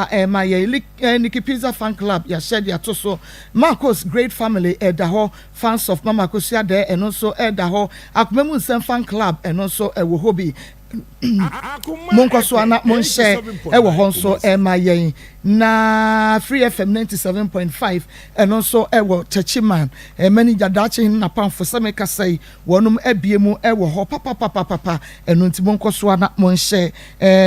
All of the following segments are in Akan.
Ɛma yɛn Nikki Pizza Fan Club yɛahyɛ de ato so. Marcos Great Family ɛda hɔ. Fans of Mama Akosua Dɛɛ ɛno nso ɛda hɔ. Akoma Mu Nsɛm Fan Club ɛno nso ɛwɔ hɔ bi. Monkɔ so ana monhyɛ ɛwɔ hɔ nso ɛma yɛn. Na Free FM 97.5 ɛno nso ɛwɔ Techiman. Manager Daakye Hene Napamfo sɛ mekasa yi wɔnom abie mu ɛwɔ hɔ papapapapa. Ɛno nti monkɔ so ana monhyɛ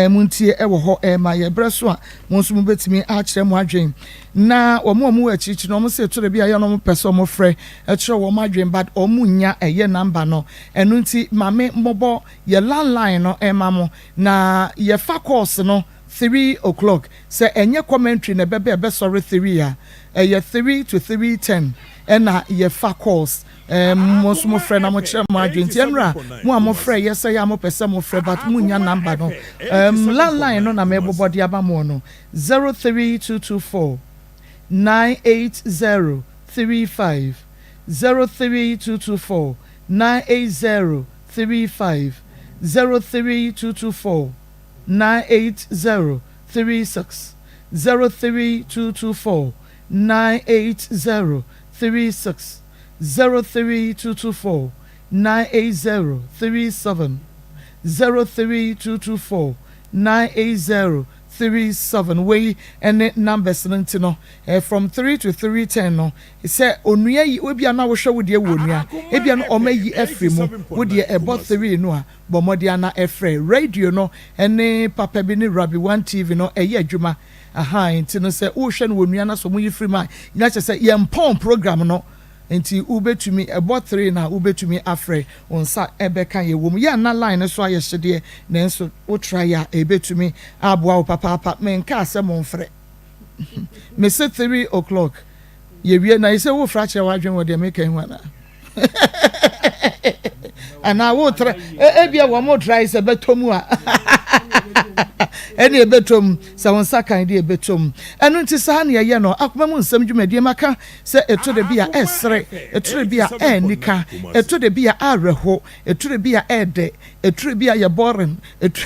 montie ɛwɔ hɔ ɛma yɛ berɛ so a mo nso mobɛtumi akyerɛ mo adwen. Na wɔn a wɔwɔ akyirikyiri no, wɔn sɛ ɛtɔ bi a yɛ no wɔn pɛ sɛ wɔn frɛ ɛkyerɛ wɔn adwen, but wɔn nya ɛyɛ number no. Ɛno nti maame mmɔbɔ yɛ landline no ɛma mo na yɛfa calls no 3 o'clock. Sɛ ɛnyɛ commentary na ɛbɛbɛ ɛbɛsɔre 3 a, ɛyɛ 3 to 3:10 ɛna yɛfa calls. Mo nso mo frɛ na mo kyerɛ mo adwen. Nti ɛnura mo a mo frɛ yɛ sɛ yɛ a mo pɛ sɛ mo frɛ, but mo nya number no. Landline no na mɛbobɔ de aba mo no: 0322498035, 0322498035, 0322498036, 0322498036, 0322498037, 0322498037. Wei ɛne numbers no. Nti no from 3 to 3:10 no, sɛ onua yi ebia na wohwɛ wo deɛ wɔ onua ebia no ɔma yi afiri mu, wo deɛ ɛbɔ 3 no a, bɔ mmɔden ana ɛfrɛ radio no. Ɛne papa bi ne Rabi One TV no ɛyɛ adwuma aha. Nti no sɛ wohwɛ no wɔ nua na so mo yi firi mu a, nyina kyerɛ sɛ yɛn pɔn program no. Nti wobɛtumi ɛbɔ 3 na wobɛtumi afrɛ, wo nsa ɛbɛka yɛ wɔ mu. Yɛ ana line no so ayɛ hyedeɛ, nanso wotra yɛ a, ɛbɛtumi aboa wo papaapa. Menka sɛ momfrɛ mese 3 o'clock yɛwie na yɛsɛ wofra kyerɛ w'adwene wɔ deɛ meka yi ho anaa anaa wotra ebia wɔn mo tra yi sɛ bɛtɔ mu a, ɛne ɛbɛtɔ mu sɛ wɔn nsa kan de ɛbɛtɔ mu. Ɛno nti saa ne yɛyɛ no. Akoma mu Nsɛm dwumadie, maka sɛ ɛtɔ de bi a ɛsere, ɛtɔ de bi a ɛɛnika, ɛtɔ de bi a awerɛho, ɛtɔ de bi a ɛɛdɛ, ɛtɔ de bi a yɛ boring. Ɛtɔ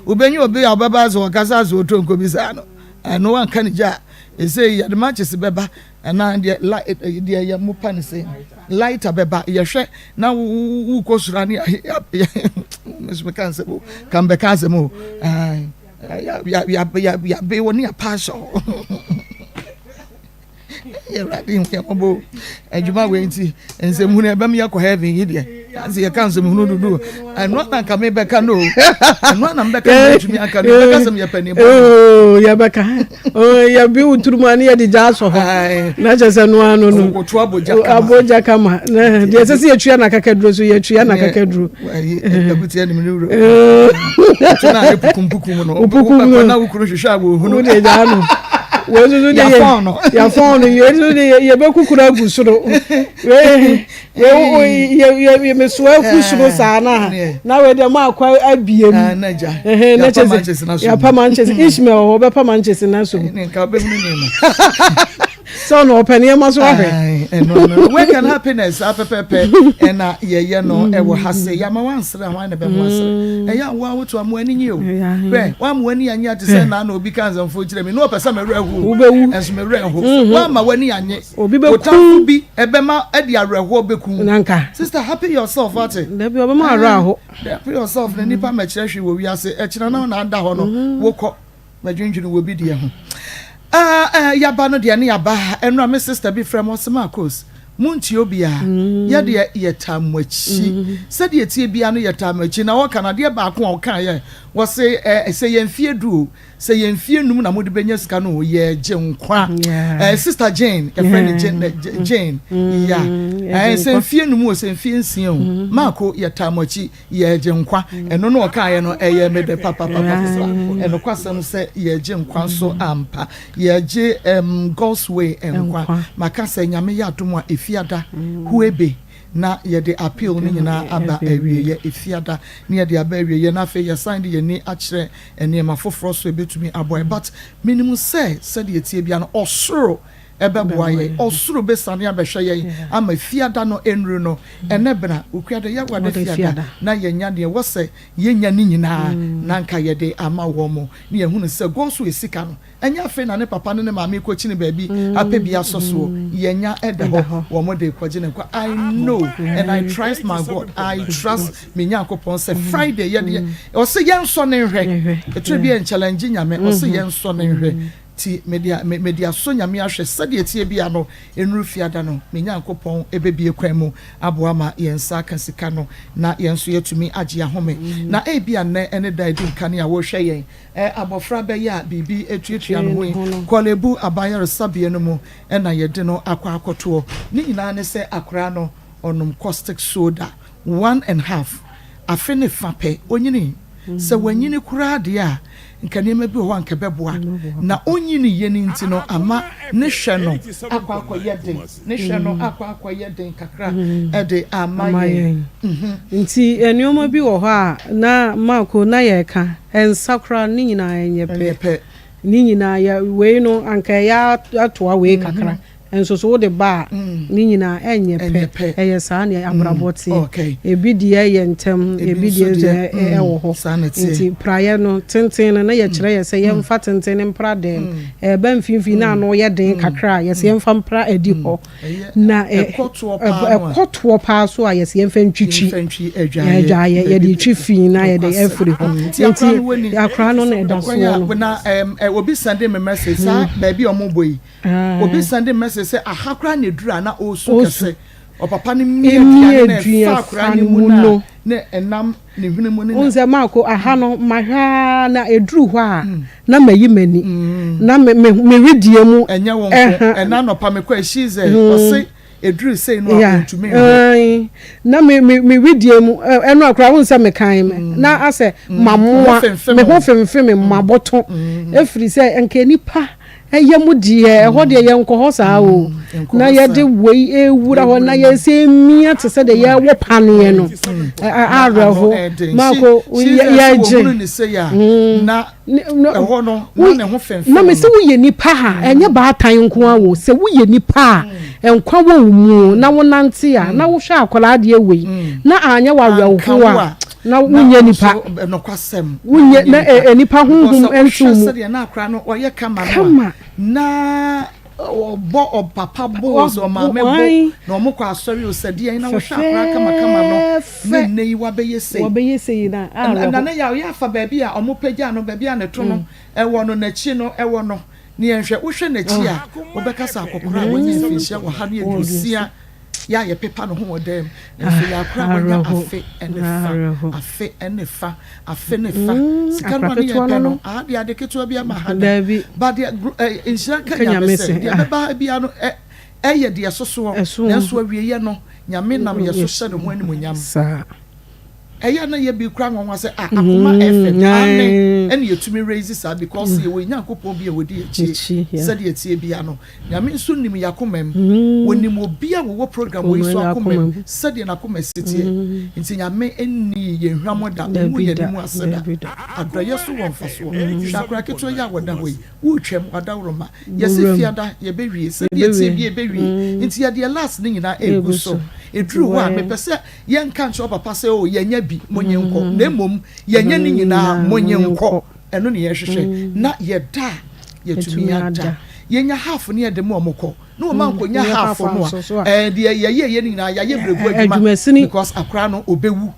wobɛnyi obi a ɔbɛba sɛ ɔkasa sɛ ɔtɔ nko bi saa no, ɛno wanka ne gya a ɛsɛ yɛde matches bɛba ɛna deɛ light deɛ yɛ mo pa ne sɛ lighter bɛba yɛhwɛ na wukɔ soro ani meka nsɛm o, ka mbɛka asɛm o, yabe wɔ ne yɛpa ahyɛ. Yɛwurade hu yɛn mmɔbɔ. Adwuma wei nti nsɛmhunu ɛbɛm yɛkɔ heaven yi deɛ ase yɛka nsɛmhunu dodo. Ɛno ana nka mebɛka no o, ɛno ana mbɛka no, ntumi aka no, yɛbɛka sɛm yɛpɛ ne bɔ. Yɛbɛka yɛbi wo turum a ne yɛde gya asɔ hɔ na kyɛ sɛ noa no no woto abogya kama. Abogya kama. Na deɛ ɛsɛ sɛ yɛtua na kakaduro so, yɛtua na kakaduro. Akutia nim ne wuro to na ayɛ pukumpukum no. Pukum no. Wobɛkɔ na wo kunu hwehwɛ a wɔhunu. Wode gyaa no wei nso de yɛ Yɛafɔn no. Yɛafɔn no wei nso de yɛbɛkukuru agu soro. Wei wei yɛ mesoa agu soro saa na na wei deɛ mo akɔ abie mu. Ah, na gya. Ɛhɛn, na Yɛapa kyerɛ sɛ manches na so. Yɛapa manches. Ishmael wɔ hɔ, ɔbɛpa manches na so. Ne nka wobɛhunu nneɛma. Sɛ ɔno ɔpɛ nneɛma so ahwɛ. Aye, ɛno no work and happiness apɛpɛpɛ ɛna yɛyɛ no ɛwɔ ha sɛ yɛama wansere a, hwan na bɛmo asere? Ɛyɛ a woa woto amoa ani nye o. Hwɛ, woama w'ani anye ate sɛ naa na obi ka nsɛmfo kyerɛ me na ɔpɛ sɛ mewerɛ ho. Wobɛwu. Ɛnso mewerɛ ho. Woama w'ani anye. Obi bɛku. Wotamfo bi ɛbɛma ɛde awerɛhoɔ bɛku. Nanka. Sister, happy yourself, ate? Dabi, ɔbɛma awerɛ aho. Happy yourself na nipa mɛkyerɛ hwee wɔ wiase. Ɛkyerɛ na na ada hɔ no, wokɔ mɛdwendwene wɔ bi deɛ ho. Ah, yaba no deɛ ne yaba. Ɛno a me sister bi frɛ mo ɔsɛ Marcos muntie obiara, yɛdeɛ yɛtaa mo akyi sɛdeɛ tie bia no, yɛtaa mo akyi. Na wɔka no adeɛ baako a ɔka yɛ wɔse sɛ yɛn fie 10 o, sɛ yɛn fie 5 na mode bɛnya sika no o, yɛgye nkwa. Sister Jane, yɛfrɛ no Jane, Jane ya. Yɛgye sɛ nkwa. Mfie 5 o, sɛ mfie 6 o, Maako yɛtaa mo akyi, yɛgye nkwa. Ɛno no ɔkaeɛ no ɛyɛ mede papapapa. Ɛnokwasɛm sɛ yɛgye nkwa nso ampa, yɛgye God's Way nkwa. Nkwa. Maka sɛ Nyame yɛ adom a, Efiada huebe na yɛde appeal no nyinaa aba awieyɛ. Efiada ne yɛde aba awieyɛ na afei yɛsan de yɛni akyerɛ nneɛma foforɔ so ebɛtumi aboa. But menim sɛ sɛdeɛ tie bia no, ɔsoro ɛbɛboa yɛn. Ɔsoro bɛsiane abɛhwɛ yɛn ama Fiada no nnuru no. Ɛnnɛ bena, Okuada, Yawoada, Fiada, na yɛanya deɛ ɛwɔ sɛ yɛnya no nyinaa na anka yɛde ama wɔn. Na yɛahunu sɛ Gosuwe sika no, ɛnyɛ afei na ne papa ne ne maame rekɔkyini baabi apɛ bi asɔ soɔ. Yɛanya ɛda hɔ, wɔn de rekɔgye ne nkwa. I know and I trust my God, I trust me Nyankopɔn sɛ Friday yɛdeɛ, ɔse yɛnsɔ ne nhwɛ. Ɛtire bi yɛn challenge Nyame, ɔse yɛnsɔ ne nhwɛ. Nti mede mede asɔ Nyame ahwɛ sɛdeɛ ɛteɛ biara no, ɛnnuru Fiada no, me Nyankopɔn bɛbue kwan mu aboa ma yɛn nsa aka sika no na yɛn nso yɛatumi agye ahome. Na ebia nnɛ ne da a ɛdi nkan a worehwɛ yɛn, ɛ, abɔfra bɛyɛ a biribi atuatua ne ho yi, Korle-Bu Aban Ayaresabea no mu na yɛde no akɔ akɔtoɔ. Ne nyinaa ne sɛ akoraa no, ɔnom caustic soda one and half, afe ne fa pɛ, ɔnyinii. Sɛ wanyini koraa deɛ a, nka nneɛma bi wɔ hɔ a anka ɛbɛboa. Na ɔnyiniiɛ no nti no, ama ne hwɛ no akɔ akɔyɛ den, ne hwɛ no akɔ akɔyɛ den kakra de ama yɛn. Nti nneɛma bi wɔ hɔ a na Marko na yɛreka, nsa koraa no ne nyinaa ɛnyɛ pɛ. Ne nyinaa yɛ, wei no anka ɛyɛ atoa wei kakra. Nso so wode ba a, ne nyinaa ɛnyɛ pɛ. Ɛyɛ saa na abrabɔ teɛ. Ebi deɛ yɛ ntɛm, ebi deɛ nso ɛwɔ hɔ. Nti praeɛ no, tenten no, na yɛkyerɛ yɛ sɛ yɛmfa tenten no mpra dan mu. Ɛba mfimfini na ano yɛ den kakra a, yɛsɛ yɛmfa mpra adi hɔ. Na ɛkɔ toɔ paa so a, yɛsɛ yɛmfa ntwitwi adwaeɛ. Yɛde twi fi na yɛde afiri hɔ. Nti akora no na ɛda soɔ no. Na obi sɛnde me message saa baabi a wɔbɔ yi. Obi sɛnde message sɛ aha koraa na eduru a na ɔresu kɛse. Ɔpapa no mia dua no na ɛfa akwadaa no mu no a na ɛnam ne hwene mu ne na. Wohu sɛ Marko aha no mahwɛ ara na eduru hɔ a na mayi m'ani na me me me wedeɛ mu. Ɛnyɛ wo nko. Ɛna anɔpa mekɔɛ she sɛ ɔse Ɛduru sei no a ɔntumi nhwɛ. Na me me me wedeɛ mu ɛno akora wo nsɛ mekan me na asɛ mamoa me ho femfem me mabɔto ɛfiri sɛ nka nipa ɛyɛ mu deɛ ɛhɔ deɛ yɛnkɔ hɔ saa o na yɛde wei ɛwura hɔ na yɛsɛ mia te sɛ deɛ yɛwɔ paneɛ no awerɛho mako yɛgye na ɛhɔ no na ne ho fɛmfɛm na mese woyɛ nipa a ɛnyɛ baatan nko ara o sɛ woyɛ nipa a nkwa wɔ wo mu na wonante a na wohwɛ akwadaa adeɛ wei na anyɛ wo awerɛhoɔ a na wonyɛ nipa wonyɛ na nipa honhom nto mu sɛdeɛ na akwadaa no ɔyɛ kama no a na Ɔbɔ ɔpapa bo o sɛ ɔmaame bo na ɔmo kɔ asɔre o sɛ deɛn na wohwɛ akora kamakama no ne nnɛ yi wabɛyɛ sei. Wabɛyɛ sei na awerɛho. Na ne yaw yɛ afa baabi a ɔmo pagyaa no baabi a ne to no ɛwɔ no n'akyi no ɛwɔ no ne yɛnhwɛ wohwɛ n'akyi a wobɛka sɛ akɔkora a wanya mfinhyia 160 yɛ a yɛpepa ne ho wɔ dan mu, nanso yɛ akora a wanya afe ne fa, afe ne fa, afe ne fa. Sika no a ne yɛpɛ no, aha deɛ ade ketewa bi ama ha da. Ba deɛ, nhyira nka Nyame sɛ, deɛ ɛbɛba ha biara no, ɛyɛ deɛ ɛsosoɔ, nanso awieɛ no, Nyame nam yɛ so hyɛ ne ho animuonyam. Ɛyɛ a na yɛ bi koraa nwanwa sɛ, ah, akoma FM, aane, ɛne yɛtumi raise saa because yɛwɔ yɛn Nyankopɔn bi a ɔdi yɛn akyi, sɛdeɛ ɛteɛ biara no. Nyame nso nim y'akoma mu. Onim obi a wɔwɔ program wei so akoma mu sɛdeɛ n'akoma si teɛ. Nti Nyame nnii yɛn hwammɔ da, ɔnguu yɛn anim ase da. Adɔeɛ so wɔ mfasoɔ. Hwɛ akwadaa ketewa yi a ɔda hɔ yi, woretwam, w'adaworoma. Yɛse fiada yɛbɛwie, sɛdeɛ ɛteɛ biara yɛbɛwie. Nti yɛde yɛn last no nyinaa ɛregu so. Ɛduru hɔ a, mepɛ sɛ yɛnka nkyerɛ wo papa sɛ oh yɛanya bi, monye nkɔ. Na mmom yɛanya ne nyinaa, monye nkɔ. Ɛno ne yɛhwehwɛ. Na yɛda a, yɛtumi ada. Yɛnya half ne yɛde ma wɔn kɔ. Na wɔn ankɔnya half no a, ɛɛ deɛ yɛyɛeɛ no nyinaa yɛayɛ berɛgu adwuma because akwadaa no ɔbɛwu.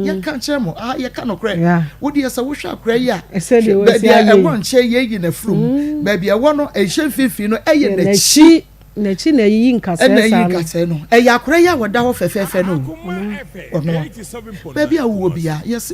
Yɛnka nkyerɛ mo, ah yɛka nokorɛ. Wo deɛ sɛ wohwɛ akwadaa yi a, baabi a ɛwɔ nkyɛn yɛyi n'afurum. Baabi a ɛwɔ no ɛhyɛ mfimfini no ɛyɛ n'akyi. N'akyi na ɛyiyi nkasɛɛ saa no. Ɛna ɛyi nkasɛɛ no. Ɛyɛ akwadaa yi a ɔda hɔ fɛfɛɛfɛ no o. Ɔno a. Baabi a wowɔ biara, yɛse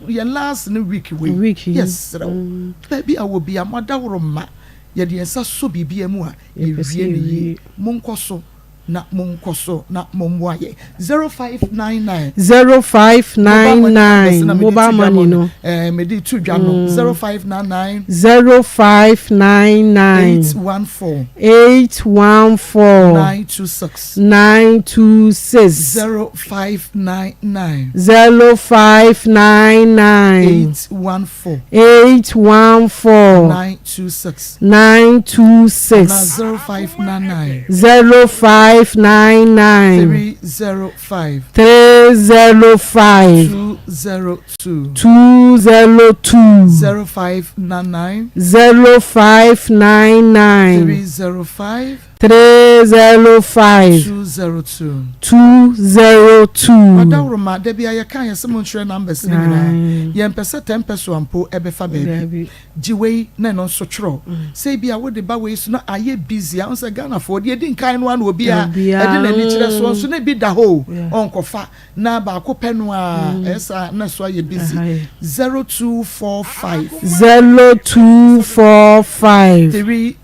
yɛn last ne week wei. Week yi. Yɛsrɛ wo. Baabi a wowɔ biara, mo adaworo mma. Yɛde yɛn nsa sɔ biribiara mu a, yɛwie no yie. Monkɔ so. na monkɔ so na mommoa yɛn. 0599. 0599 mobile money no. Ɛɛ mede to dwa no. 0599. 0599. 814. 814. 926. 926. 0599. 0599. 814. 814. 926. 926. Na 0599. 0599. 305. 305. 202. 202. 0599. 0599. 305. 305. 202. 202. Ɔdawuruma dabi a yɛka yɛ sɛ mo nkyerɛ numbers ne nyinaa, yɛmpɛ sɛ 10 pesewa mpo ɛbɛfa baabi. Gye wei na ɛno nso twerɛ sɛ ebi a wode ba wei so na ayɛ busy a sɛ Ghanafoɔ deɛ di nkan no ano, obi a ɛde n'ani kyerɛ soɔ nso na ebi da hɔ o, ɔnkɔfa na baako pɛ no a ɛsa na so ayɛ busy. 0245. 0245. 30.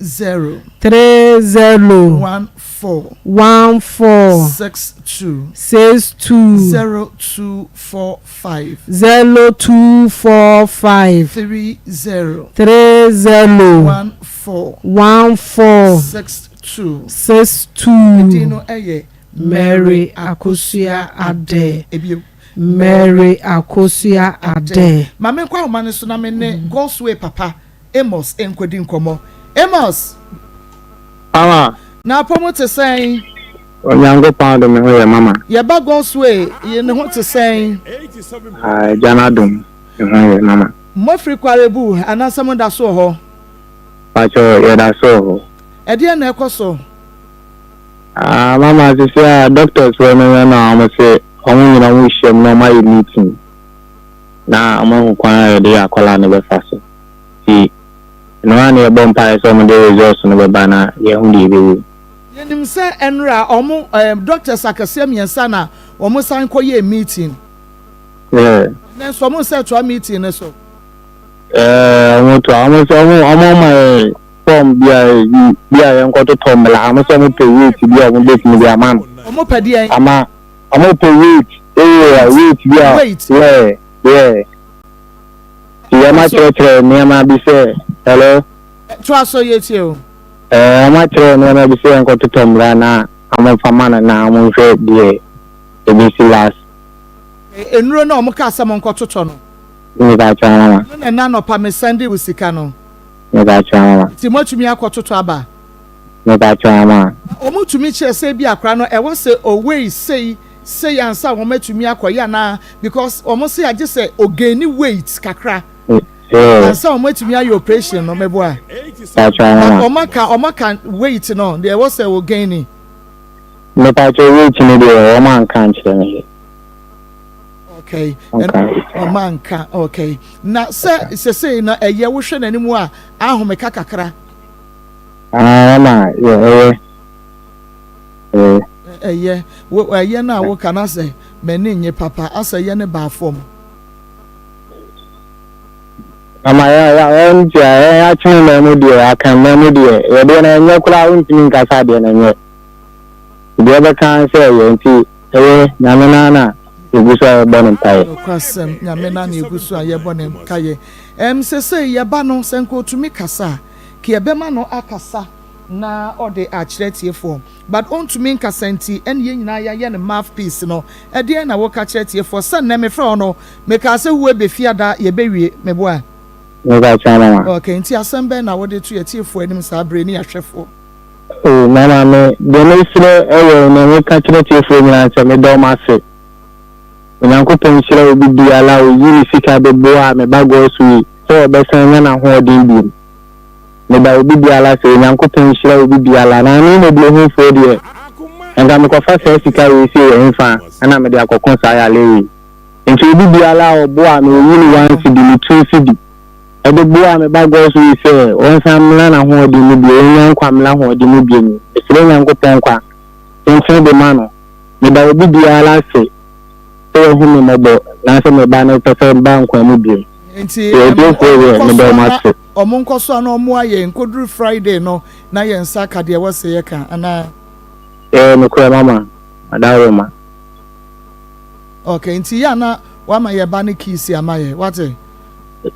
30. 14. 14. 62. 62. 0245. 0245. 30. 30. 14. 14. 62. 62. Edin no ɛyɛ Mary Akosua Ade. Ebio. Mary Akosua Ade. Maame, nkɔ ahoma no so na me ne Godsway papa Amos nkɔdi nkɔmmɔ. Amos. Mama. Na apɔmu te sɛn? Onyankopɔn adom, me ho yɛ, mama. Yɛba Godsway yɛ ne ho te sɛn? Agya no adom, me ho yɛ, mama. Mmɔfiri kwarebu anaasɛ mo da so wɔ hɔ? Pakyɛ, yɛda so wɔ hɔ. Ɛdeɛ na ɛkɔ so? Ah, mama, sisi a doctors wɔ no yɛ na wɔn sɛ wɔn nyinaa wɔn hyia mu na wɔn ayɛ meeting na wɔn ahu kwan a yɛde akwadaa no bɛfa so, ti ɛno ara na yɛbɔ mpaeɛ sɛ wɔn de results no bɛba na yɛhu deɛ ɛbɛyɛ. Yɛnim sɛ ɛnora ɔmo doctors akɛseɛ mmiɛnsa na wɔn san kɔyɛ meeting. Yeah. Ɛnɛ nso ɔmo nsa toa meeting no so? Wɔn to a wɔn sɛ wɔn ama yɛ form bi a bi a yɛn kɔtotɔ mmla. Wɔn sɛ wɔn pɛ weight bi a wɔn bɛtumi de ama no. Ɔmo pɛ deɛ? Ama wɔn pɛ weight, weight bi a. Weight. Yeah, ti yɛn akyerɛkyerɛ nneɛma bi sɛ, hello? Toa so, yɛ tie o. Wɔn akyerɛ nneɛma bi sɛ yɛn kɔtotɔ mmla na wɔn fa ma no na wɔn hwɛ deɛ ebesi last. Nnuro na ɔmo kaa sɛ mo nkɔtotɔ no? Nípa kyerɛ, mama. No na ɛna nɔpa me send wo sika no. Nípa kyerɛ, mama. Nti moatumi akɔtotɔ aba? Nípa kyerɛ, mama. Ɔmo tumi kyerɛ sɛ bi akora no ɛwɔ sɛ owei sei sei ansa wɔn atumi akɔyɛ anaa? Because wɔn se agye sɛ ogain weight kakra ansa wɔn atumi ayɛ operation no, mɛboa? Nípa kyerɛ, mama. Wɔn aka weight no deɛ ɛwɔ sɛ ogain? Nípa kyerɛ, weight no deɛ wɔn anka nkyerɛ me. Okay, ɔmo anka. Okay, na sɛ sɛsɛyi na ɛyɛ wohwɛ n'anim a ahomeka kakra? Ah, mama, yɛ ɛyɛ ɛyɛ. Ɛyɛ wo ɛyɛ no a woka na sɛ m'ani nye papa asɛ yɛ ne baa fam. Mama, yɛ yɛ yɛ nti a yɛ akyɛn mɛ mu deɛ aka mɛ mu deɛ yɛdeɛ na ɛnyɛ koraa, wontumi nkasa deɛ na ɛnyɛ deɛ bɛka sɛ ɛyɛ, nti ɛyɛ Nyame naa na egu so a yɛbɔ ne mpaeɛ. Nokwasɛm, Nyame na na egu so a yɛbɔ ne nkaeɛ. Sɛsɛ yɛba no sɛ nka otumi kasa a ka yɛbɛma no akasa na ɔde akyerɛ tiefoɔ, but ɔntumi nkasa, nti ɛne yɛn nyinaa yɛayɛ no mouthpiece no. Ɛdeɛn na wɔka kyerɛ tiefoɔ sɛ nnɛ mefrɛ wo no mekaa sɛ huwe bɛfiada yɛbɛwie, meboa? Meka kyerɛ, mama. Okay, nti asɛm bɛn na wode to yɛ tiefoɔ anim saa bere ne yɛahwɛfoɔ? O mama, me deɛ mesrɛ ɛwɔ na meka kyerɛ tiefoɔ nyinaa sɛ meda ɔmo ase. Onyankopɔn nhyira obi biara a oyi ne sika de boa a meba Godsway sɛ ɔbɛsan nya n'ahoɔden biom. Meda obi biara sɛ Onyankopɔn nhyira obi biara na me mmɔborɔhufoɔ deɛ nka mekɔfa saa sika wei sei wɔ mfa ɛna mede akɔko saa yale wei. Nti obi biara a ɔboa me, oyi ne 1 cedi, ne 2 cedi ɛde boa me ba Godsway sɛ ɔnsan mmra n'ahoɔden mu bio, ɔnya nkwa mmra ahoɔden mu bio mu, mesrɛ Nyankopɔn nkwa tenten de ma no. Meda obi biara ase sɛ wahu me mmɔbɔ na sɛ meba no pɛ sɛ ba nkwa mu bio. Nti Yɛtiefoɔ deɛ, meda ɔmo ase. Ɔmo nkɔ so a na ɔmo ayɛ nkɔduru Friday no na yɛn nsa aka deɛ ɛwɔ sɛ yɛka anaa? Ɛyɛ nokorɛ mama, adaworoma. Ok, nti yɛ a na wama yɛ ba no kiisi ama yɛ, wate?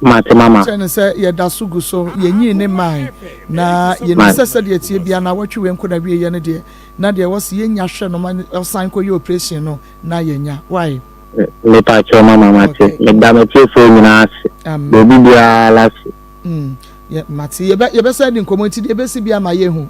Mate mama. Kyerɛ no sɛ yɛda so gu so, yɛnyii ne mmae, na yɛnim sɛ sɛdeɛ ɛteɛ biara naawɔtwe wei nko na wieɛ no deɛ, na deɛ ɛwɔ sɛ yɛnya hwɛ no ma ɔsan kɔyɛ operation no na yɛnya. Wai? Mepakyɛw mama mate. Ok. Meda m'atiefoɔ nyinaa ase. Amen. Da obi biara ase. Mm, yɛ, mate. Yɛbɛ, yɛbɛsan adi nkɔmmɔ nti deɛ ɛbɛsi biara ma yɛhu.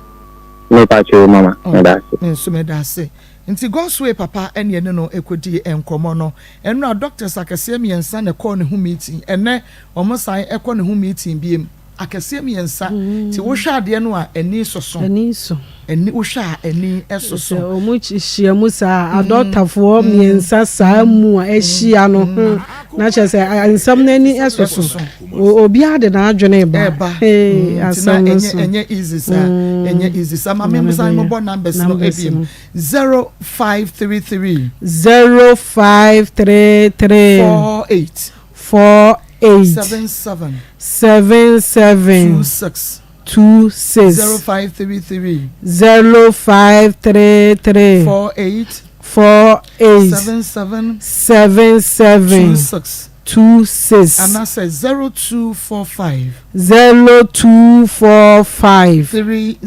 Mepakyɛw mama, Oh, meda ase. me nso meda ase. Nti Godsway papa ɛne yɛne no ɛkɔdii nkɔmmɔ no. Ɛnora doctors akɛseɛ mmiɛnsa na ɛkɔɔ ne ho meeting. Ɛnnɛ wɔn san ɛkɔ ne ho meeting biem. Akɛseɛ mmiɛnsa. Nti wohwɛ adeɛ no a ani soso. Ani so. Ani, wohwɛ a ani soso. Sɛ wɔn hyia mu saa a, adɔktafoɔ mmiɛnsa saa mu a ahyia no ho, na kyerɛ sɛ nsɛm no ani soso. Obiara de n'adwene ba. Ɛba. Hey, Nti na asɛm no ɛnyɛ so. ɛnyɛ easy saa. Ɛnyɛ easy saa. Ma me nsan mobɔ numbers no Numbers ebiem. no. 0533. 0533. 48. 48. 77. 77. 26. 26. 0533. 0533. 48. 48. 77. 77. 26. 26. Anaasɛ 0245. 0245. 30.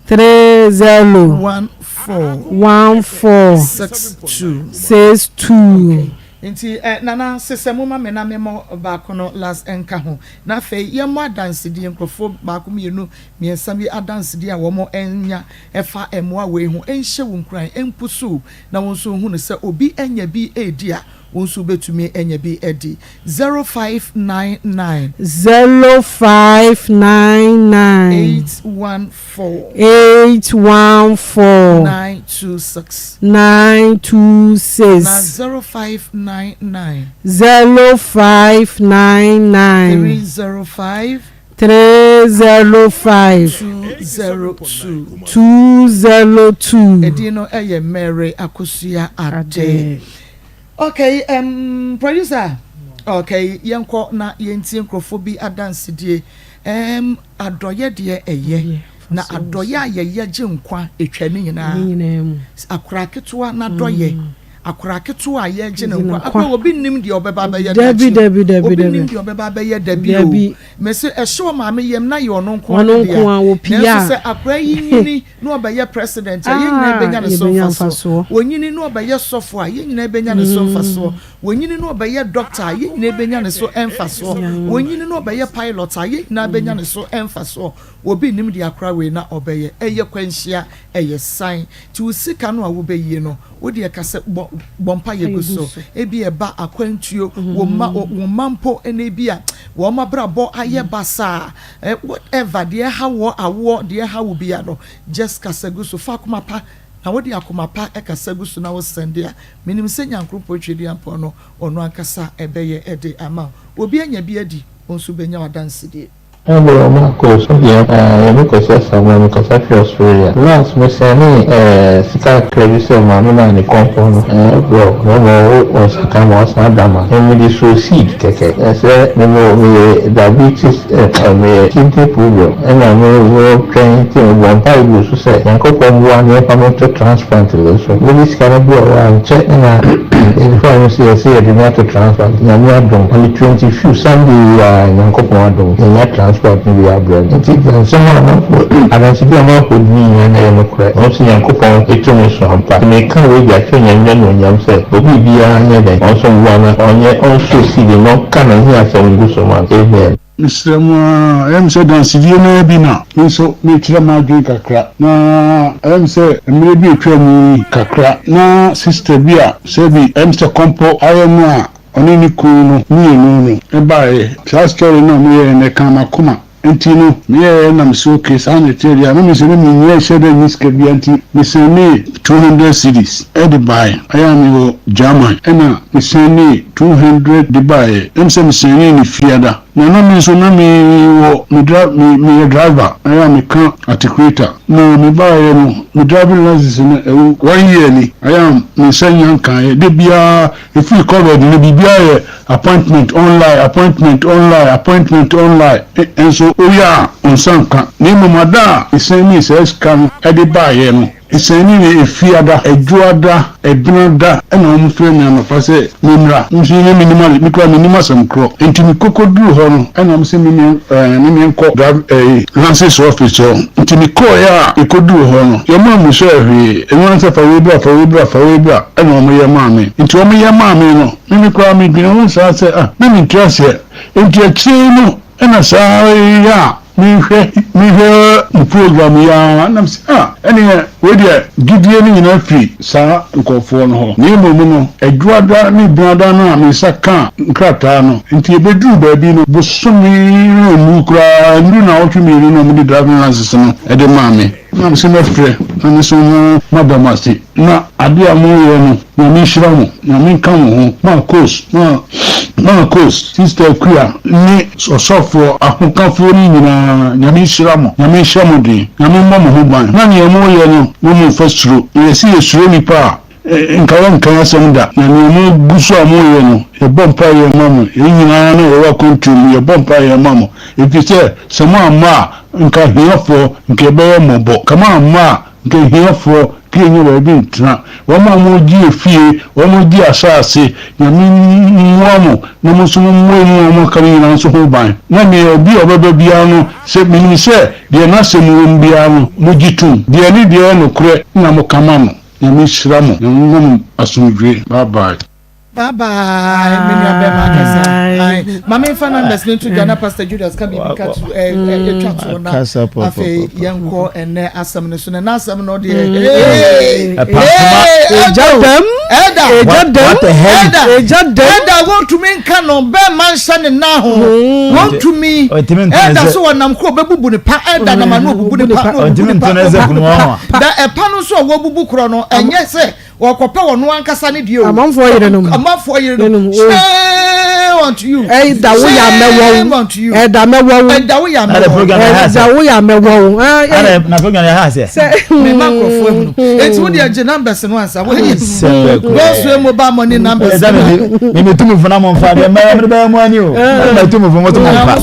30. 14. 14. 62. 62. Okay. Nti eh, Nana sesɛ mo ma me na memmɔ baako no last nka ho. Na afei yɛmmɔ adansedie, nkurɔfoɔ baako mmienu mmiɛnsa bi adansedie a wɔn anya ɛfa mmoa wei ho, ɛnhyɛ wo nkuran, ɛmpusu wo, na wo nso hunu sɛ obi anya bi redi a, wo nso wobɛtumi anya bi adi. 0599. 0599. 814. 814. 926. 926. Na 0599. 0599. 305. 305. 202. 202. Edin no yɛ Mary Akosua Ade. Okay, um, producer. Okay, yɛnkɔ na yɛntie nkurɔfoɔ bi adansedie. Um, adɔyɛ deɛ ɛyɛ. Na adɔyɛ a yɛyɛ gye nkwa etwa ne nyinaa. Akwadaa ketewa n'adɔyɛ. Akwadaa ketewa a yɛgye ne nkwa. Akwadaa obi nim deɛ ɔbɛba abɛyɛ dabi. Dabi, dabi, Obi dabi. nim deɛ ɔbɛba abɛyɛ dabi o. Dabi. Mɛsɛ ɛhyɛ wɔ maame yam na yɛ ɔno nko Ɔno ara nko ara, dea. wɔpia. Nanso sɛ akwadaa yi nyini na ɔbɛyɛ president a, yɛn nyinaa bɛnya ne so Yɛbɛnya mfasoɔ. mfasoɔ. Wɔnyini na ɔbɛyɛ sɔfo a, yɛn nyinaa bɛnya ne so mfasoɔ. Wɔnyini na ɔbɛyɛ doctor a, yɛn nyinaa bɛnya ne so mfasoɔ. Wɔnyini na ɔbɛyɛ pilot a, yɛn nyinaa bɛnya ne so mfasoɔ. Obi nim deɛ akora wei na ɔbɛyɛ. Ɛyɛ kwanhyia, ɛyɛ san. Nti wo sika no a wobɛyie no, wodeɛ ka sɛ bɔ bɔ mpa yɛ gu so. Ebi ɛba akwantuo, wo mma wo mma mpo ɛna ebi a wɔn abrabɔ ayɛ basaa. Whatever deɛ ɛha wɔ awoɔ deɛ ɛha wo bia no, just kasa gu so. Fa akoma pa na wode akoma pa ɛkasa gu so na wosɛnde a, menim sɛ Nyankopɔn Tweduampɔn no ɔno ankasa ɛbɛyɛ ɛde ama wo. Obi anya bi adi, wo nso bɛnya w'adansedie. Hello, Marcos. Okay, yɛne Kwasi Asamoah, mekasa fi Australia. Last mesɛne sika kakra bi sɛ maame no a ne kɔmpɔ no bro na ɔma ɔwɔ nsaka ma ɔsan ada ma. Mede sow seed kɛkɛ. Sɛ mewɔ meyɛ diabetes, meyɛ kidney problem ɛna mewɔ twɛn nti mebɔ mpae gu so sɛ Nyankopɔn mmoa ne yɛmfa me nto transplant wei so. Mede sika no brɛ wɔ a nkyɛ ɛna yɛde no sɛ yɛsɛ yɛde me ato transplant. Nyame adom. On the 25th Sunday yi a Nyankopɔn adom yɛnya transplant no bi abrɛ me. Nti nsɛm a amanfoɔ adansedi a amanfoɔ di nyinaa na ɛyɛ nokorɛ. Ɔno nso Nyankopɔn ɛtumi so ampa. Nti meka wei de akyerɛ Nyame anuonyam sɛ obi biara nyɛ dɛn ɔnso mmoa na ɔnyɛ ɔnso seed na ɔnka n'ahiasɛm ngu so ma no. Amen. Mesrɛ mu a ɛyɛ me sɛ dansedie no bi na me nso mekyerɛ m'adwene kakra, na ɛyɛ me sɛ mmerɛ bi atwa mu yi kakra na sister bi a sɛbi ɛyɛ me sɛ kɔmpɔ ayɛ no a ɔne ne kunu no mmienu no ɛbaeɛ. Saa story no a moyɛɛ no ɛka m'akoma, nti no meyɛɛ nam sɛ okay, saa na ɛteɛ deɛ a na mesɛ ne menyɛ hyɛ dɛ nye sika bia, nti mesɛnee 200 cedis ɛde baeɛ. Ɛyɛ a mewɔ German ɛna mesɛnee 200 de baeɛ. Ɛm sɛ mesɛnee ne Fiada na me nso na mewɔ me dri me meyɛ driver, ɛyɛ a meka articulator, na mebaeɛ no me driving license no ɛwo one year ni, ɛyɛ a me nsa nya nkaeɛ. De biara ɛfiri COVID no biribiara yɛ appointment online, appointment online, appointment online, nso woyɛ a wo nsa nka, na mmom ada a mesɛnee saa sika no ɛde baeɛ no. Esiane ne Efiada, Ɛdwoada, Ɛbenada ɛna wɔn frɛ me anɔpa sɛ me mmra. Me nso na mennim ade, me koraa mennim asɛm korɔ. Enti me kɔkɔ duru hɔ no ɛna wɔn se me me me nkɔ drive ɛyi lances office hɔ. Nti me kɔɔɛ a me kɔ duru hɔ no yɛ maa me sɔɛ hwee. Ɛno ara ne sɛ fa wei bra, fa wei bra, fa wei bra ɛna wɔn yɛ maa me. Nti wɔn yɛ maa me no, me me koraa me dwene ho saa sɛ ah na mente aseɛ. Enti akyire yi no Ɛna saa ara yi a mehwɛ mehwɛ mo program yi ara na mese ah ɛneɛ wei deɛ gyidie no nyinaa firi saa nkorɔfoɔ no hɔ na mmom no Adwuada ne Benada no a me nsa kaa nkrataa no nti ɛbɛduru baabi no bosome no nnuru koraa nnuru naawɔtwe mmienu na wɔde driving license no de maa me na mese mɛfrɛ na me nso mada mo ase. Na adeɛ a mo yɛ no Nyame nhyira mo Nyame nka mo ho Marcos ma Marcos sister Akua ne ɔsɔfoɔ ahokafoɔ no nyinaa Nyame nhyira mo Nyame nhyɛ mo den Nyame mmɔ mo ho ban na neɛ mo yɛ no mo mo nfa suro na yɛse yɛ suro nipa a nka yɛ nka asɛm da na neɛ mo gu so a mo yɛ no yɛ bɔ mpaeɛ ma mo yɛn nyinaa na yɛwɔ akwantuo mu yɛ bɔ mpaeɛ ma mo efisɛ sɛ mo amma a nka ahiafoɔ nka yɛbɛyɛ mmɔbɔ nka mo amma a Nka ahiafoɔ nka yɛnnya baabi ntena, wɔn a wɔregye afie, wɔn a wɔregye asaase, Nyame mmoa mo na mo nso mommoa emu a wɔaka no nyinaa nso ho ban. Na nea obi a ɔbɛba biara no, sɛ menim sɛ deɛ n'asɛm wɔ mu biara no, mogye tom. Deɛ ne deɛ yɛ nokorɛ na moka ma no. Nyame nhyira mo. Nyame mma mo asomdwoeɛ. Bye bye. Bye bye me nua bɛma akasa ayi maame nfa numbers ne nto dwa na pastor Julius ka biribi ka to ɛ ɛ etwa to na afei yɛn kɔ ɛnɛ asɛm no so na ɛnɛ asɛm no deɛ ee ɛgya dɛm ɛda ɛgya dɛm ɛda ɛgya dɛm ɛda wɔntumi nka no bɛɛma nhyɛ ne nan ho wɔntumi ɛda so wɔnam koro bɛbubu ne pa ɛda nam ano obubu ne pa na obubu ne pa na obubu ne pa da ɛpa no nso a wɔbubu korɔ no ɛnyɛ sɛ. Wɔkɔpɛ wɔn ankasa ne deɛ o. Amanfoɔ yerenom. Amanfoɔ yerenom. Shame unto you. Ɛda wo yɛ amɛwɔ wo. Ɛda mɛwɔ wo. Ɛda wo yɛ amɛwɔ wo. Ɛda wo yɛ amɛwɔ wo. Ɛna na program yɛ ha sɛ. Sɛ mema nkurɔfoɔ ehunu. Eti wo deɛ gye numbers no ansa. Wo yi. Gospel mobile money numbers. Ɛda mi mi mi tu mi funa mo nfa deɛ mɛ mi bɛ mu ani o. Mɛ tu mi fun mo tu mo nfa.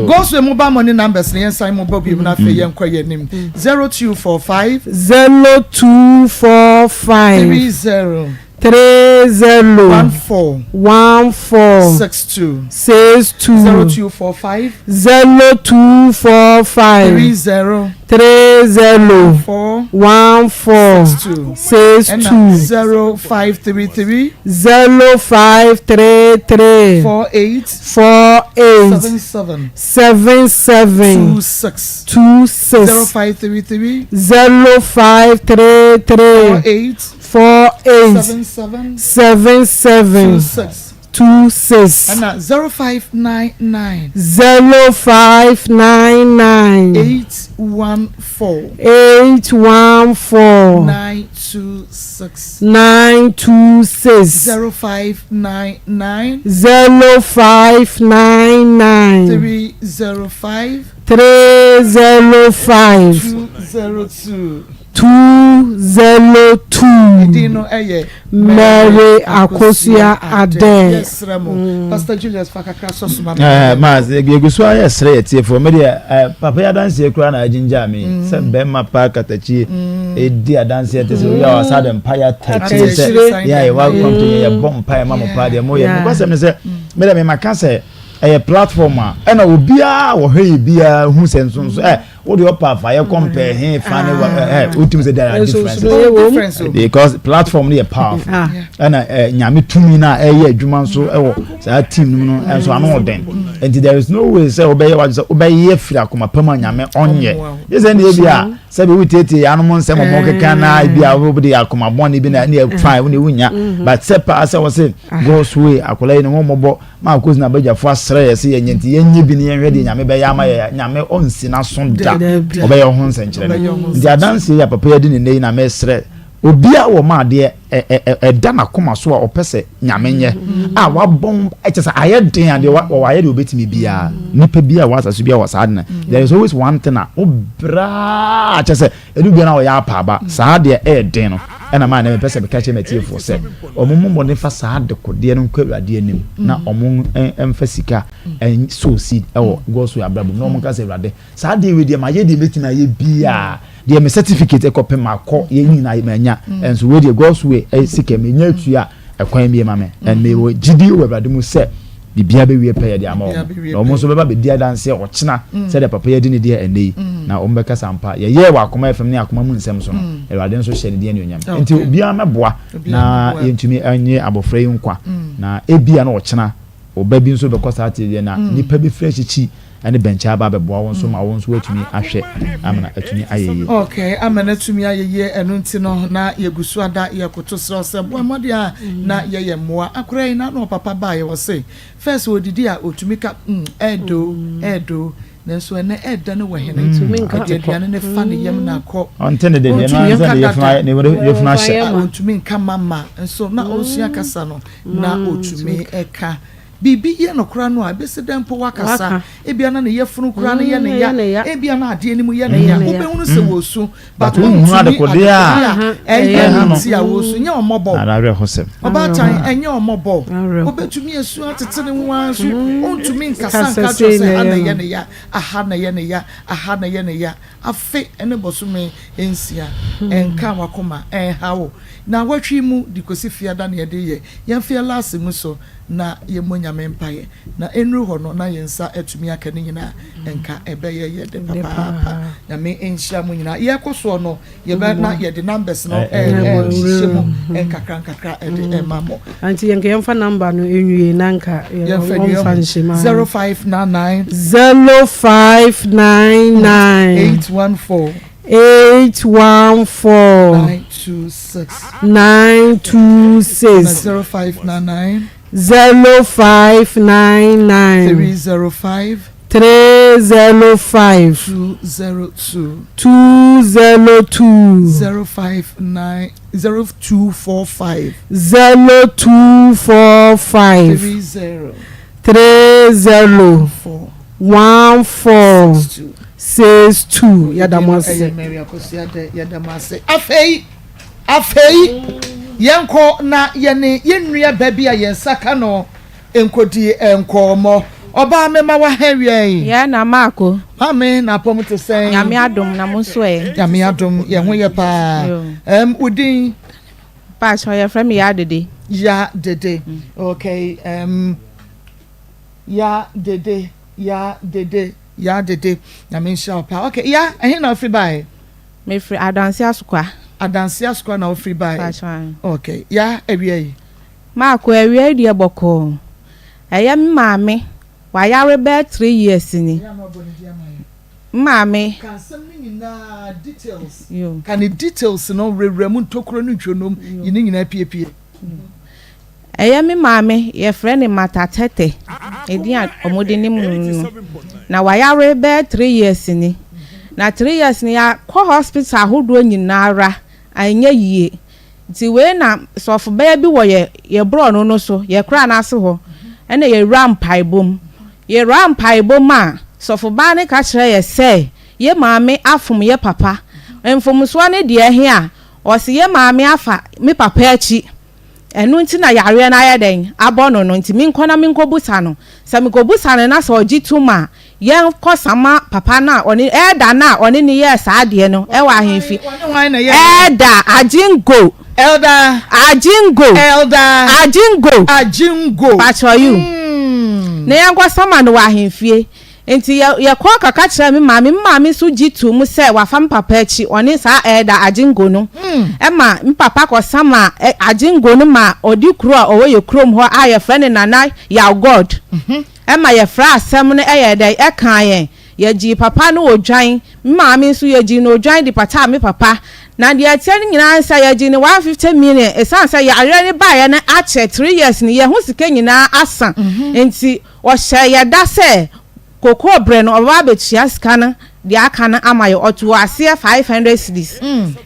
Gospel mobile money numbers ni yɛn san mo bɔ bi mu na afei yɛn kɔ yɛn nim. 0245. 0245. 30. 30. 14. 14. 62. 62. 0245. 0245. 30. 30. 14. 14. 62. 62. 0533. 0533. 48. 48. 77. 77. 26. 26. 0533. 0533. 48. 48. 77. 77. 26. 26. Ɛna 0599. 0599. 814. 814. 926. 926. 0599. 0599. 305. 305. 202. 202. Edin no ɛyɛ. Mary Akosua Adeh. Yɛsrɛ mo. Pastor Julius fa kakra sɔ so ma me. Ɛɛ maas egu so ayɛ srɛ yɛ tiefoɔ me deɛ ɛɛ papa yi adanseɛ koraa na agyingyaa me sɛ bɛrima paa katakyie edi adanseɛ te sɛ owi a wasa de mpa yɛ atakyie sɛ yɛ a yɛwɔ akɔmto yɛ yɛbɔ mpa yɛ ma mo paa deɛ mo yɛ nokwasɛm ne sɛ me deɛ mema ka sɛ ɛyɛ platform a ɛna obiara wɔhwɛ yɛ biara hu sɛ nsonso ɛ wo deɛ ɔpa afa yɛ compare he fa ne wa ɛ wotumi sɛ there are differences because platform no yɛ powerful ɛna ɛ nyame tumi no a ɛyɛ adwuma nso ɛwɔ saa team no mu no ɛnso ano ɔden nti there is no way sɛ wobɛyɛ wadwe sɛ wobɛyɛ firi akoma pa mu a nyame ɔnyɛ yɛ sɛ ɛnna ebi a sɛbi wotietie anom nsɛm ɔmo keka na ebi a wode akoma bɔne bi na ɛne fine wo ne wonya but sɛ paa sɛ wɔ se God's way akwadaa yi ne ho mmɔbɔ Ma akosi na bagyafo asrɛ yɛ sɛ yɛnyɛ nti yɛnyɛ bi ne yɛnhwɛ deɛ Nyame bɛyɛ ama yɛ Nyame ɔnsi n'aso da ɔbɛyɛ ho nsɛnkyerɛnne nti adanseɛ yi a papa yi adi ne nnɛ yi na mesrɛ obia wɔ ma adeɛ ɛda n'akoma so a ɔpɛ sɛ Nyame nyɛ a wabɔn ɛkyɛ sɛ ayɛ den adeɛ wayɛ deɛ ɔbɛtumi biara nipa bi a wɔ asase bi a wɔ saa de no there is always one thing a wobraa kyɛ sɛ ɛdu biara ɔyɛ apaaba saa deɛ ɛyɛ den no. Ɛna maa na mepɛ sɛ meka kyerɛ m'atiefoɔ sɛ wɔn mmɔ mmɔden fa saa adekodeɛ no nkɔ Awurade anim na wɔn mfa sika sow seed ɛwɔ God's way abrabɔ mu na wɔn nka sɛ Awurade saa adeɛ wei deɛ mayɛ deɛ mɛtumi ayɛ biara deɛ me certificate ɛkɔpem makɔ yɛ nyinaa manya ɛnso wei deɛ God's way sika menya atua ɛkwan bie ma me and mewɔ gyidie wɔ Awurade mu sɛ biribiara bɛwie pɛyɛ de ama wɔn na wɔn nso bɛba bɛdi adanseɛ ɔkyena mm. sɛdeɛ papa yi adi ne deɛ ɛnnɛ yi mm. na wɔn bɛkasa ampa yɛyɛɛ wɔ akoma fam ne akoma mu nsɛm so no mm. Awurade nso hyɛ ne deɛ anuonyam nti obiara mɛboa na yɛntumi nye abɔfra yi nkwa na ebia na ɔkyena ɔba bi nso bɛkɔ saa tedeɛ na nipa bi firi akyikyi ne bɛnkyɛ aba abɛboa wo nso ma wo nso woatumi ahwɛ amena atumi ayɛ yie. Okay, amena atumi ayɛ yie ɛno nti no na yɛgu so ada yɛkoto serɛ wo sɛ boa mmɔden a na yɛyɛ mmoa. Akora yi n'ano ɔpapa baeɛ ɔse first ɔdidi a ɔtumi ka mm ɛɛdɛ o ɛɛdɛ o nanso ɛnɛ ɛɛdɛ no wɔ hene ɔde aduane no fa ne yam na akɔ Ɔnte ne dede no ɔntumi ansa nka ne yafunu dada ayɛ ne yafunu ahyɛ. ɔntumi nka mama nso na ɔresua kasa no na ɔtumi ka. Biribi yɛ no koraa no a, ebesi dɛn mpo wakasa? Ebia na ne yafunu koraa no yɛ ne ya, ebia na adeɛ no mu yɛ ne ya. Wobɛhunu sɛ wɔresu, but wontumi adekodeɛ a ɛyɛ no nti a wɔresu. Nyɛ ɔmmɔbɔ. Ɔbaatan, ɛnyɛ ɔmmɔbɔ. Wobɛtumi asu atete ne ho ara nso ɔntumi nkasa nka kyerɛ sɛ ha na ɛyɛ ne ya, aha na ɛyɛ ne ya, aha na ɛyɛ ne ya. Afe ne bosome nsia, ɛnka w'akoma, ɛnha wo. Naawɔtwe yi mu de kɔsi Fiada na yɛde yɛ. Yɛmfa yɛn laase ngu so na yɛmmɔ Nyame mpaeɛ. Na ɛnnuru hɔ no na yɛn nsa atumi aka ne nyinaa. Nka ɛbɛyɛ yɛ dɛ papaapa. Nyame nhyira mo nyinaa. Yɛrekɔ soɔ no, yɛbɛ na yɛde numbers no ɛrehyehyɛ mu nkakra nkakra ɛde ɛma mo. Nti yɛnka yɛmfa number no nwie na nka wɔmfa nhyɛ mu. 0599. 0599. 814. 814. 926. 926. 0599. 0599. 305. 305. 202. 202. 059 0245. 0245. 30. 30. 4. 14. 62. 62. Yɛda mo ase. Ɛyɛ Mary Akosua dɛ yɛda mo ase. Afei, afei yɛnkɔ na yɛne yɛn nua ba bi a yɛn nsa ka no nkɔdi nkɔmmɔ. Ɔbaa mema waha awia yi. Yɛ na maako. Maame na apɔm te sɛn? Nyame adom na mo nso ɛ? Nyame adom yɛn ho yɛ paa. Um, wo din? Paatwa yɛfrɛ me Ya Dede. Ya Dede. Okay. Um, Ya Dede, Ya Dede, Ya Dede. Nyame nhyira wo paa. Okay, Ya, ɛhe na wofiri bae? Mefiri Adanse Asokwa. Adanse Asokwa na wofiri bae? Paatwa. Okay. Ya, awia yi? Maako, awia yi deɛ bɔkɔɔ. Ɛyɛ me maame, wayare bɛyɛ three years ni. Me maame. Ka asɛm no nyinaa details. Ka ne details no, wurawura mu ntokuro ne ntwonom, yi ne nyinaa piepie. Ɛyɛ me maame, yɛfrɛ no Martha Tetteh, edin a wɔde nim no no. Na wayare bɛyɛ three years ni. Na three years no yɛakɔ hospital ahodoɔ nyinaa ara, anyɛ yie. Nti wei na sɔfobaa bi wɔ yɛ yɛ borɔno no so, yɛ koraa no ase hɔ, ɛna yɛwura mpaebɔ mu. Yɛwura mpaebɔ mu a, sɔfobaa no ka kyerɛ yɛ sɛ yɛ maame afom yɛ papa. Mfomsoɔ no deɛ he a, Ɔse yɛ maame afa me papa akyi ɛno nti na yareɛ no ayɛ dɛn abɔ no no nti menkɔ na menkɔ busa no sɛ mekɔ busa no na sɛ ɔgye tum a yɛnkɔ sama papa no a ɔne elder no a ɔne no yɛɛ saa adeɛ no ɛwɔ ahemfi elder Ajingo Elder Ajingo Elder Ajingo Ajingo patrɔ you na yɛnkɔ sama no wɔ ahemfie Enti yɛ, yɛkɔɔ kɔka kyerɛɛ me maame. Me maame nso gye too mu sɛ wafa me papa akyi, ɔne saa Elder Ajingo no. Ɛma me papa kɔsamaa ɛ, Ajingo no maa ɔde kuro a ɔwɔ yɛ kurom hɔ a yɛfrɛ no Nana Yaw God. Ɛma yɛfrɛɛ asɛm no yɛɛ dɛn? Ɛkaa yɛn. Yɛgyee papa no odwan. Me maame nso, yɛgyee no odwan de pataa me papa. Na deɛ ɛteɛ no nyinaa ne sɛ, yɛgyee no 150 million. Ɛsiane sɛ yareɛ no baeɛ no akyɛ, three years no, yɛn ho sika nyinaa asa nti, Ɔhyɛɛ yɛ da sɛ kokoo berɛ no ɔbɛba abɛtua sika no deɛ aka no ama yɛ. Ɔtoo aseɛ 500 cedis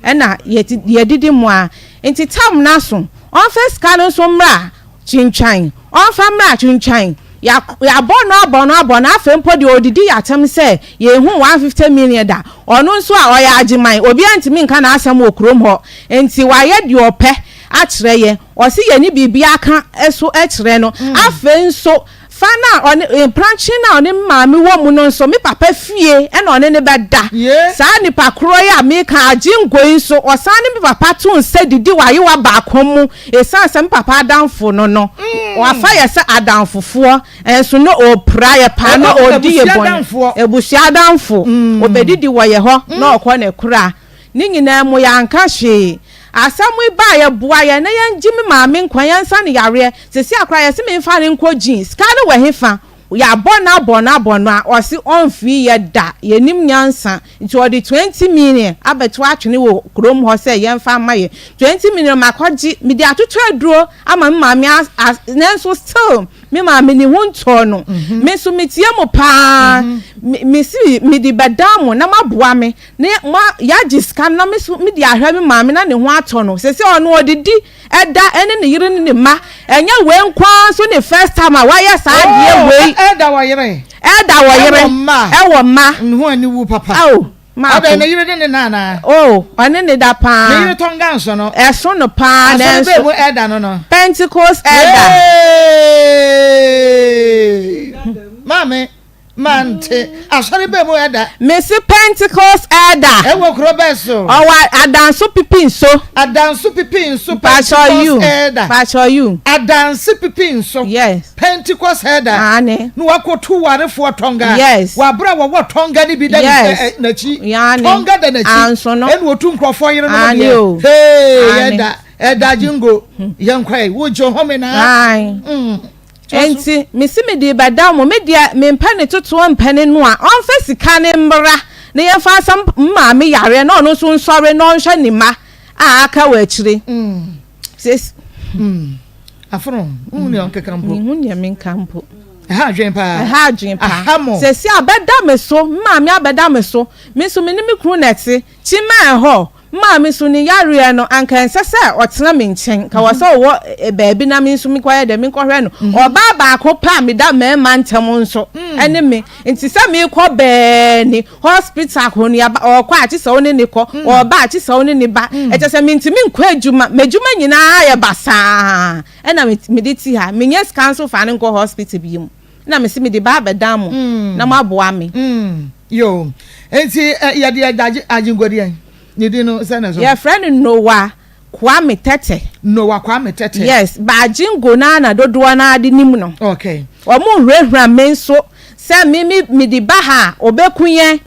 ɛna yɛdidi mu ara. Nti tam no aso, ɔmfa sika no nso mmra twintwan, ɔmfa mmra twintwan. Yɛabɔ no abɔ no abɔ no, afei mpo deɛ ɔdidi yɛn atɛm sɛ yɛnhuu 150 million da. Ɔno nso a ɔyɛ Agyeman, obiara ntumi nka n'asɛm wɔ kurom hɔ. Nti wayɛ deɛ ɔpɛ akyerɛ yɛn. Ɔse yɛnni biribiara ka so kyerɛ no. Afei nso, fa no a ɔne, mprankye no a ɔne me maame wɔ mu no nso, me papa fie na ɔne no bɛda. Saa nipa korɔ yi a meka, Agyengo yi nso, ɔsan ne me papa to nsa didi wɔ ayewa baako mu. Esiane sɛ me papa adamfo no no, wafa yɛ sɛ adamfofoɔ, nso na ɔpira yɛ paa na ɔdi yɛ bɔne. Abusua adamfo. Ɔbɛdidi wɔ yɛ hɔ na ɔkɔ ne kora. Ne nyinaa mu yɛanka hwee. Asɛm yi baeɛ, boa yɛn na yɛngye me maame nkwa, yɛnsa no yareɛ. Seesei koraa yɛse memfa no nkɔ gyin. Sika no wɔ hefa? Yɛabɔ no abɔ no abɔ no a, ɔse ɔmfiri yɛ da, yɛnim nyansa, nti ɔde 20 million abɛto atwene wɔ kurom hɔ sɛ yɛmfa mma yɛn. 20 million makɔgye, mede atotɔ aduro ama me maame a, nanso still me maame ne ho ntɔɔ no. Me nso metie mo paa, me, mese mede bɛdan mo na moaboa me na yɛagye sika no na me nso mede ahwɛ me maame na ne ho atɔ no. Seesei ɔno ɔdidi Ɛda ɛne ne yere ne ne mma. Ɛnyɛ wei nko ara nso ne first time a wayɛ saa adeɛ Oh, wei. Ɛda wɔ yere. Ɛda wɔ yere. Ɛwɔ mma. Ɛwɔ mma. Ne ho ani wu papa. Oh, maako. Ɔdɛ ne yere ne ne na anaa? Oh, ɔne ne da paa. Ne yere tɔnga nso no. Ɛso no paa nanso. Asɔre bɛɛ mu ɛda no no. Pentecost ɛda. Hey! Maame. Mante. Asɔre bɛn mu ɛda? Mese Pentecost elder. Ɛwɔ kuro bɛn so? Ɔwɔ Adanso Pipi nso. Adanso Pipi nso Pentecost elder. Pakyɛ you. Adanse Pipi nso. Yes. Pentecost elder. Aane. Na wakɔtu warefoɔ Tonga. Yes. Wɔ abere a wɔwɔ Tonga no bi da yes. n'akyi. Yaane. Tonga da n'akyi. Anso no. Ɛna otu nkurɔfoɔ yere no Aane deɛ. o. Hey, Aane. ɛda ɛda jingo. Yɛn kɔɛ. Wogye home na. Aane. Mm. Enti mese mede rebɛda mo, me deɛ mempɛ ne totoɔ mpɛ ne noa, ɔmfa sika no mmra na yɛmfa nsa me maame yareɛ na ɔno nso nsɔre na ɔnhwɛ ne mma a aka wɔ akyire. Ses. Afono, wohu nea ɔnkeka mpo. Mehu nea menka mpo. Ɛha adwene paa. Ɛha adwene paa. Aha mo. Sɛsi abɛda me so, me maame abɛda me so, me nso me ne me kunu na ɛte, kyima ɛhɔ. Maame so ne yareɛ no, anka ɛnsɛ sɛ ɔtena me nkyɛn. Nka wɔ sɛ ɔwɔ baabi na me nso menkɔyɛ dɛ, menkɔhwɛ no. Ɔbaa baako pɛ a meda mmarima ntam nso ne me. Nti sɛ mekɔ bɛɛni hospital akɔneaba, ɔkɔ a kye sɛ wo ne ne kɔ, ɔba a kye sɛ wo ne ne ba. Ɛkyɛ sɛ mentumi nkɔ adwuma. M'adwuma nyinaa ayɛ basaa ɛna mede te ha. Mennya sika nso fa no nkɔ hospital bio. Ɛna mese mede ba abɛdan mo na moaboa me. Yoo, enti yɛde agya Agyengodeɛn ne din no sɛ na so? Yɛfrɛ no Noah Kwame Tɛtɛ. Noah Kwame Tɛtɛ. Yes, but Agyengo no ara na dodoɔ no ara de nim no. Okay. Wɔn hurahura me nso sɛ me me mede ba ha a, ɔbɛku yɛn.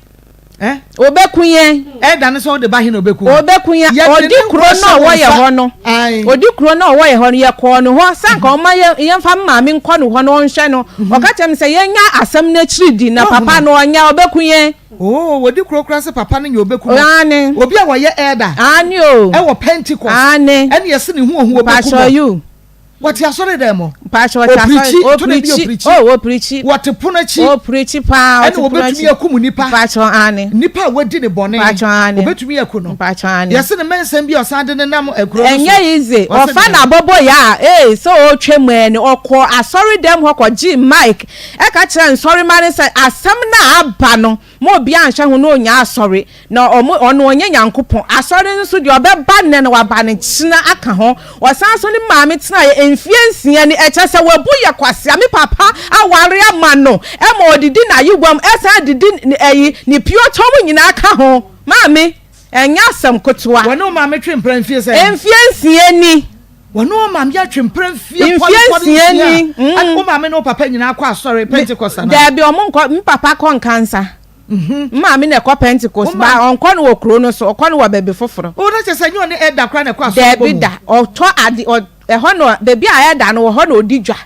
Eh? Ɔbɛku yɛn. Ɛda ne sɛ wode ba he na ɔbɛku? Ɔbɛku yɛn. Yɛde Ɔdi kuro no a ɔwɔ yɛ hɔ no. Ae. Ɔdi kuro no a ɔwɔ yɛ hɔ no, yɛkɔɔ ne hɔ sɛ anka ɔmma yɛn yɛmfa me maame nkɔ ne hɔ na ɔnhwɛ no. Ɔka kyerɛɛ me sɛ yɛnya asɛm no akyiri di na papa no ɔnyɛ a ɔbɛku yɛn. Oo, wɔdi kuro koraa sɛ papa no nyɛ ɔbɛku no. Aane. Obi a wɔyɛ elder. Aane o. Ɛwɔ Pentecost. Aane. Ɛne yɛse ne ho ohu ɔbɛku Mpakyɛw no. you. Wɔte asɔre dɛm mo. Mpakyɛw wɔte asɔre. Oprikyi, to na bi Oprikyi. oprikyi. Oh, oprikyi. Wɔte pono akyi. Oprikyi paa, Ɛna ɔte pono wɔbɛtumi akyi. akum nipa. Mpakyɛw aane. Nipa a wadi ne bɔne. Mpakyɛw aane. Wɔbɛtumi aku no. Mpakyɛw aane. Yɛse ne mmɛnsɛm bi a ɔsan de nenam akuro no so. Ɛnyɛ easy. Ɔse Ɔfa dɛn? n'abɔbɔyɛ a, ee, sɛ ɔretwa mu ɛɛ ni, ɔkɔɔ asɔre dɛm hɔ kɔgyee mic ɛka kyerɛɛ nsɔremma no sɛ asɛm no a aba no, Ma obiara nhwɛ ho na ɔnnya asɔre, na ɔmo, ɔno ɔnyɛ Nyankopɔn. Asɔre no nso deɛ ɔbɛba nnɛ na waba no kyena aka ho. Ɔsan nso ne maame tenaeɛ mfeɛ nsia ni, ɛkyerɛ sɛ wabu yɛ kwasea. Me papa aware ama no ma ɔdidi n'ayewam, ɛsan didi ne, ɛyi, ne piotɔ mu nyinaa ka ho. Maame, ɛnyɛ asɛm ketewa. Wɔne wo maame twe mpena mfie sɛn? Mfeɛ nsia ni. Wɔne wo maame atwe mpena mfie Mfie pɔlepɔle nsia nsia ni. a, ɛne wo maame ne wo papa nyinaa kɔ asɔre Pentecost anaa? Daabi, ɔmo nkɔ, me papa kɔ Nkansa. Me maame na ɛkɔ Pentecost, Wo ba maame- ɔnkɔ no wɔ kuro no so, ɔkɔ no wɔ baabi foforɔ. O, na kyerɛ sɛ ɛnyɛ ɔne Elder koraa na ɛkɔ asɔre bɔ Daabi mu. da, ɔtɔ ade, ɔ, ɛhɔ na, baabi a Elder no wɔ hɔ na ɔdi dwa.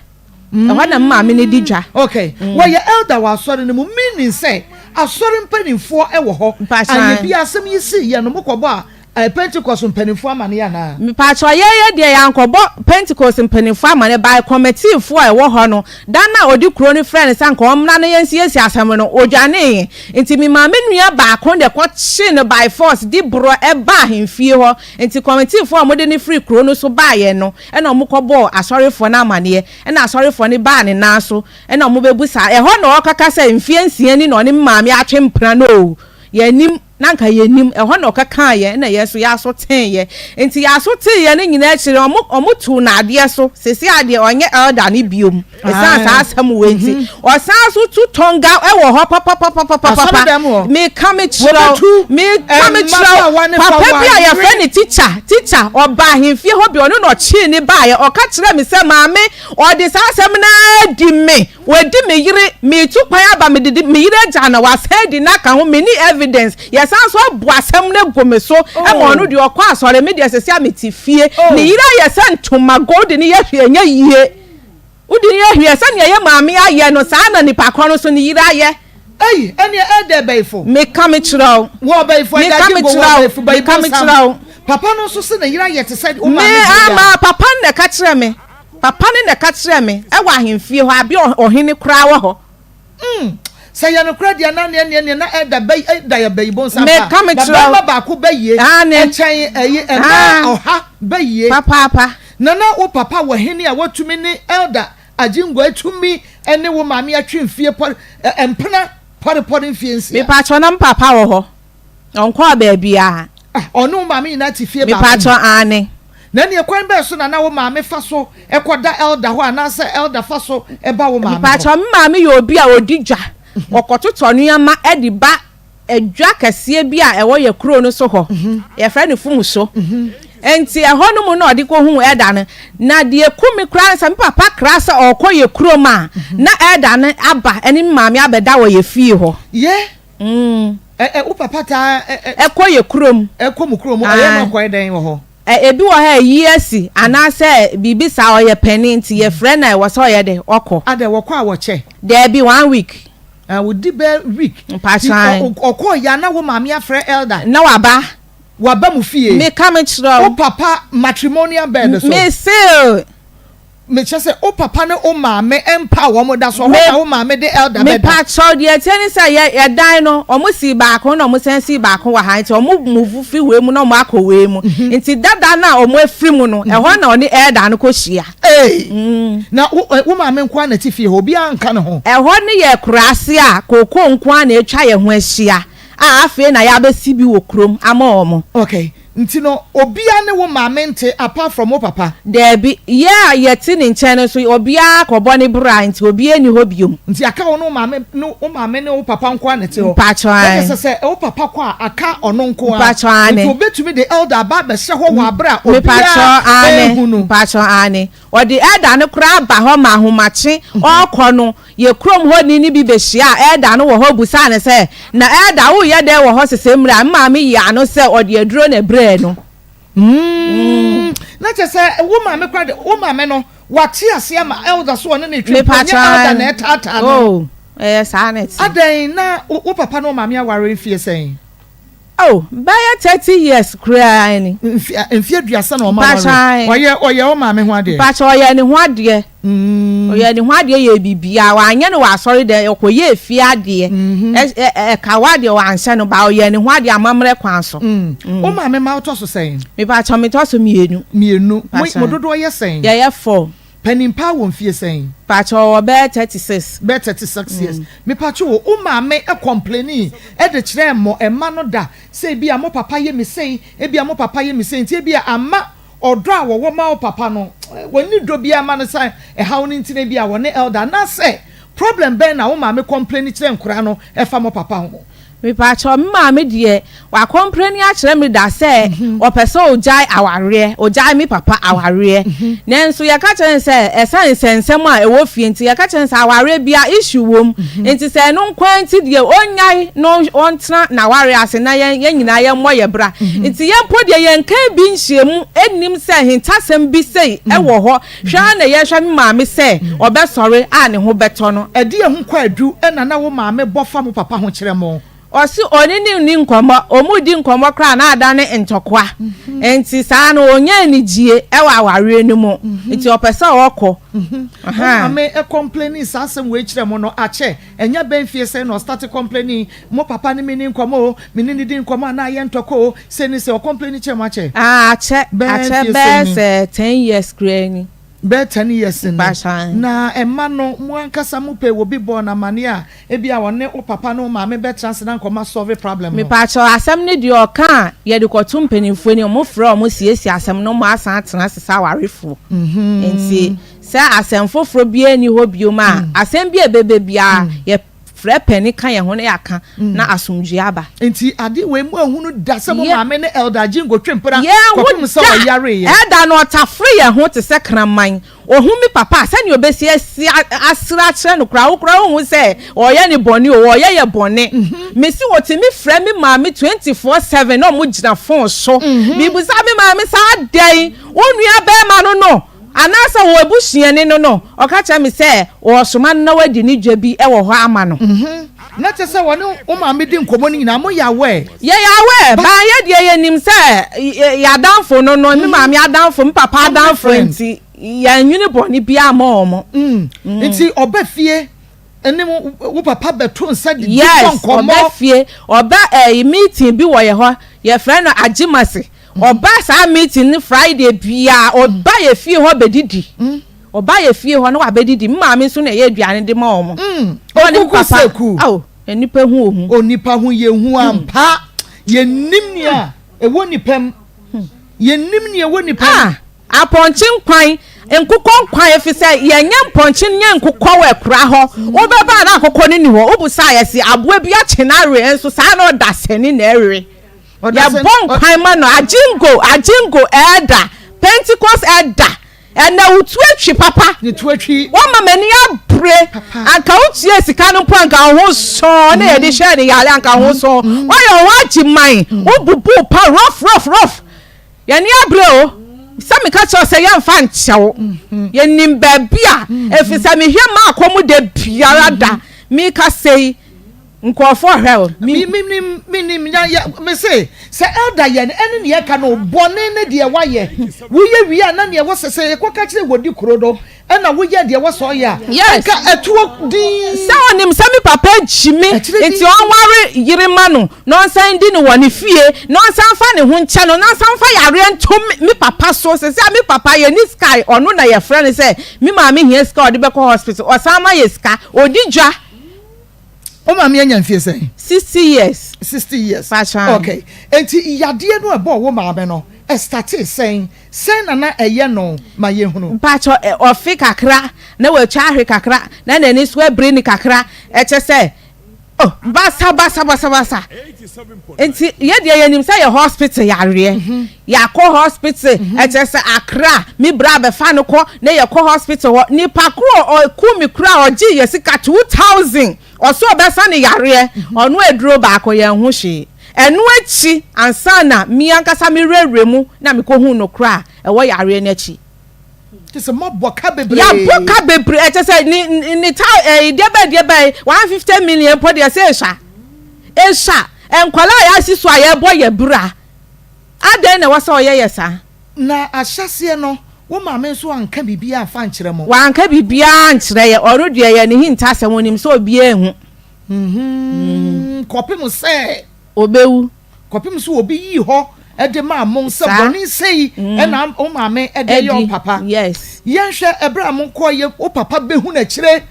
Ɛhɔ na me maame no di dwa. Okay, wɔyɛ elder wɔ asɔre no mu, meaning sɛ asɔre mpanimfoɔ wɔ hɔ. Mpakyɛ. Anyɛ bi asɛm yi sii yɛ no, mokɔbɔ a. Pentecost mpanimfoɔ amaneɛ anaa? Mepakyɛw, yɛn yɛ deɛ yɛankɔbɔ Pentecost mpanimfoɔ amaneɛ, by kɔmɛtiifoɔ a ɛwɔ hɔ no, da no a ɔdi kuro no frɛɛ no sɛ anka ɔmmra na yɛnsiesie asɛm no, ɔdwanee. Nti memaa me nua baako na ɛkɔkyee no by force de borɔ baa ahemfie hɔ. Nti kɔmɛtiifoɔ a wɔde no firi kuro no so baeɛ no na wɔkɔbɔɔ asɔrefoɔ no amaneɛ, ɛna asɔrefoɔ no baa ne nan so na wɔbɛbusaa. Ɛhɔ na ɔrekaka sɛ mfeɛ nsia ni na ɔne me maame atwe mpena no oo, yɛnnim. Na anka yɛnnim. Ɛhɔ na ɔkɛkaa yɛn, ɛna yɛn nso yɛn aso teeɛ. Nti yɛn aso teeɛ no nyinaa akyiri no, wɔn, wɔn tuu no adeɛ so. Seesei ara deɛ ɔnyɛ elder no biom, ɛsiane saa asɛm wei nti. Ɔsan nso tu Tonga wɔ hɔ papapapapapa. Asɔredɛm hɔ. Meka mekyerɛ wo, meka mekyerɛ wo, papa bi a yɛfrɛ no Teacher, Teacher, ɔbaa ahemfie hɔ bi, ɔno na ɔkyee ne baeɛ. Ɔka kyerɛɛ me sɛ, Maame, ɔde saa asɛm no ara di me. Wadi me yere, meretu kwan aba mede de me yere agya na wasan adi no aka ho, menni evidence, yɛsan nso abu asɛm no agu me so ma ɔno deɛ ɔkɔ asɔre, me deɛ seesei a mete fie, ne yere ayɛ sɛ ntoma golden yɛ hwee ɛnyɛ yie, wode no yɛ hwee, sɛdeɛ yɛ maame ayɛ no saa na nipa korɔ no nso ne yere ayɛ. Ei, ɛneɛ ɛɛdɛ bɛyifo. Meka me kyerɛ wo. Wɔ bɛyifo Meka ɛda me gye go wɔ kyerɛ wo. bɛyifo bɛyi Meka me bonsam. kyerɛ wo. Papa no nso se ne yere ayɛ te sɛ wo Me maame deɛ yi ama a. papa no na ɛka kyerɛɛ me. Papa no na ɛka kyerɛɛ me wɔ ahemfie hɔ, abe a ɔhene koraa wɔ hɔ. Mm, sɛ ɛyɛ nokorɛ deɛ na neɛ neɛ neɛ na ɛda bɛ ɛda yɛ bɛyi bonsam paa. Meka Na mekyerɛ wo. bɛrima baako bɛyie Aane. ɛkyɛn ɛyi mmaa Aa. ɔha bɛyie. Papaapa. Na na wo papa wɔ hene a watumi ne Elder Agyingwa atumi ne wo maame atwe mfie pɔre ɛ mpena pɔrepɔre mfie nsia. Mepakyɛw na me papa wɔ hɔ. Ɔnkɔɔ baabiara. Ah, ɔne wo maame nyinaa te fie baako mu? Mepakyɛw, aane. Na ɛneɛ kwan bɛn so na na wo maame fa so kɔda Elder hɔ anaasɛ Elder fa so ba wo maame hɔ? Mepakyɛw, me maame yɛ obi a ɔdi dwa. Ɔkɔtotɔ nneɛma de ba dwa kɛseɛ bi a ɛwɔ yɛn kuro no so hɔ. Yɛfrɛ no Fumuso. Enti ɛhɔ no mu na ɔde kɔhuu Elder no. Na deɛ ɛku me koraa ne sɛ me papa kra sɛ ɔrekɔ yɛn kurom a, na Elder no aba ne me maame abɛda wɔ yɛn fie hɔ. Yɛ? Mm. Ɛ ɛ wo papa taa ɛ ɛ. Ɛkɔ yɛ kurom. Ɛkɔ mo kurom. Ɔyɛ na ɔkɔyɛ dɛn wɔ hɔ? Ɛ ebi wɔ hɔ a ayi asi anaasɛ biribi saa ɔyɛ panin nti yɛfrɛ no a ɛwɔ sɛ ɔyɛ dɛ ɔkɔ. Adɛ wɔkɔ a wɔkyɛ? Daabi one week. Ah wɔdi bɛ week. Mpakyɛ ae. Nti ɔkɔɔ yɛ a na wo maame afrɛ elder? Na waba. Waba mo fie? Meka mekyerɛ wo. Wo papa matrimonial bed so? Mese o. Mekyerɛ sɛ wo papa ne wo maame mpa a wɔn da so, ɛhɔ na wo maame de elder bɛda. Mepakyɛw, deɛ ɛteɛ ne sɛ yɛ ɛdan no wɔn sii baako na wɔn san sii baako wɔ ha nti wɔn move firi wei mu na wɔn akɔ wei mu nti dada no a wɔn afiri mu no ɛhɔ na ɔne elder no kɔ hyia. Ee, na wo wo maame nko ara na ɛte fie hɔ, obiara nka ne ho. Ɛhɔ no yɛ akuraase a kookoo nko ara na atwa yɛn ho ahyia a afei na yɛabɛsi bi wɔ kurom ama wɔn. Okay. Nti no obia ne wo maame nte apart from wo papa? Daabi, yɛ a yɛte ne nkyɛn no nso obiara kɔbɔ ne bra nti obiara nni hɔ biom. Nti aka wo ne wo maame ne wo maame ne wo papa nko ara na ɛte hɔ? Mpakyɛw aane. Na kyerɛ sɛ sɛ wo papa kɔ a aka ɔno nko ara? Mpakyɛw aane. Nti obetumi de elder aba abɛhyɛ hɔ wɔ abere a Mepakyɛw obiara aane, nhu no? mpakyɛw aane. Ɔde elder no koraa ba hɔ ma ahomakye ɔɔkɔ no, yɛ kurom hɔ ni no bi behyiaa elder no wɔ hɔ busaa no sɛ, Na elder woreyɛ dɛn wɔ hɔ sesei mmerɛ a? Me maame yii ano sɛ ɔde aduro na ɛbrɛɛ no. Mm, na kyerɛ sɛ wo maame koraa de, wo maame no wate ase ama elder so ɔne no retwe mpɔ, ɛnyɛ elder na ɛtaataa no. Oh, ɛyɛ saa na ɛte. Adɛn, na wo papa ne wo maame aware mfie sɛn? Oh, bɛyɛ 30 years koraa ni. Mfe 30 na wɔn aware. Ɔyɛ ɔyɛ wo maame ho adeɛ. Mpakyɛ ɔyɛ ne ho adeɛ. Ɔyɛ ne ho adeɛ yɛ biribiara. Wanyɛ no wɔ asɔre dɛ, ɔkɔyɛ efie adeɛ. Ɛkawa deɛ wanhyɛ no ba ɔyɛ ne ho adeɛ amammerɛ kwan so. Wo maame ma wotɔ so sɛn? Mepakyɛ metɔ so mmienu. Mmienu. Mo dodoɔ yɛ sɛn? Yɛyɛ four. Panin paa wɔ mfie sɛn? Pakyɛ ɔwɔ bɛyɛ 36. Bɛyɛ 36 years. Mepakyɛ o, wo maame complainii de kyerɛɛ mo mma no da sɛ ebia mo papa yɛ me sei, ebia mo papa yɛ me sei nti ebia amma ɔdɔ a wɔwɔ ma wo papa no, wɔnni dɔ biara ma no sɛ ɛhaw no nti na ebia wɔne elder anaasɛ problem bɛn na wo maame complaini kyerɛ nkwadaa no ɛfa mo papa ho? Mepakyɛw, me maame deɛ, wakɔmpleni akyerɛ me da sɛ ɔpɛ sɛ ɔgyae awareɛ, ɔgyae me papa awareɛ. Nanso yɛka kyerɛ no sɛ ɛsiane nsɛnsɛm a ɛwɔ fie nti, yɛka kyerɛ no sɛ awareɛ biara issue wɔ mu. Nti sɛ ɛno nko ara nti deɛ, ɔnnyae na ɔntena n'awareɛ ase na yɛn yɛn nyinaa yɛmmɔ yɛn bra. Nti yɛn mpo deɛ yɛnkaa bi nhyiamu nnim sɛ ahintasɛm bi sei wɔ hɔ. Hwɛ ara na yɛrehwɛ me maame sɛ ɔbɛsɔre a ne ho bɛtɔ no. Ɛdeɛn ho kwaadu na na wo maame bɔ fa mo papa ho kyerɛ mo? Ɔse ɔne no nni nkɔmmɔ, ɔmo di nkɔmmɔ koraa na adane ntɔkwa. Nti saa no ɔnnya anigyie wɔ awareɛ no mu. Nti ɔpɛ sɛ ɔkɔ. Wo maame complaini saa asɛm wei kyerɛ mo no akyɛ? Ɛnyɛ bɛn mfie sɛn na ɔstarte complaini, mo papa ne me nni nkɔmmɔ o, me ne no di nkɔmmɔ a na ayɛ ntɔkwa o, sei ne sei, ɔcomplaini kyerɛ mo akyɛ? Ah akyɛ, Bɛyɛ akyɛ mfie bɛyɛ sɛn ni? sɛ ten years koraa ni. Bɛyɛ ten years ni. Mpakyɛw. Na mma no, mo ankasa mo pɛ obi bɔɔ no amaneɛ a, ebia ɔne wo papa ne wo maame bɛtra ase na nkɔma solve problem no. Mepakyɛw, asɛm no deɛ ɔka a, yɛde kɔto mpanimfoɔ anim, wɔn frɛ wɔn siesie asɛm no, wɔn asan atena ase sɛ awarefoɔ. Nti sɛ asɛm foforɔ biara nni hɔ biom a, asɛm bi a ɛbɛba biara, yɛfrɛ panin ka yɛn ho na yɛaka na asomdwoeɛ aba. Nti adeɛ wei mo anhunu da sɛ mo maame ne Elder Jingo twe mpena Yɛnhu kɔpem sɛ da! ɔyareeɛ? Elder no ɔtafere yɛn ho te sɛ kraman. Ɔhu me papa a, sɛdeɛ ɔbɛsi asi asere akyerɛ no koraa, wo koraa wonhu sɛ ɔreyɛ no bɔne o, ɔreyɛ yɛ bɔne. Mese ɔtumi frɛ me maame 24/7 na wɔgyina phone so. Mebisa me maame sɛ adɛn, wo nua barima no no anaasɛ wo abusuani no no? Ɔka kyerɛ me sɛ ɔresoma no na wadi ne dwa bi wɔ hɔ ama no. Na kyerɛ sɛ wɔne wo maame di nkɔmmɔ no nyinaa, moyɛ aware? Yɛyɛ aware, but yɛ deɛ yɛnim sɛ yɛn adamfo no no, me maame adamfo, me papa adamfo nti, yɛnnwene bɔne biara mma wɔn. Nti ɔba fie ne wo papa bɛto nsa didi bɔ nkɔmmɔ? Yes, ɔba fie, ɔba ɛyi meeting bi wɔ yɛ hɔ, yɛfrɛ no Agyemase. Ɔba saa meeting no Friday biara, ɔba yɛ fie hɔ bɛdidi. Ɔba yɛ fie hɔ na wabɛdidi. Me maame nso na ɛyɛ aduane de ma wɔn. Ɔne me Okuku papa. seku. Ao, nnipa hu ohu. Onipa ho yɛ hu ampa. Yɛnnim nea ɛwɔ nipa mu. Yɛnnim nea ɛwɔ nipa mu. Ah, apɔnkye nkwan, nkokɔ nkwan, efisɛ yɛnyɛ mpɔnkye nyɛ nkokɔ wɔ akura hɔ. Wobɛba a na akokɔ no nni hɔ. Wobusa a yɛse aboa bi akye no awe, nso saa na ɔdasani na ɛwe. Yɛbɔ nkwan ma no. Agyengo, agyengo ɛɛda. Pentecost ɛda. Ɛnɛ wo tu atwi papa. Ne tu atwi. Wama m'ani abere. Papa. Anka wotua sika no mpo anka wo ho sɔɔ na yɛde hwɛɛ ne yare anka wo ho sɔɔ. Mm. Woayɛ wo ho agye man. Mm. Wobubu pa rough rough rough. Yɛni abere o. Sɛ meka kyerɛ sɛ yɛmfa nkyɛ wo. Mm-hmm. Yɛnim baabi a mm-hmm. ɛfiri sɛ mehwɛ maakɔ mu da biara da. Mm-hmm. Meka sei. Nkurɔfoɔ hwɛ o. Me me nim me nim ya ya me se sɛ elder yɛ no ɛne nea ɛka no bɔne ne deɛ wayɛ woyɛ wie a na nea ɛwɔ sɛ sɛ yɛkɔ ka kyerɛ wɔdi kuro no ɛna woyɛ deɛ ɛwɔ sɛ ɔyɛ a Yes. nka ɛtoɔ din. Sɛ ɔnim sɛ me papa agyi me Akyire nti din. ɔnware yere ma no na ɔnsan ndi no wɔ ne fie na ɔnsan mfa ne ho nkyɛ no na ɔnsan mfa yareɛ nto me me papa so sɛsɛ a me papa yɛnni sika a ɔno na yɛfrɛ no sɛ me maame hia sika a ɔde bɛkɔ hospital ɔsan ma yɛ sika ɔdi dwa. Wo maame anya mfie sɛn? 60 years. 60 years. Pakyɛ. Okay. Enti yadeɛ no ɛbɔɔ wo maame no, ɛstartee sɛn? Sɛn na na ɛyɛ no ma yɛhunu? Mpakyɛ, ɔfe kakra, na watwa ahwe kakra, na n'ani so abiri no kakra, ɛkyɛ sɛ, oh, basa basa basa basa. Nti yɛ deɛ yɛnim sɛ yɛ hospital yareɛ. Yɛakɔ hospital, ɛkyɛ sɛ Accra, me bra bɛfa no kɔ, na yɛkɔ hospital hɔ. Nipa koro ɔku me kura ɔgye yɛ sika 2000, ɔso ɔbɛsa ne yareɛ, ɔno aduro baako yɛn ho hwee. Ɛno akyi ansa na me ankasa me werɛwerɛ mu na mekɔhuu nokorɛ a ɛwɔ yareɛ no akyi. Kyɛ sɛ moabɔ ka bebree. Yɛabɔ ka bebree ɛkyɛ sɛ ne ne ta ɛyi deɛ bɛn deɛ bɛn 150 million mpo deɛ sɛ esua esua nkwadaa a yɛasi so a yɛbɔ yɛ bra adɛn na ɛwɔ sɛ ɔyɛ yɛ saa. Na ahyɛseɛ no wo maame nso anka biribiara amfa ankyerɛ mo. Wanka biribiara ankyerɛ yɛ ɔno deɛ yɛ ne hintasɛm onim sɛ obiara nhu. Mm-hmm. Kɔpem sɛ. Obewu. Kɔpem sɛ obi yii hɔ de maa mo sɛ bɔne sei na wo maame de yɛ wo papa. Yes. Yɛnhwɛ ɛberɛ a mokɔ yɛ wo papa bɛhu n'akyire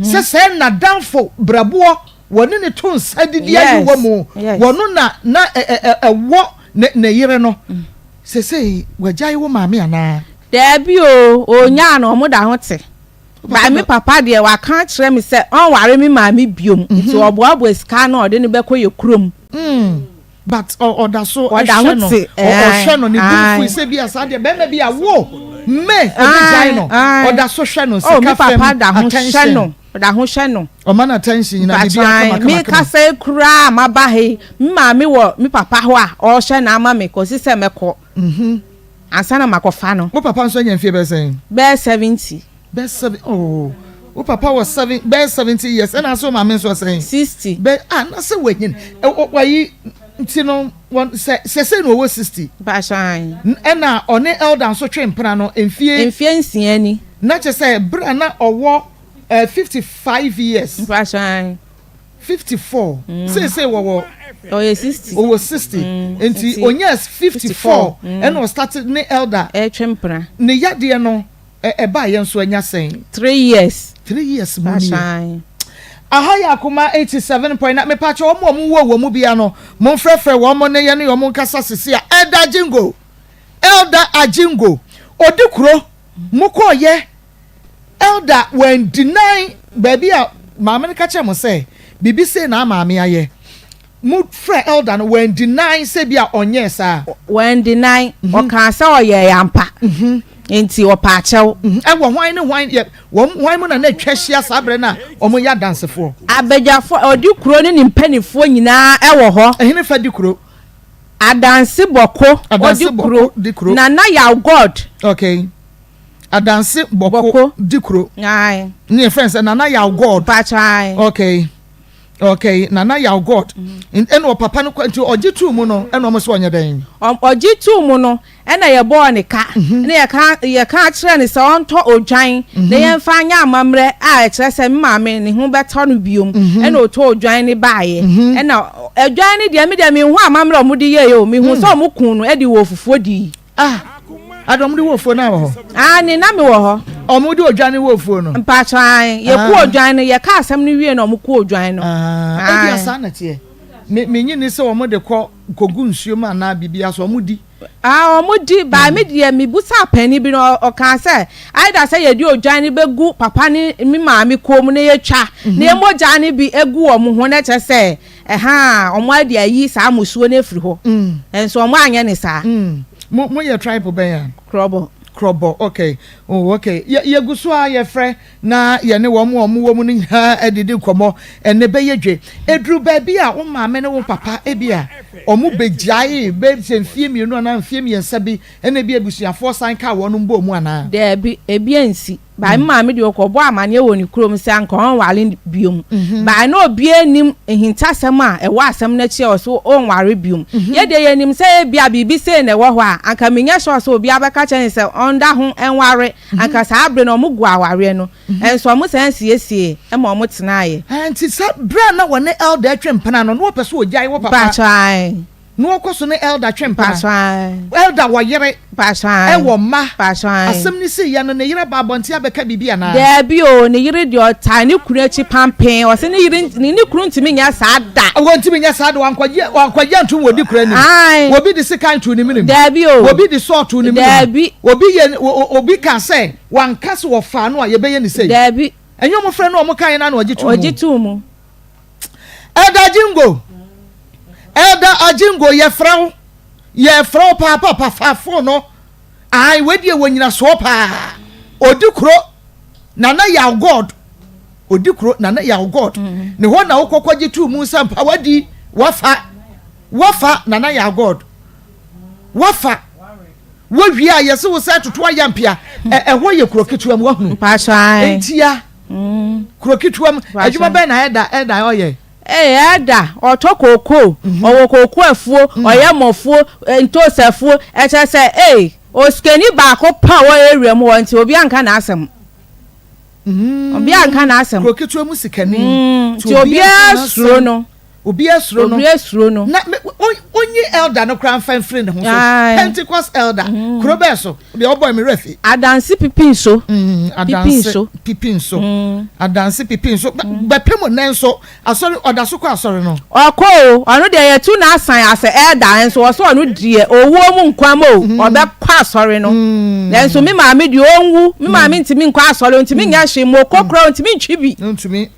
sɛ sɛ n'adamfo brɛboɔ wɔne ne to nsa didi ayewa mu wɔno na na ɛwɔ ne yere no. Sesei wagyae wo maame anaa? Daabi o, ɔnyaa no, wɔn da ho te. But me papa deɛ waka akyerɛ me sɛ ɔnware me maame biom nti ɔboaboa sika ano a ɔde no bɛkɔ yɛ kurom. Mm, but ɔda so hwɛ no, ɔhwɛ no ne bo mfui sɛ bi a saa deɛ bɛrima bi a wo me ɔbɛgyae no, ɔda so hwɛ no sika fam attention. Ɔda ho hwɛ no. Ɔma no attention nyina biribi kama kama kama. Mekasa yi koraa a maba ha yi, me maame wɔ me papa hɔ a ɔrehwɛ no ama me kɔsi sɛ mɛkɔ. Ansa na makɔfa no. Wo papa nso anya mfie bɛyɛ sɛn? Bɛyɛ 70. Bɛyɛ 70, oh. Wo papa wɔ seven bɛyɛ 70 years ɛna asɛ wo maame nso ɔsɛn? 60. Bɛ ah na sɛ wanyin wayi nti no wɔn sɛ sɛsɛ na ɔwɔ 60. Mpakyɛw ae. Ɛna ɔne elder nso twe mpena no mfie. Mfie nsia ni. Na kyerɛ sɛ bere a na ɔwɔ eh, 55 years. Mpakyɛw ae. 54 seesei wɔwɔ. Ɔyɛ 60. Ɔwɔ 60 nti ɔnyaa 54 ɛna ɔstarte ne elder. Ɛretwe mpena. Ne yadeɛ no ɛbaeɛ nso anya sɛn? Three years. 3 years mu nie. Aha yɛ Akoma 87.9. Mepakyɛ wɔn a wɔn wɔ wɔn mu bia no, momfrɛfrɛ wɔn ne yɛne wɔn nkasa sisi a. Elder Ajingo, Elder Ajingo, odi kuro, mokɔɔyɛ Elder wɔn deny baabi a maame no ka kyerɛ mo sɛ biribi sei na maame ayɛ. Mo frɛ elder no, wɔn deny sɛ bi a ɔnyɛɛ saa? Wɔn deny. Ɔkaa sɛ ɔyɛ yampa. Nti ɔpa akyɛw. Ɛwɔ hwan ne hwan yɛ wɔn hwan mu na na atwa ahyia saa berɛ no a wɔn yɛ adansefoɔ? Abadwafo ɔdi kuro ne ne mpanimfoɔ nyinaa ɛwɔ hɔ. Ɛhene fa di kuro? Adanse Bɔko. Adanse ɔdi kuro. Bɔko di kuro. Nana Yaw God. Okay. Adanse Bɔko Bɔko. di kuro. Aye. Ne yɛ fɛn sɛ Nana Yaw God. Mpakyɛ aye. Okay, Nana Yaw God. Ɛna ɔpapa no kɔ nti ɔgye tuu mu no, ɛna ɔmo sɛ ɔnyɛ dɛn? Ɔgye tuu mu no, ɛna yɛbɔɔ ne ka. Na yɛka kyerɛ no sɛ ɔntɔ odwan na yɛmfa nyɛ amammerɛ a ɛkyerɛ sɛ me maame ne ho bɛtɔ no biom. Ɛna ɔtɔ odwan ne baeɛ. Ɛna odwan no deɛ, me deɛ menhu amammerɛ a ɔmode yɛeɛ o. Mehu sɛ ɔmo kun no de wɔ fufuo dii. Ah, ade ɔmo de wɔ fuo no wɔ hɔ? Aane, na mewɔ hɔ. Ɔmo de odwan no wɔ fuo no? Mpakyɛ ae, yɛku odwan no, yɛka asɛm no wie na ɔmo ku odwan no. Ah, ebi asa na teɛ. Me me nyi ni sɛ ɔmo de kɔ kogu nsuo mu anaa biribi aso ɔmo di. Ah, ɔmo di, baa me deɛ mebusa panin bi no, ɔkaa sɛ either sɛ yɛde odwan no bɛgu papa ne me maame kɔn mu na yɛtwa na yɛ mogya no bi egu wɔn ho na kyerɛ sɛ ɛha ɔmo ade ayi saa musuo no afiri hɔ. Nso ɔmo anyɛ ne saa. Mo yɛ tribe bɛn a? Krɔbɔ. Krɔbɔ, okay. Oh, okay. Yɛgu so a yɛfrɛ na yɛne wɔn a wɔwɔ mu no nyinaa adidi nkɔmmɔ. Ɛnɛ bɛyɛ dwe. Ɛduru baabi a wo maame ne wo papa ebi a wɔn bɛgyae bɛsɛ mfie 2 anaa mfie 3 bi, ɛna ebi abusuafoɔ san kaa wɔn mbɔ mu anaa? Daabi, ebi ansi. Baa me maame deɛ ɔkɔbɔ amaneɛ wɔ ne kurom sɛ anka ɔnware biom. Baa na obiara nim nhintasɛm a ɛwɔ asɛm no akyi a ɔso ɔnware biom. Yɛ deɛ yɛnim sɛ ebia biribi sei na ɛwɔ hɔ a, anka menyɛ sure sɛ obiara bɛka kyerɛ ne sɛ ɔnda ho nware. Anka saa bere no ɔmo gu awareɛ no. Nso ɔmo san siesie ma ɔmo tenaeɛ. Nti sɛ bere a na wɔne elder atwe mpena no, na wɔpɛ sɛ ɔgyae wo papa? Mpakyɛ ae. Na wɔkɔ so ne elder twe mpena? Mpakyɛ ae. Elder wɔ yere? Mpakyɛ ae. Ɛwɔ mma? Mpakyɛ ae. Asɛm no sii yɛ no, ne yere ba abɔnten abɛka biribi anaa? Daabi o, ne yere deɛ ɔtaa ne kunu akyi pampee. Ɔse ne yere ne kunu ntumi nyɛ saa da. Wɔntumi nyɛ saa da, wankɔgye antom wɔ di kura anim. Ae. Obi de sekan too ne menem. Daabi o. Obi de sɔɔ too ne menem. Daabi. Obi yɛ obi ka sɛ wanka sɛ wɔfaa no a yɛbɛyɛ ne sei. Daabi. Ɛnyɛ ɔmo frɛ no ɔmo kaeɛ no na ɔgye too mu. Ɔgye too mu. Elder Ajingo, Elder Ajingo, yɛfrɛ wo, yɛfrɛ wo paa papa, fa phone no. Ae, wei deɛ wɔ nyinasoɔ paa. Odi kuro, Nana Yaw God. Odi kuro, Nana Yaw God. Ne hɔ na wokɔkɔ gye too mu sɛ mpa wadi, wafa, wafa Nana Yaw God. Wafa. Wowie a yɛse wo sɛ toto ayampea. Ɛhɔ yɛ kuro ketewa mu, wahunu. Mpakyɛ ae. Ntia. Kuro ketewa mu. Adwuma bɛn na ɛda ɛda ɔyɛ? Ee, ɛda ɔtɔ kookoo, ɔwɔ kookoo afuo, ɔyɛ mɔfuo, ntoosi afuo, ɛkyerɛ sɛ ee, osikani baako pɛ a ɔwɔ area mu hɔ nti obiara nka n'asɛm. Obiara nka n'asɛm. Kuro ketewa mu sikani. Nti obiara suro no. Obiara suro no. Obiara suro no. Na onyi elder no koraa mfa mfiri ne ho so. Pentecost elder. Kuro bɛɛ so. Deɛ ɔbɔ mi rɛ fi. Adanse pipi nso. Adanse pipi nso. Adanse pipi nso. Bɛpɛ mu nɛ nso. Asɔre ɔda so kɔ asɔre no. Ɔkɔ o, ɔno deɛ yɛtu n'asan asɛ elder nso ɔsɛ ɔno deɛ owuo mu nkwa mu o, ɔbɛkɔ asɔre no. Nanso me maame deɛ ɔnwu, me maame ntumi nkɔ asɔre, ɔntumi nyɛ hwee, moko koraa ɔntumi ntwi bi. Ɔntumi,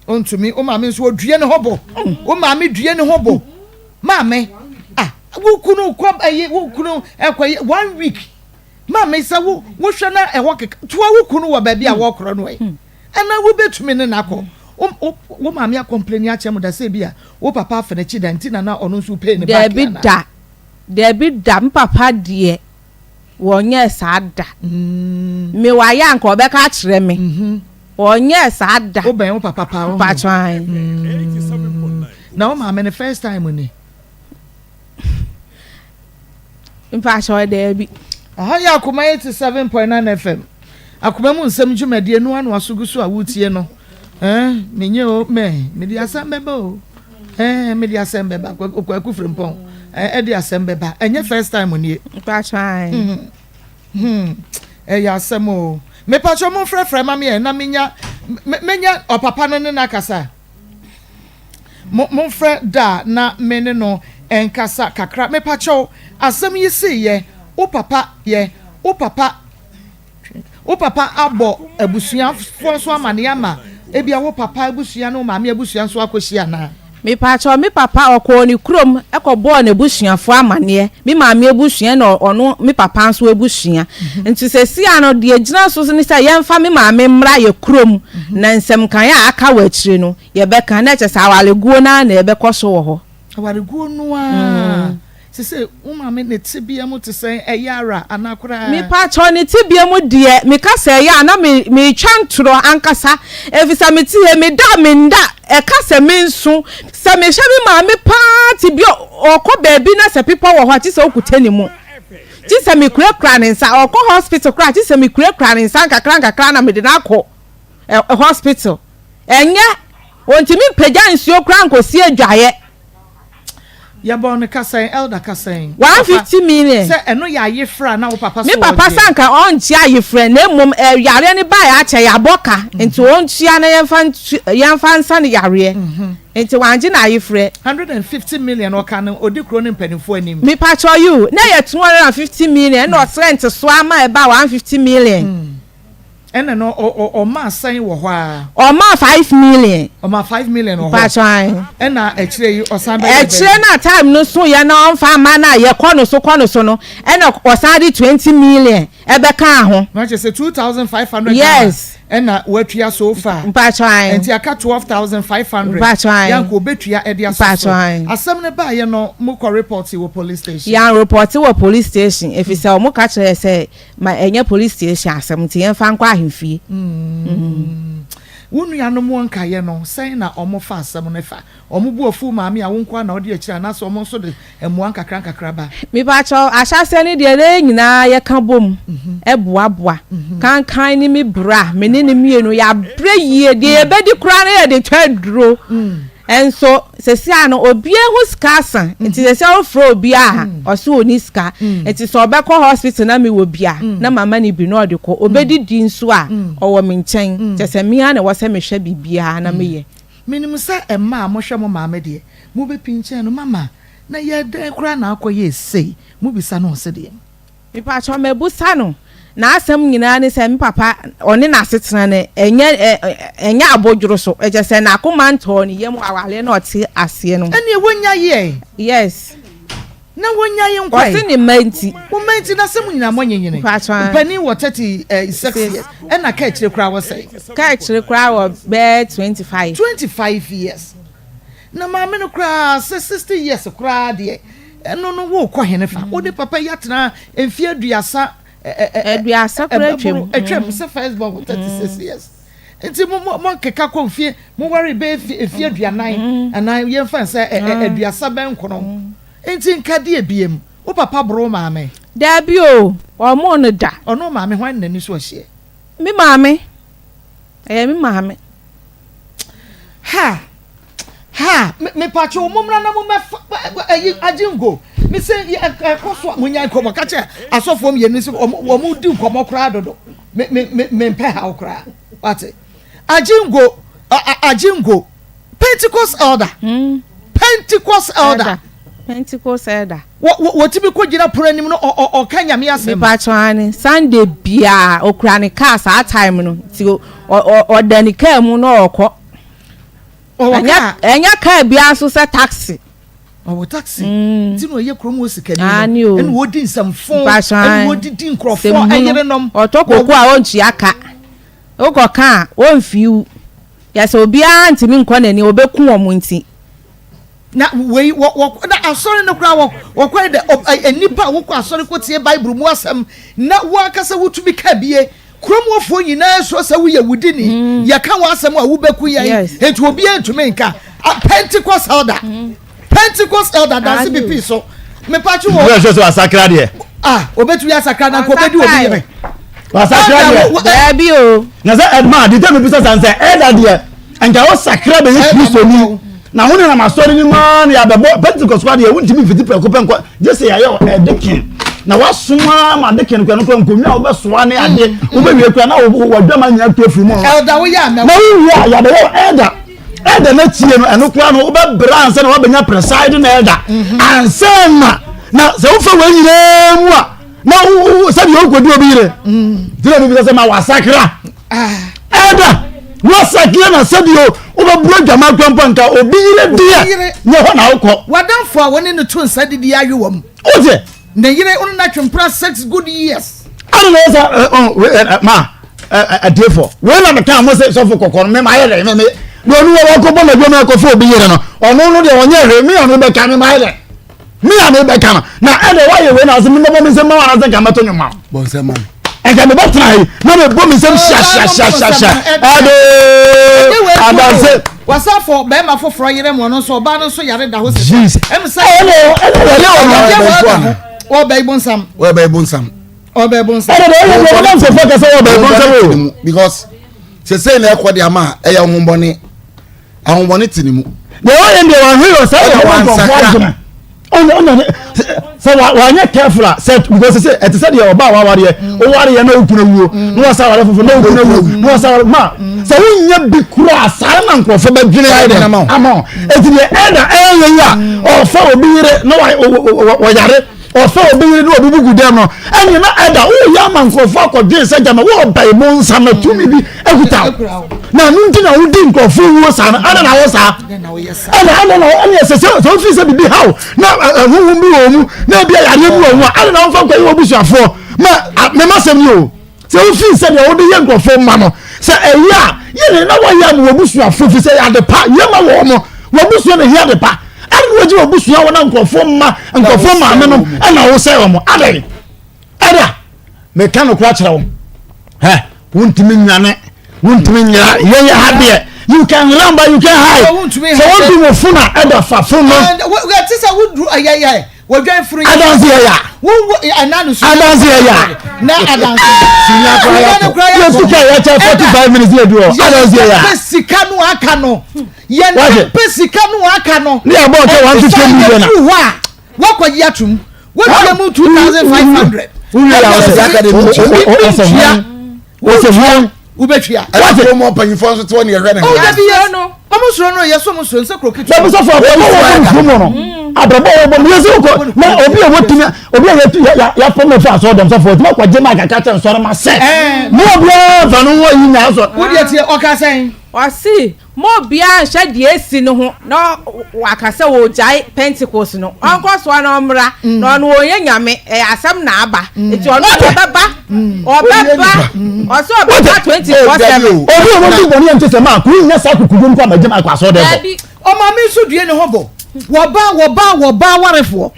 ɔntumi, wo maame nso ɔdue ne ho bo, wo maame due ne ho bo. Maame, ah, wo kunu kɔ ɛyi, wo kunu ɛkɔ yi one week. Maame sɛ wo wohwɛ na ɛhɔ keka, toa wo kunu wɔ baabi a wɔkorɔ no ɛ. Ɛna wobɛtumi ne no akɔ. Wo maame akɔmpleni akyerɛ mo da sɛ bi a wo papa afa n'akyi da nti na na ɔno nso pay ne back Daabi anaa? da, daabi da, me papa deɛ wɔnyɛɛ saa da. Me wayɛ anka ɔbɛka akyerɛ me. Ɔnyɛɛ saa da. Wo bɛn wo papa paa wo ho. Mpakyɛw ae. Mm, na wo maame no first time ni. Mpakyɛw daabi. Aha yɛ Akoma 87.9 FM. Akoma mu nsɛm dwumadie no ano aso gu so a wotie no. Eh, menye o, me, mede asɛm bɛba o. Eh, mede asɛm bɛba. Kwaku Frimpong, eh, ɛde asɛm bɛba. Ɛnyɛ first time nie. Mpakyɛw ae. Mm. Hmm, ɛyɛ asɛm o. Mepakyɛw momfrɛfrɛ ma me ɛ na menya menya ɔpapa no ne no akasa. Mo momfrɛ da na me ne no nkasa kakra. Mepakyɛw asɛm yi sei yɛ wo papa yɛ wo papa wo papa abɔ abusuafoɔ nso amaneɛ ama ebia wo papa abusua ne wo maame abusua nso akɔhyia anaa? Mepakyɛw, me papa ɔkɔɔ ne kurom kɔbɔɔ n'abusuafoɔ amaneɛ, me maame abusua ɛna ɔno me papa nso abusua. Nti seesei ano deɛ ɛgyina so ne sɛ yɛmfa me maame mmra yɛ kurom na nsɛmkaeɛ a aka wɔ akyire no yɛbɛka, na kyerɛ sɛ awareguo no ara na ɛbɛkɔ so wɔ hɔ. Awareguo no ara. Sesei wo maame ne tebea mu te sɛn? Ɛyɛ ara anaa koraa? Mepakyɛw, ne tebea mu deɛ, meka sɛ ɛyɛ a, na me, meretwa ntorɔ ankasa, efisɛ mete ha yi, meda a mennda, ɛka sɛ mensu. Sɛ mehwɛ me maame paa tebea, ɔkɔ baabi na sɛ bepɔ wɔ hɔ a, gye sɛ okuta ne mu. Gye sɛ mekurakura ne nsa. Ɔkɔ hospital koraa a, gye sɛ mekurakura ne nsa nkakrankakra na mede no akɔ ɛ, hospital. Ɛnyɛ, ontumi mpagya nsuo koraa nkɔsi adwaeɛ. Yɛbɔɔ no ka sɛn? Elder ka sɛn? 150 million. Sɛ ɛno yɛ ayefrɛ a na wo papa Me so papa ɔgyeɛ? sɛ anka ɔntua ayefrɛ na mmom ɛ yareɛ no baeɛ akyɛ yɛabɔ ka nti ɔntua na yɛmfa ntu yɛmfa nsa no yareɛ nti wangye no ayefrɛ. 150 million ɔka no ɔdi kuro no mpanimfoɔ anim. Mepakyɛw yiw na ɛyɛ 250 million ɛna ɔsrɛ ntesoa ma ɛbaa 150 million. Ɛna no ɔmaa sɛn wɔ hɔ aa? Ɔmaa 5 million. Ɔmaa 5 million wɔ hɔ. Mpakyɛw ae. Ɛna akyire yi ɔsan bɛyɛ dɛn? Akyire no a time no so yɛ na ɔnfa mma no a yɛkɔ no so kɔ no so no ɛna ɔsan de 20 million ɛbɛkaa ho. Na kyerɛ sɛ 2500 Yes. Ghana ɛna watua so far. Mpakyɛw ae. Nti aka 12500 Mpakyɛw ae. Yɛ anka obetua ɛde asɔ so. Mpakyɛw ae. Asɛm no baayɛ no mo kɔ report wɔ police station? Yɛn report wɔ police station efisɛ ɔmo ka kyerɛ yɛ sɛ Ma ɛnyɛ police station asɛm nti yɛmfa nkɔ ahemfie. Mm. Wo nuanom wɔ nkaeɛ no, sɛn na wɔfa asɛm no fa? Wɔn bo afu wo maame a wo nko ara na wode akyire anaasɛ wɔn nso de mmoa nkakra nkakra ba? Mepakyɛw, ahyɛaseɛ no deɛ na yɛn nyinaa yɛka bom boaboa. Kankan ne me bra, me ne no mmienu, yɛabrɛ yie. Deɛ yɛbɛdi koraa no yɛde tɔ aduro. Nso sesia no obia ho sika asa nti sesia wofrɛ obi a ɔse ɔni sika nti sɛ ɔbɛkɔ hospital na mewɔ bi a na mama no bi na ɔde kɔ ɔbɛdidi nso a ɔwɔ me nkyɛn kyerɛ sɛ me ara na ɛwɔ sɛ mehwɛ biribiara na meyɛ. Menim sɛ mmaa a mohwɛ mo maame deɛ mobɛpinkyɛn no mama na yɛ dɛn koraa na akɔyɛ sei mobisa no ɔse deɛn. Mepakyɛw mabusa no n'asɛm nyinaa ne sɛ me papa ɔne n'asetena no ɛnyɛ ɛnyɛ abodworo so ɛkyɛ sɛ n'akoma ntɔɔ ne yam awareɛ na ɔte aseɛ no. Ɛneɛ wonya yɛ. Yes. Na wonya yɛ nkwae. Ɔse ne mma nti. Wo mma nti na sɛ mo nyinaa mo anyinyini. Mpakyɛw. Mpanin wɔ 36 years ɛna ka akyire koraa wɔ sɛn. Ka akyire koraa wɔ bɛyɛ 25. 25 years na maame no koraa sɛ 60 years koraa deɛ. Ɛno no worekɔ henefa? Wo ne papa yi atena mfeɛ aduasa Aduasa koraa atwam. Atwam sɛ first born wɔ 36 years. Nti mo mo mo keka kɔ mfie mo ware bɛyɛ mfie aduanan anaa yɛmfa sɛ aduasa bɛnkono. Nti nka deɛ biem. Wo papa boro wo maame? Daabi o, ɔmmoo no da. Ɔne wo maame hwan na n'ani so ɔhyeɛ? Me maame. Ɛyɛ me maame. Ha! Ha! Me mepatwo mo mmra na mo mɛfa ɛyi agye ngo. Me se ɛkɔ so a mo nya nkɔmɔ ka kyerɛ asɔfoɔ mmienu sɛ wɔn wɔn di nkɔmɔ koraa dodo. Me me me me mpɛ haw koraa. Wate? Agye ngo agye ngo. Pentecost elder. Hmm. Pentecost elder. Pentecost elder. Wɔ wɔ wɔtumi kɔ gyina pono anim no ɔ ɔ ɔka Nyame asɛm. Mepakyɛw aane, Sunday biaa okura ne car saa time no nti ɔ ɔ ɔda ne car mu na ɔkɔ. Ɔwɔ Ɛnyɛ car? ɛnyɛ car biaa nso sɛ taxi. Ɔwɔ taxi nti na ɔyɛ kurom hɔ sikani no Aane o. ɛna ɔdi nsɛmfo Mepakyɛw ɛna aane. ɔdidi nkorɔfoɔ Sɛm hunu. ɛyerenom. Ɔtɔ koko a ɔntua ka. Wokɔ ka a ɔnfii wo. Kyerɛ sɛ obiaa ntumi nkɔ n'anim ɔbɛku wɔn nti. Na wei wɔ wɔ na asɔre no koraa wɔ wɔkɔyɛ dɛ ɔ ɛ nnipa a wokɔ asɔre kɔtie Bible mu asɛm na wo ankasa wotumi ka bie. Kurom hɔfoɔ nyinaa suro sɛ woyɛ wudini. Mm. Yɛka w'asɛm a wobɛku yɛn. Yes. Enti obiara ntumi nka. Ah, Pentecost elder. Mm. Pentecost elder danse pipi so. Mepatwe wɔ. Wúlò sọ asakra deɛ. Ah, obetumi asakra na nka obedi obi yere. Wasakra deɛ. Daabi o. Na sɛ ɛdma adi tɛ mi bisa san sɛ ɛda deɛ nka wo sakra bɛyɛ kristoni na wo nenam asɔre no mu ara na yɛabɛbɔ pentecost kora deɛ wontumi mfiti prɛko pɛ nkɔ gye sɛ yɛayɛ ɛdekin na wasoma ma dekin kora no kora nkonnwa a wobɛsoa ne ade mm. wobɛwie kora na wadwama nyina tu afiri mu ɛda woyɛ a na wowie a yɛabɛyɛ ɛda ɛda no akyie no ɛno kora no wobɛbrɛ ansa na woabɛnya presiding elder mhm. ansa na na sɛ wofa wei nyinaa mu a na sɛdeɛ wokɔdi obi yere mm. gyina bi bisa sɛ ma wasakra Ɛda wasakra na sɛdeɛ wobɛboro adwama kora mpo nka obi yere deɛ nyɛ hɔ na wokɔ. W'adamfo a wɔne no to nsa didi awe wɔm. Wote? Ne yere wo ne no atwe mpena six good years. Ɛna na ɛsɛ ma atiefo wei na meka mo sɛ sɔfo kɔkɔ no me ma ayɛ dɛ me me na ɔno wɔ wakɔbɔ n'adwuma akɔfo obi yere no ɔno no deɛ ɔnyɛ hwee me a mebɛka me ma ayɛ dɛ me a mebɛka no na ɛdɛ woayɛ wei na ɔsɛ mebɛbɔ me nsɛm ma wo anasɛ nka mɛto nwom ma wo bɔ nsɛm ma me nka mebɛtena yi na mebɔ me nsɛm hyiahyiahyiahyia ɛde adanse wasafo bɛrima foforɔ yere mu ɔno nso ɔbaa no nso yare da hɔ sɛ Jesus ɛmu sɛ ɛne ɛne yɛyɛ ɔno ɔbɛ ibo nsam ɔbɛ ibo nsam ɔbɛ ibo nsam ɛne deɛ ɔyɛ deɛ ɔbɛ nsɛmfo kɛsɛ ɔbɛ ibo nsam o because sese na ɛkɔ de ama ɛyɛ ahombɔne ahobɔne te ne mu. Deɛ ɔyɛ deɛ wahwe yɛ sɛ ɛyɛ ɔmo nkurɔfoɔ adwene ɔnyɛ ɔnyɛ sɛ wanyɛ careful a sɛ because sɛ ɛte sɛ deɛ ɔbaa wawareɛ ɔwareɛ na okunu awuo na wasa aware foforɔ na okunu awuo na wasa aware ma sɛ wonyɛ bi kura saa na nkurɔfoɔ bɛdwene ayɛ dɛ ama wo eti deɛ ɛna ɛyɛ yi a ɔfa obi yere na wɔyare ɔfa obi yere na obi gu dɛm no ɛne na ɛda woyɛ ama nkurɔfoɔ akɔdwen sɛ gyama wɔɔbɛn mo nsa na tumi bi akuta wo na ɛno nti na wodi nkurɔfoɔ wuo saa no ɛna na wɔ saa ɛna ɛna na ɛne ɛsɛ sɛ sɛ wofiri sɛ biribi haw na honhom bi wɔ mu na ebi ayareɛ bi wɔ mu a ɛna na womfa nkɔyɛ wɔ busuafoɔ ma mema sɛm yi o sɛ wofii sɛ deɛ wode yɛ nkurɔfoɔ mma no sɛ ɛyɛ a yɛne na wɔyɛ ama wɔbusuafoɔ fi sɛ yɛ ade pa yɛ ma wɔ mo wɔbusua na ɛhia ade pa ɛne wɔgye wɔbusua wɔ na nkurɔfoɔ mma nkurɔfoɔ maame nom ɛna wosɛ wɔ mo adɛn ɛda meka nokora kyerɛ wo hɛ wontumi nwane wontumi nyera yɛyɛ ha deɛ you can run but you can hide sɛ wodum wo fon a ɛda fa fon no ɛte sɛ woduru ayɛyɛ wɔdwan furu yɛ adansi yɛ ya adansi yɛ ya na adansi sinya kura yɛ kɔ yɛ sika yɛ kyɛ 45 minutes yɛ du hɔ adansi yɛ ya pɛ sika no aka no yɛn pɛ sika no aka no ne yɛ bɔ ɔkyɛ 150 million a hɔ a wakɔ yi atum wɔtua mu 2500 wúwi yà ɔsɛ ɔsɛ Wosɛ hwan? Wobɛtua. Ɛna kurom hɔ mpanyinfoɔ nso te hɔ ne yɛhwɛ ne ho. Dabi yɛ no. Wɔn suro no yɛ so wɔn suro nsɛ kuro ketewa. Dabi sɔfo abrabɔ wɔ bɔ nkurom hɔ no. Abrabɔ wɔ bɔ no yɛ sɛ wokɔ na obi a wɔtumi obi a yɛtu yɛ yɛapɔm no fɛ asɔrɔ dɛm sɔfo ɔtumi akɔ gye mic aka kyerɛ nsɔre ma sɛ mo obiara nfa no ho ayi nya asɔ. Wo deɛ tie ɔka sɛn? Ɔse Mo obiara nhyɛ deɛ asi no ho na waka sɛ ɔregyae Pentecost no, ɔnkɔ soa na ɔmmra, na ɔno ɔnyɛ nyame, ɛyɛ asɛm na aba, nti ɔno ɔbɛba, ɔbɛba, ɔsɛ ɔbɛba 24/7. Obi a wɔdi bɔne yɛ nte sɛ Mark, wonnya saa akokoduro no kɔ abɛgye Mark wɔ asɔrɔdan hɔ. Dabi. Ɔmaame nso due ne ho bo. Wɔba wɔba wɔba awarefoɔ.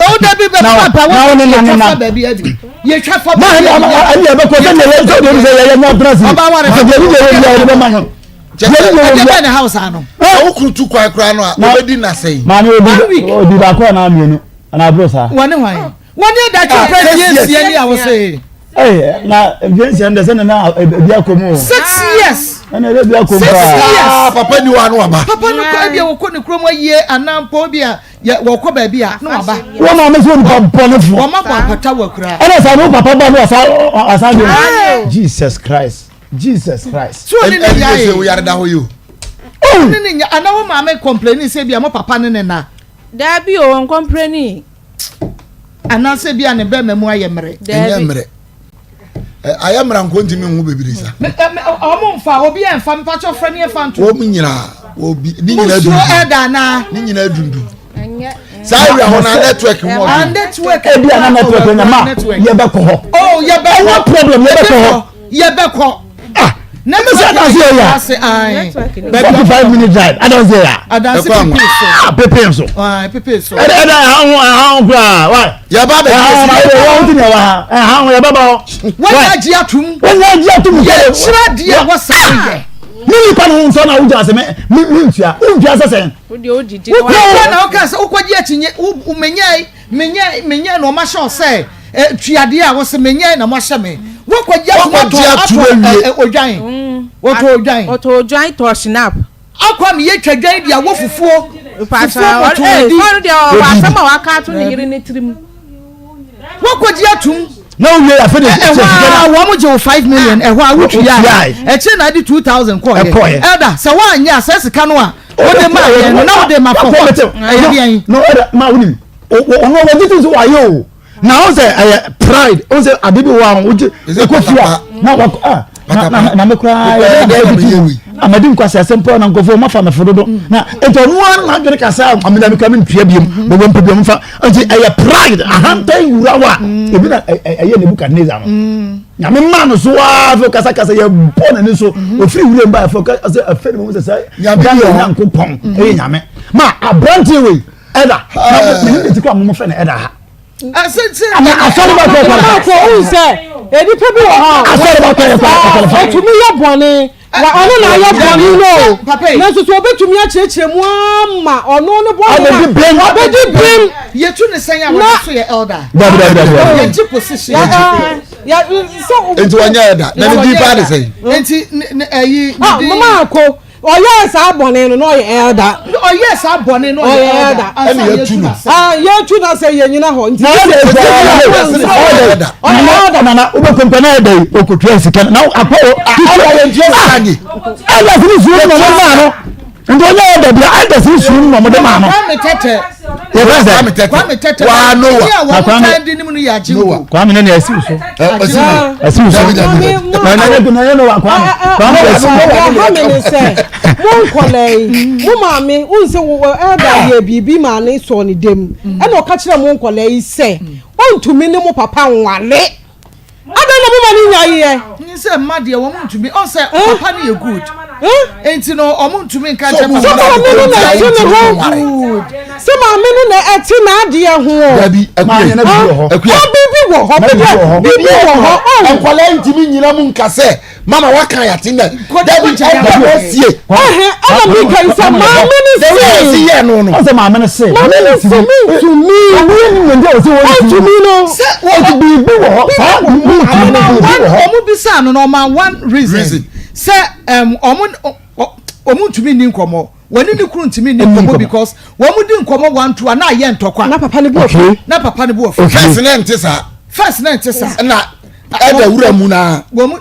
O dabi bɛ papa na wo ne wɔn na yɛtwa ne fa na. baabi adi. Yɛtwa fa Na baabi ɛne adi. ɛne ɛbɛkɔ sɛ deɛ yɛ sɛ deɛ sɛ yɛyɛ nya tena se. Ɔba awarefoɔ. Sɛ deɛ ne deɛ yɛ biara yɛde bɛma no. Deɛ ne deɛ yɛ Ɛdeɛ biara. bɛn ne house ano. Sɛ wo kunu tu kwan koraa no a, obedi nna sɛn? Maame One odi week. odi baako anaa mmienu anaa aburo saa. Wɔne hwan? Wɔne ɛda twɛ Ah, pɛ six mfie years. nsia ni a wɔsɛ. Ee na mfie nsia no deɛ sɛ ne na ebi akɔ mu o. 6 years. Ɛna ebi akɔ mu Six paa. years. Ah, papa ni hɔ a na waba. Papa no kɔ ebi a wɔkɔ ne kurom ayie anaa mpo ebi a yɛ wɔkɔ baabi a na waba. Wɔn maame sɛ onipa bɔnefoɔ. Wɔn abɔ apata wɔ akura. Ɛna saa no papa ba no ɔsa ɔsa de. Jesus Christ Jesus Christ. So ne ne Ɛni nya sɛ ye. wo yare da hɔ yi o. Ne ne nya ana wo maame complaini sɛ bi a mo papa ne ne na. Daabi o, ɔncomplaini. Anaasɛ bi a ne bɛrima mu ayɛ mmerɛ. Ɛnyɛ Daabi. mmerɛ. Ayɛ mmerɛ nko ntumi nwo bebree sa. Ɔmo nfa obi ɛnfa mpakyɛ ɔfrɛ ne ɛfa nto. Wɔn nyinaa obi ne nyinaa Musuro dundum. ɛda anaa. Ne nyinaa dundum. Ɛnyɛ. Saa awia hɔ na network mu Ah, ɔden. network. Ebi a na network nya ma yɛbɛkɔ hɔ. Oh, yɛbɛkɔ. Ɛnyɛ problem yɛbɛkɔ hɔ. Yɛbɛkɔ. Ah, ne sɛ adanse yɛ ya. Ase ayi. Network ni. 45 minute drive adanse yɛ ya. Adanse Ɛkɔ anwa. pepe so. Ah pepe nso. Ayi pepe so. Ɛdɛ ɛdɛ ɛho ɛho. ho koraa wa. Yɛba bɛ ɛha ho na wɔn ti na ɛwɔ ha ɛha ho yɛbɛba hɔ. Wɔn agye atum. Wɔn agye atum. Yɛkyerɛ deɛ wɔ saa yɛ. Ne nipa no ho nsɔ na wogya sɛ me me me ntua wontua sɛ sɛn. Wokɔ na woka sɛ wokɔgye akyinnye wo menyɛe menyɛe menyɛe na ɔma hyɛ sɛ tuadeɛ a wosɛ menyɛe na moahyɛ me wokɔgye atum atɔ odwan wɔtɔ odwan wɔtɔ odwan tɔ snap akɔ me yɛtwa dwan de awɔ fufuo fufuo mɔtɔ di ɔno deɛ ɔwɔ asɛm a waka ato ne yere ne tirim Wakɔgye atum. Na wowie afei de ɛhɔ a wɔn gye wo 5 million, ɛhɔ a wotua ɛkyɛ na adi 2000 kɔɔyɛ. Ɛda sɛ woanyɛ a sɛ sika no a wode ma yɛn no na wode ma for what? Ɛyɛ deɛn? No, ɛda ma wonim ɔno wɔgye tom sɛ wayɛ o, na ɔn sɛ ɛyɛ pride, ɔn sɛ ade bi wɔ a wogye ɛkɔ fie a na wakɔ a na na me koraa yɛ dɛ na ɛbi amadi nkwasi asɛm pɔ na nkɔfo ɔma fa me fo dodo na nti ɔno ara na adwene kasa amina mi kura mi ntua biem bɔbɔ mpɛ biem fa. Nti ɛyɛ pride, ahantan wura wa ebi na ɛyɛ Nebukadnezar no. Nyame maa no so aa fɛ kasakasa yɛ bɔ n'ani so ofiri wura mu ba fɛ kasa afɛ ne mu sɛ sɛ Daniel Nyankopɔn ɛyɛ nyame ma aberanteɛ wei ɛda na mene ne ti kɔ a mo fɛ no ɛda ha. Asɔre ba kɔ kɔ kɔ ohun sɛ nipa bi wɔ hɔ a asɔre ba kɔ yɛ kɔ kɔ ɔtumi yɛ bɔne wa, ɔno na ayɛ bɔne no o, nanso so ɔbɛtumi akyerɛkyerɛ mu ama ɔno ne bɔne na ɔbɛdi bem. Yɛtu ne sɛn a wɔde so yɛ elder. Dabi, dabi, dabi. Yɛgye position. Nti wɔnyɛ elder na ne din paa de sɛn? Nti ɛyi ne din. Mama ako ɔyɛ saa bɔne no na ɔyɛ elder. Ɔyɛ saa bɔne no, ɔyɛ elder. Ɛna yɛtu no. Yɛtu no sɛ yɛnyina hɔ nti. Ɔyɛ elder. Nana wobɛkɔ mpa na ɛda yi okotua sika na akɔ o. Ɛna yɛntua sika nye. Ɛda sini suo mu na ɔmo maa no, nti ɔnyɛ ɛda bia ɛda sini suo mu na ɔmo de maa no. Kwame Tɛtɛ. Yɛfɛ sɛ Kwame Tɛtɛ. Kwame Tɛtɛ. Waa Noah. Ní a wɔn tan di ne mu no yɛ agye nko. Kwame ne na ɛsi so. Ɛsi so. Na na ne na yɛ Noah Kwame. Kwame ɛsi. Ɛha mi ni sɛ mo nkɔla yi mo maame n sɛ ɛda yɛ biribi maa ne sɔ ne dɛm, ɛna ɔka kyerɛ mo nkɔla yi sɛ ɔntumi ne mo papa nwale adan na mo ma ne nya yɛ. N sɛ mma deɛ wɔn ntumi ɔn sɛ papa no yɛ good nti no wɔn ntumi nka nkyɛn papa. Sɛ maame no na ɛte ne ho, sɛ maame no na ɛte n'adeɛ ho o. Dabi, akuya, akuya. Ɔ biribi wɔ hɔ, biribi wɔ hɔ. Nkwadaa ntumi nyina mu nka sɛ mama waka yate na dabi ɛda wɔ sie. Ɛhɛn, ɛna mi ka sɛ maame no se. Dabi ɛsi yɛ no no. Ɔsɛ maame no se. Maame no se mi ntumi. Ɔmo yɛ ni nyɛ ɔsɛ wɔn ntumi no. Sɛ wɔn biribi wɔ hɔ saa biribi ntumi no biribi wɔ hɔ. Ɔmo bisa no na ɔma one reason sɛ ɔmo ntumi ni nkɔmɔ, wɔne ne kunu ntumi ni nkɔmɔ because wɔn di nkɔmɔ one two a na ayɛ ntɔkwa. Na papa ne bu ofu. Na papa ne bu ofu. First ne nte saa. First ne nte saa. Na ɛda wura mu na. Wɔn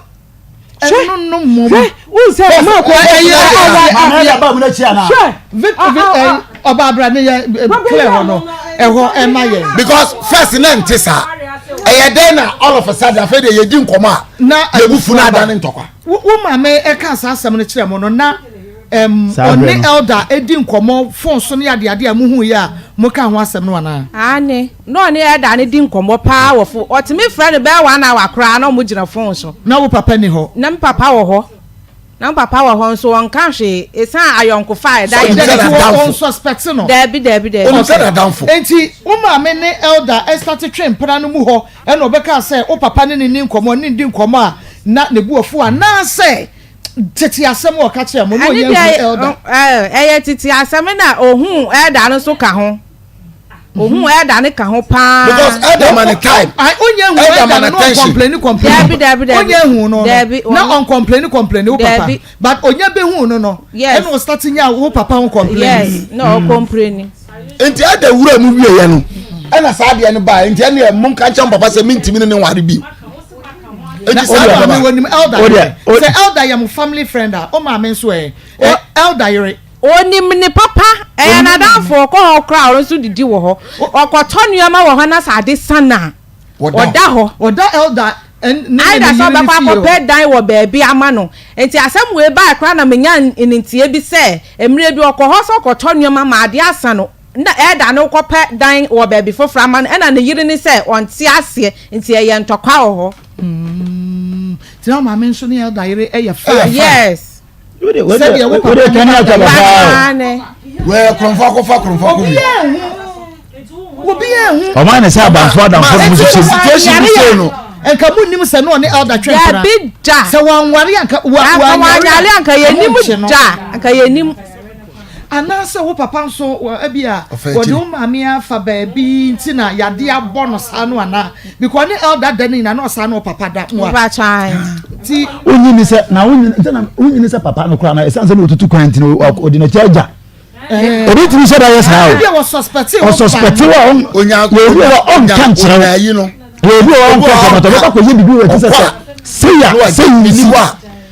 ɛno no mom. Hwɛ, n sɛ ɔmo akɔ ɛyɛ Maame ɛda ba mu n'akyi ana. Hwɛ. Ɔba abira ne yɛ clear hɔ no ɛhɔ ɛma yɛn. Because first ne nte saa, ɛyɛ dɛn na all of a sudden afei de yɛdi nkɔmɔ a na yɛbu fu na ada ne ntɔkwa? Wo maame ɛka saa asɛm no kyerɛ mo no na ɔne elder edi nkɔmɔ phone so ne adeade a muhu yɛ a mo ka ho asɛm no anaa? Ane, na ɔne elder ne di nkɔmɔ paa wɔ fo, ɔtumi frɛ no bɛyɛ one hour koraa na ɔmo gyina phone so. Na wo papa ni hɔ? Na me papa wɔ hɔ, na me papa wɔ hɔ nso ɔnka hwee esan ayɔnkofa a ɛda yɛn ntam. Ɔn suspect no? Daabi, daabi, daabi. Onim sɛ n'adamfo. Enti wo maame ne elder ɛstart twe mpena no mu hɔ ɛna ɔbɛka sɛ wo papa ne ne ni nkɔmɔ ne ndi nkɔmɔ a na ne bu afu, anaasɛ tete asɛm a ɔka kyerɛ mo na ɔnyɛ nhu elder? Ɛyɛ tete asɛm na ohun elder no so ka ho, ohun elder no ka ho paa. Because elder ma ne time. Onye hu elder no na ɔncomplain complain. Dabi, dabi, dabi. Onye hu no Dabi. na ɔncomplain complain wo papa, but onye bɛ hu no, ɛna ɔstart nya wo papa ho complain. Yes, na ɔcomplain. Nti ɛda wura mu wie yɛ no ɛna saa adeɛ no baa, nti ɛne mo nka nkyɛn papa sɛ mintimi ne ne nware bi. Nti saa deɛ maame wɔ nim elder yere sɛ elder yɛ mo family friend a, o maame nso ɛ elder yere. Onim ne papa, ɛyɛ n'adamfo, ɔkɔ hɔ koraa ɔno nso didi wɔ hɔ, ɔkɔtɔ nneɛma wɔ hɔ na sɛ ade sa no a, ɔda hɔ. Ɔda elder ne ne Either sɛ yere ne ɔbɛkɔ fie hɔ. akɔpɛ dan wɔ baabi ama no. Nti asɛm wei bae koraa na menya nteɛ bi sɛ, mmerɛ bi ɔkɔ hɔ sɛ ɔkɔtɔ nneɛma ma adeɛ asa no, na elder no kɔpɛ dan wɔ baabi foforɔ ama no, ɛna ne yere ne sɛ ɔnte aseɛ, nti ɛyɛ ntɔkwa wɔ hɔ. Nti na maame nso ne elder yere yɛ fine. Yes. Sɛdeɛ wo papa ne elder ne. Wɛɛ kurɔnfo akɔfa kurɔnfo akɔ obi wie. yɛ hu. Obi ehu. Ɔmo ayɛ ne sɛ adamfo adamfo na ɔmo hyehyɛ mu. Situation bi sei no. Nka mo nim sɛ na ɔne elder twɛ mpena. Dabi da. Sɛ wanware anka wa wanyare anka yɛnim da anka yɛnim. Anaasɛ wo papa nso ebi a wɔde wo maame afa baabi nti na yade abɔ no saa no anaa because ne elder da no nyinaa na ɔsaa na ɔpapa da mo a. Ti. Wonyini sɛ na wonyini sɛ papa no koraa na ɛsan sɛ na otutu kwan nti na ɔde n'akyi agya. Obi tumi hyɛ da yɛ saa o. Ɔsɔspɛte wa obi wɔ ɔnka nkyerɛ wo. Obi wɔ ɔnka nkyerɛ wo ɔbɛkɔ akɔyɛ biribi wɔ ti sɛ sɛ seya seyi nsi.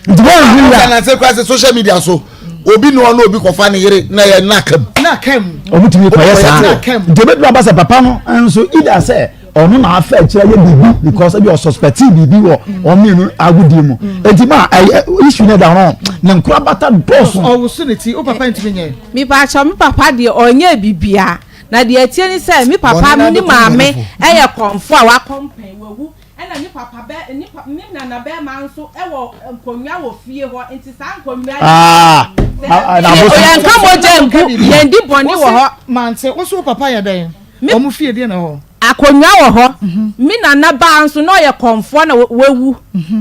Nti wɔn hu ya. Ɛna sɛ kura sɛ social media so obi na ɔno obi kɔfa ne yere na yɛ na kam. Na kam. Ɔmo tumi kɔyɛ saa. Nti ebetumi aba sɛ papa no nso ida sɛ ɔno na afa akyire ayɛ biribi because ebi ɔsuspecti biribi wɔ wɔn mmienu agodie mu eti ma ɛyɛ issue ne da no ne nkorabata dɔɔso. Ɔwoso ne ti o papa ntumi nyɛ. Mipatwa me papa deɛ ɔnyɛ bibia na deɛ ɛteɛ ne sɛ me papa ne maame ɛyɛ kɔnfo a wakɔmpɛn wawu ɛna ne papa bɛ ne pa me nana bɛɛma nso ɛwɔ nkonnwa wɔ fie hɔ nti saa nkonnwa yi. Ah, yɛn ka mogya ngu yɛn di bɔne wɔ hɔ. Mante woso wo papa yɛ dɛn wɔn fie deɛ na ɛwɔ hɔ. Akonnwa wɔ hɔ. Me nana baa nso na ɔyɛ kɔmfoɔ na wawu.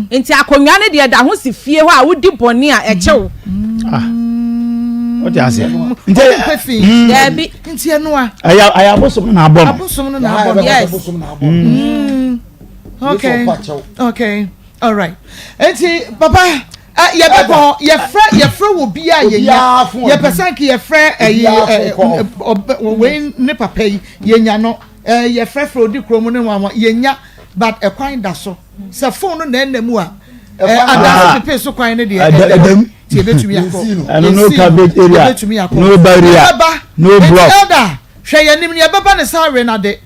Nti akonnwa no deɛ ɛda ho si fie hɔ a wodi bɔne a ɛkyɛ wo. Ah. Wote aseɛ? Nti ɛyɛ fi. Daabi. Nti ɛnoa. Ɛyɛ ɛyɛ abosom no na abɔ no. Abosom no na abɔ no. Yes. Okay. Okay. All right. Nti papa. Yɛbɛkɔ hɔ yɛfrɛ yɛfrɛ wɔ bi a yɛnya yɛpɛ sɛ nka yɛfrɛ ɛyi ɛ wei ne papa yi yɛnya no ɛɛ yɛfrɛfrɛ odi kurom ne wɔn yɛnya but ɛkwan da so sɛ phone no na ɛna mu a ɛɛ adansi pepe so kwan ne deɛ ɛda mu ti ebetumi akɔ ɛno no cabbage area ebetumi akɔ no barrier no block ɛda hwɛ yɛn nim yɛbɛba ne saa awe na de.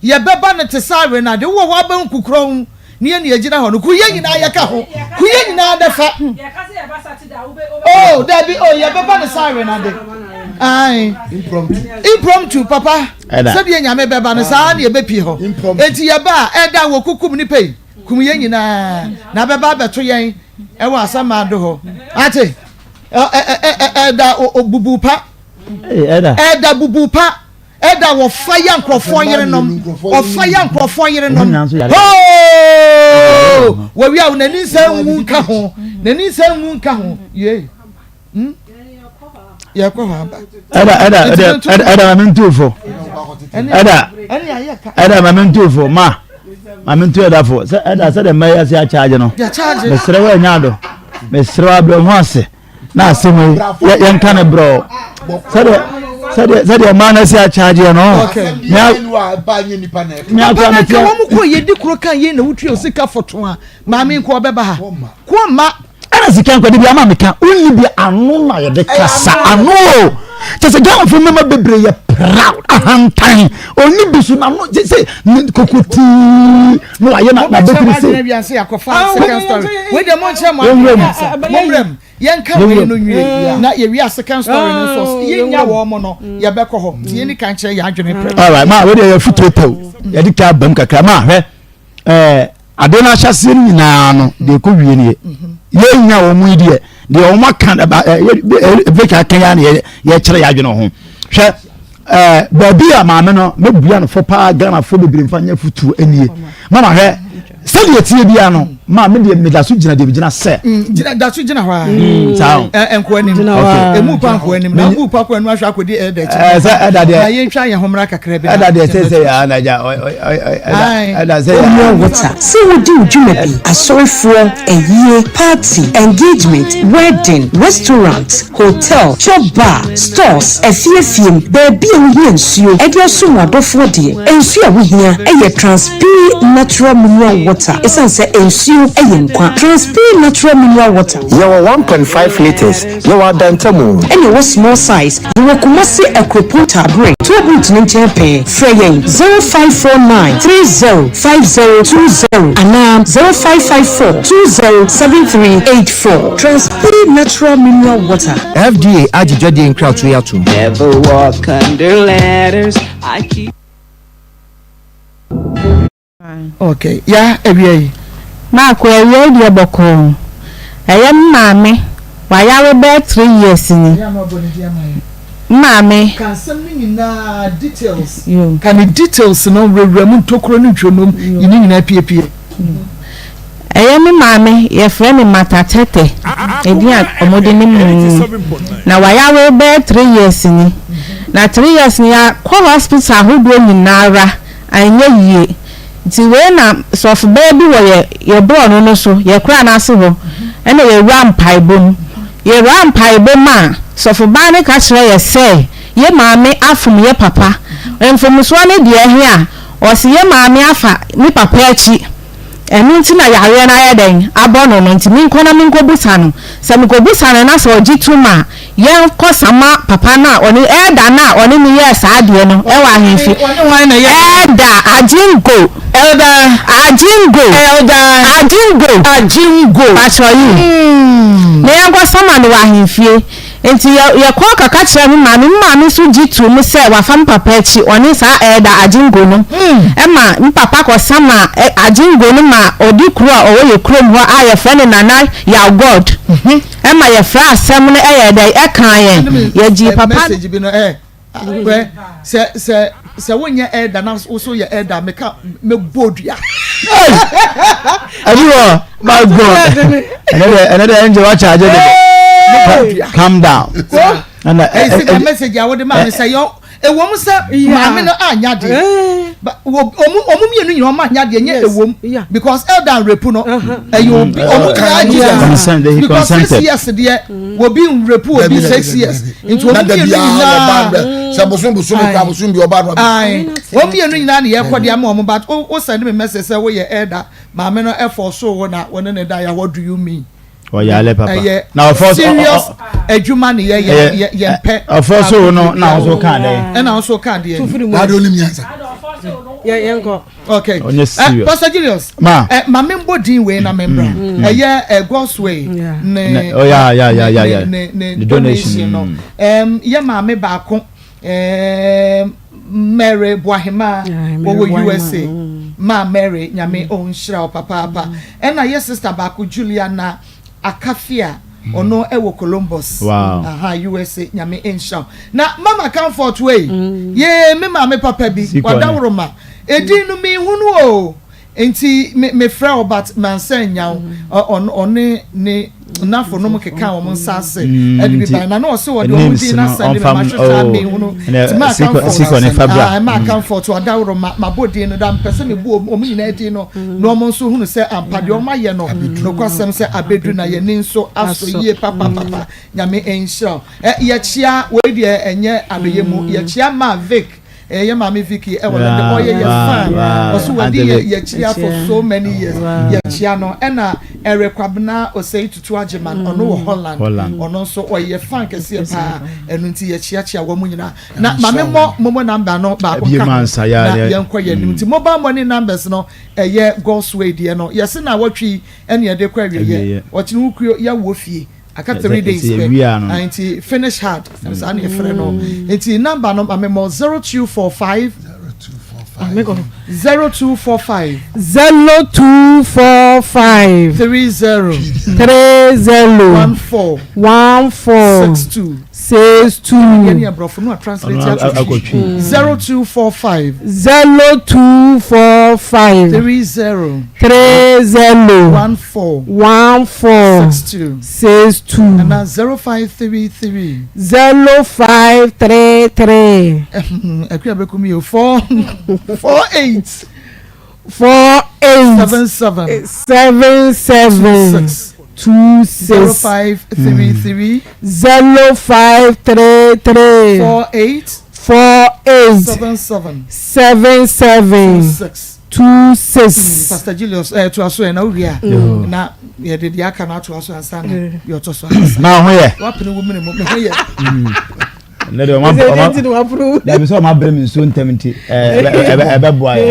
Yɛbɛba no te sɛ awenade. Wowɔ hɔ abɛn kukurɔn ne yɛn yɛgyina hɔ no. Kuyɛ nyinaa yɛka ho. Kuyɛ nyinaa bɛfa. Oh, dabi, oh, yɛbɛba no sɛ awenade. Ae. Impromptu, papa. Sɛdeɛ Nyame bɛba no, saa na yɛbɛpie hɔ. Enti yɛba a, ɛda wɔ kukum nipa yi. Kum yɛn nyinaa. Na bɛba abɛto yɛn ɛwɔ asamando hɔ. Ate? Ɛda bubu pa. Ɛda bubu pa. Ɛda wɔfa yɛ nkurɔfoɔ yerenom, wɔfa yɛ nkurɔfoɔ yerenom. Hoo! Wɔwi a n'ani nsa nwu nka ho, n'ani nsa nwu nka ho. Yee. Hmm? Yɛkɔ hɔ aba. Ɛda ɛda ɛda ɛda ɛda maame ntuufo. Ɛda ɛda maame ntuufo ma maame ntu ɛda fo sɛ ɛda sɛ de mma yɛ ase akyagye no. Mesrɛ wɔ ɛnya do. Mesrɛ wɔ abrɛ ho ase. na asɛm yi yɛnka no brɛ sɛdeɛ sɛdeɛ sɛdeɛ mmaa no asi akyagyeɛ no papa na nka wɔn kɔ yɛdi kuro kan yɛn na wotua sika fɔto a maame nko ɔbɛba ha ko mma ɛna sika nkɔ de bi ama meka wonni bi ano na yɛde kasa ano o kyɛ sɛ ghanafoɔ mmarima bebree yɛ proud ahantan ɔnni bi so n'ano gye sɛ ne kokotii na wayɛ na n'abɛtiri se. Yɛnka wei no nwie na yɛwie a second story no nso yɛnya wɔn mo no yɛbɛkɔ hɔ nti yɛni kan kyerɛ yɛn adwene pɛ. Alright maa wei deɛ yɛ futuo tɛw yɛde ka bam kakra maa hwɛ ɛɛ ade no ahyɛseɛ no nyinaa no deɛ ɛkɔ wie nie yɛnya wɔn yi deɛ deɛ wɔn aka ɛbɛka aka yɛ na yɛkyerɛ yɛ adwene ho hwɛ ɛɛ baabi a maame no mɛbua no fɔ paa ghanafoɔ bebree nfa nyɛ futuo nie mama hwɛ sɛdeɛ tie bia no maa me deɛ meda so gyina deɛ megyina sɛ mm, da so gyina hɔ a mm, saa o nkoa anim emu pa nkoa anim na mu pa nkoa anim ahwɛ akɔdi ɛda akyi ɛɛ sɛ ɛda deɛ na yɛntwa yɛn ho mmra kakra bi ɛda deɛ sɛ sɛ yɛ anagya ɛda sɛ yɛ Onua Water, sɛ wodi wo dwuma bi, asɔrefoɔ, ayie, party, engagement, wedding, restaurant, hotel, chop bar, stores, afie afie mu, baabi a wohia nsuo de asom w'adɔfoɔ deɛ, nsuo a wohia yɛ Transpire Natural Mineral Water ɛsiane sɛ nsuo yɛ nkwa. Transpire Natural Mineral Water. Yɛwɔ 1.5 litres, yɛwɔ adantamu. Ɛna ɛwɔ small size. Yɛwɔ Kumasi Akuropɔn Taabere, toll booth no nkyɛn pɛɛ. Frɛ yɛn 0549 30 5020 anaa 0554 20 7384. Transpire Natural Mineral Water. FDA agye dwadie nkratoɔ yi atom. Never walk under ladders, I keep. Okay, ya awia yi. Maako, awia yi deɛ bɔkɔɔ. Ɛyɛ me maame, wayare bɛyɛ 3 years ni. Maame. Ka asɛm no nyinaa details. Ka ne details no wurawura mu ntokuro ne ntwonom yi ne nyinaa piepie. Ɛyɛ me maame, yɛfrɛ no Martha Tetteh, edin a wɔde nim no ni. Na wayare bɛyɛ three years ni. Na three years no yɛakɔ hospital ahodoɔ nyinaa ara, anyɛ yie. Nti wei na sɔfobaa bi wɔ yɛ yɛ borɔno no so, yɛ koraa no ase hɔ, ɛna yɛwura mpaebɔ mu. Yɛwura mpaebɔ mu a, sɔfobaa no ka kyerɛ yɛ sɛ yɛ maame afom yɛ papa. Mfomsoɔ no deɛ ɛhe a, ɔse yɛ maame afa me papa akyi, ɛno nti na yareɛ no ayɛ dɛn abɔ no no, nti menkɔ na menkɔbusa no. Sɛ mekɔbusa no na sɛ ɔgye tom a, Yɛnkɔ sama papa no a ɔne elder no a ɔne no yɛɛ saa adeɛ no wɔ ahemfie. Elder Ajingo. Elder Ajingo. Elder Ajingo. Ajingo. Patrɔ yi. Na yɛnkɔ sama no wɔ ahemfie. Nti yɛ yɛkɔɔ kɔka kyerɛɛ me maame. Me maame nso gye too mu sɛ wafa me papa akyi. Ɔne saa Elder Ajingo no. Ɛma me papa kɔ sama Ajingo no ma ɔde kuro a ɔwɔ yɛ kurom hɔ a yɛfrɛ no Nana Yaw God. Ɛma yɛfrɛ asɛm no ɛyɛ dɛn ɛkaa yɛn yɛgyee papa no. Message bi no ɛ ɛ sɛ sɛ sɛ wonyɛ elder na woso yɛ elder meka mebɔ dua. Ɛbi wɔ my God ɛnɛ dɛ ɛnɛ dɛ ɛnjɛ wa charge de calm down. Ɛna ɛ message a wode maa mi sɛ yɛ Ɛwom sɛ maame no anyɛ adeɛ, but ɔmo ɔmo mmienu nyinaa ɔmo anyɛ adeɛ nyɛ ɛwom because elder rape no ɛyɛ obi ɔmo nyinaa gye because 6 years deɛ obi nrape obi 6 years nti ɔmo mmienu nyinaa sɛ bosom bosom kura bosom bi ɔba no ayi wɔn mmienu nyinaa na yɛkɔ deɛ ama ɔmo but o send me message sɛ woyɛ elder maame no ɛfɔ so wo na wɔne ne da ya what do you mean. Ɔyale papa. Ɛyɛ na ɔfɔ serious adwuma ne yɛ yɛ yɛ mpɛ. Ɔfɔ so no na ɔso kan dɛ. Ɛna ɔso kan deɛ. Ade onim nyansa. Yɛ yɛn kɔ. Okay. Ɔnyɛ serious. Pastor Julius. Ma. Ɛ maame mbɔ din wei na mɛ mbra. Ɛyɛ ɛ God's way. Ne. Oh ya ya ya ya ya. Ne ne donation no. Ɛm yɛ maame baako. Ɛɛm Mary Boahemaa wɔwɔ USA. Maa Mary Nyame ɔnhyira wo papaapa. Ɛna yɛ sister baako Juliana Akafia ɔno ɛwɔ Columbus. Wow. Aha USA Nyame nhyira wo. Na Mama Comfort wei yee me maame papa bi wadaworo Edin no menhunu o. Nti me me frɛ wo but mansa nnya wo. Ɔ ɔne ne nafo nom keka wɔn nsa ase ɛde bi bae na na ɔse ɔde wɔn din na sɛnde me ma hwehwɛ a menhunu nti maa comfort ah maa comfort ɔdaworo ma ma bɔ din no da mpɛ sɛ me bu wɔn nyinaa din no na wɔn nso hunu sɛ ampa deɛ wɔn ayɛ no nokwasɛm sɛ abedu na yɛn ani nso asɔ yie papapapa Nyame nhyira wo. Ɛ yɛkyea wei deɛ ɛnyɛ adɔyɛ mu yɛkyea maa Vic. Ɛyɛ yɛ maame Vicky ɛwɔ London ɔyɛ yɛ fan ɔso wadi yɛ yɛkyia for so many years yɛkyia no ɛna Eric Kwabena Osei Tutu Agyeman ɔno wɔ Holland ɔno nso ɔyɛ yɛ fan kɛseɛ paa ɛno nti yɛkyiakyia wɔn nyinaa na maame mmɔ momo number no baako nka ho na yɛnkɔ yɛn anim nti mobile money numbers no ɛyɛ God's way deɛ no yɛse na awɔtwe yi ɛne yɛde kɔ awieɛ ɔkyene wo kuo yɛwɔ fie. Aka 3 days pɛ ah, nti finish hard saa na yɛfrɛ no nti number no ma memmɔ 0245 0245 0245 30 30 14 14 62 62. Yɛne aborɔfo no a translate ato twi 0245 0245 30 30 14 14 62 62. Ana 0533 0533. Akua bɛkum yi o 4 48 48 77 77 26 26 0533 0533 48 48 77 77 26 26. Pastor Julius eh, to aso na wowie a na yɛde deɛ aka no ato aso ansa na deɛ ɔtɔ so akasa. Na ho yɛ. Wapene wo mene mu me ho yɛ. Ne deɛ ɔma ɔma dabi sɛ ɔma brɛ mi nsuo ntɛm nti ɛbɛ boa yɛ.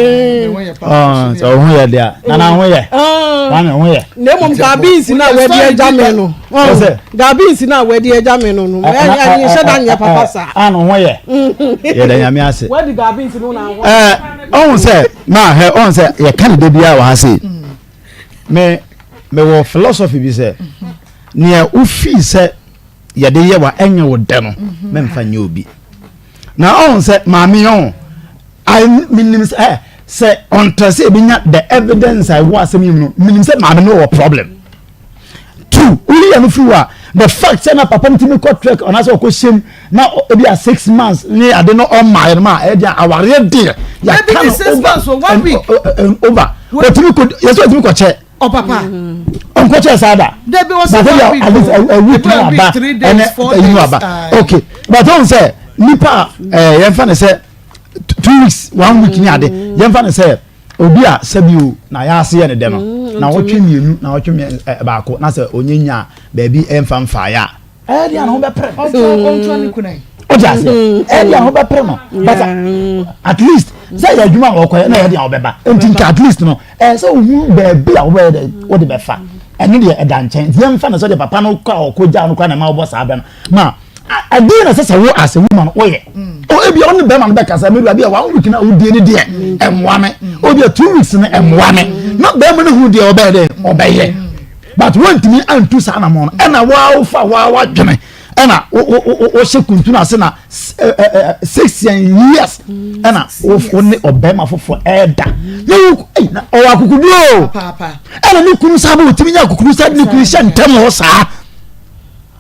Sɛ ɔho yɛ deɛ nana ho yɛ maame ho yɛ. Na mmom gabi nsi na wadi agya mi no gabi nsi na wadi agya mi no no ɛni nhyɛ da nyɛ papa saa. Ano ho yɛ yɛda Nyame ase. Wadi gabi nsi no na ho. Ɛɛ ɔhun sɛ maa hɛ ɔhun sɛ yɛka ne de biara wɔ ha sei me mewɔ philosophy bi sɛ nea wofii sɛ. yɛde yɛ wa ɛnyɛ wo dɛ no mhm. mɛmfa nyɛ obi na ɔn sɛ maame ɔn I menim sɛ eh, sɛ ɔntrɛ sɛ ebi nya the evidence a ɛwɔ asɛm yi mu no menim sɛ maame no wɔ problem two woyi yɛ no firi hɔ a the fact sɛ na papa no tumi kɔ trek anaasɛ ɔkɔ hyɛm na ebi a 6 months ne ade no ɔmmaeɛ no ma ɛyɛ deɛ awareɛ deɛ yɛaka no over and over. Ɔtumi kɔ yɛsɛ ɔtumi kɔ kyɛ. Ɔpapa. Ɔnkɔ kyɛ saa da. Dabi ɔsɛ one week o. At least a week na aba ɛnɛ ɛyi no aba okay but ɔn sɛ nipa ɛɛ yɛn fa ne sɛ 2 weeks 1 week ni ade yɛn fa ne sɛ obi a sɛbi o na yɛ ase yɛ ne dɛ no na wɔtwe mmienu na wɔtwe mmiɛ ɛ baako na sɛ onye nya baabi ɛnfa nfa yɛ a ɛyɛ deɛ na ho bɛpere no. Ɔntua ne kuna yi. O ti aseɛ ɛyɛ deɛ ho bɛpere no but at least sɛ yɛ adwuma a wɔkɔ yɛ na yɛ deɛ ɔbɛba nti nka at least no ɛyɛ sɛ ohun baabi a wɔbɛyɛ dɛ wɔde bɛfa ɛno deɛ ɛda nkyɛn nti yɛn fa no sɛ deɛ papa no kɔ a ɔkɔ gya no kɔ na ɛma ɔbɔ saa bɛ no ma ɛdeɛ na sɛ sɛ wo as a woman woyɛ o ebi ɔne bɛrima no bɛkasa mi bi a 1 week na wodie ne deɛ ɛmoa me obi a 2 weeks no ɛmoa me na bɛrima no hu deɛ ɔbɛyɛ dɛ ɔbɛyɛ but wɔntumi antu saa anamɔ no ɛna wɔafa wɔawadwene ɛna wɔhyɛ kuntun ase na 6 years ɛna wo ne ɔbɛrima foforɔ ɛɛda ne wo ɔwɔ akukuduro ɛna ne kunu saa bɛ otumi nya akukuduro saa ne kunu hyɛ ntɛm hɔ saa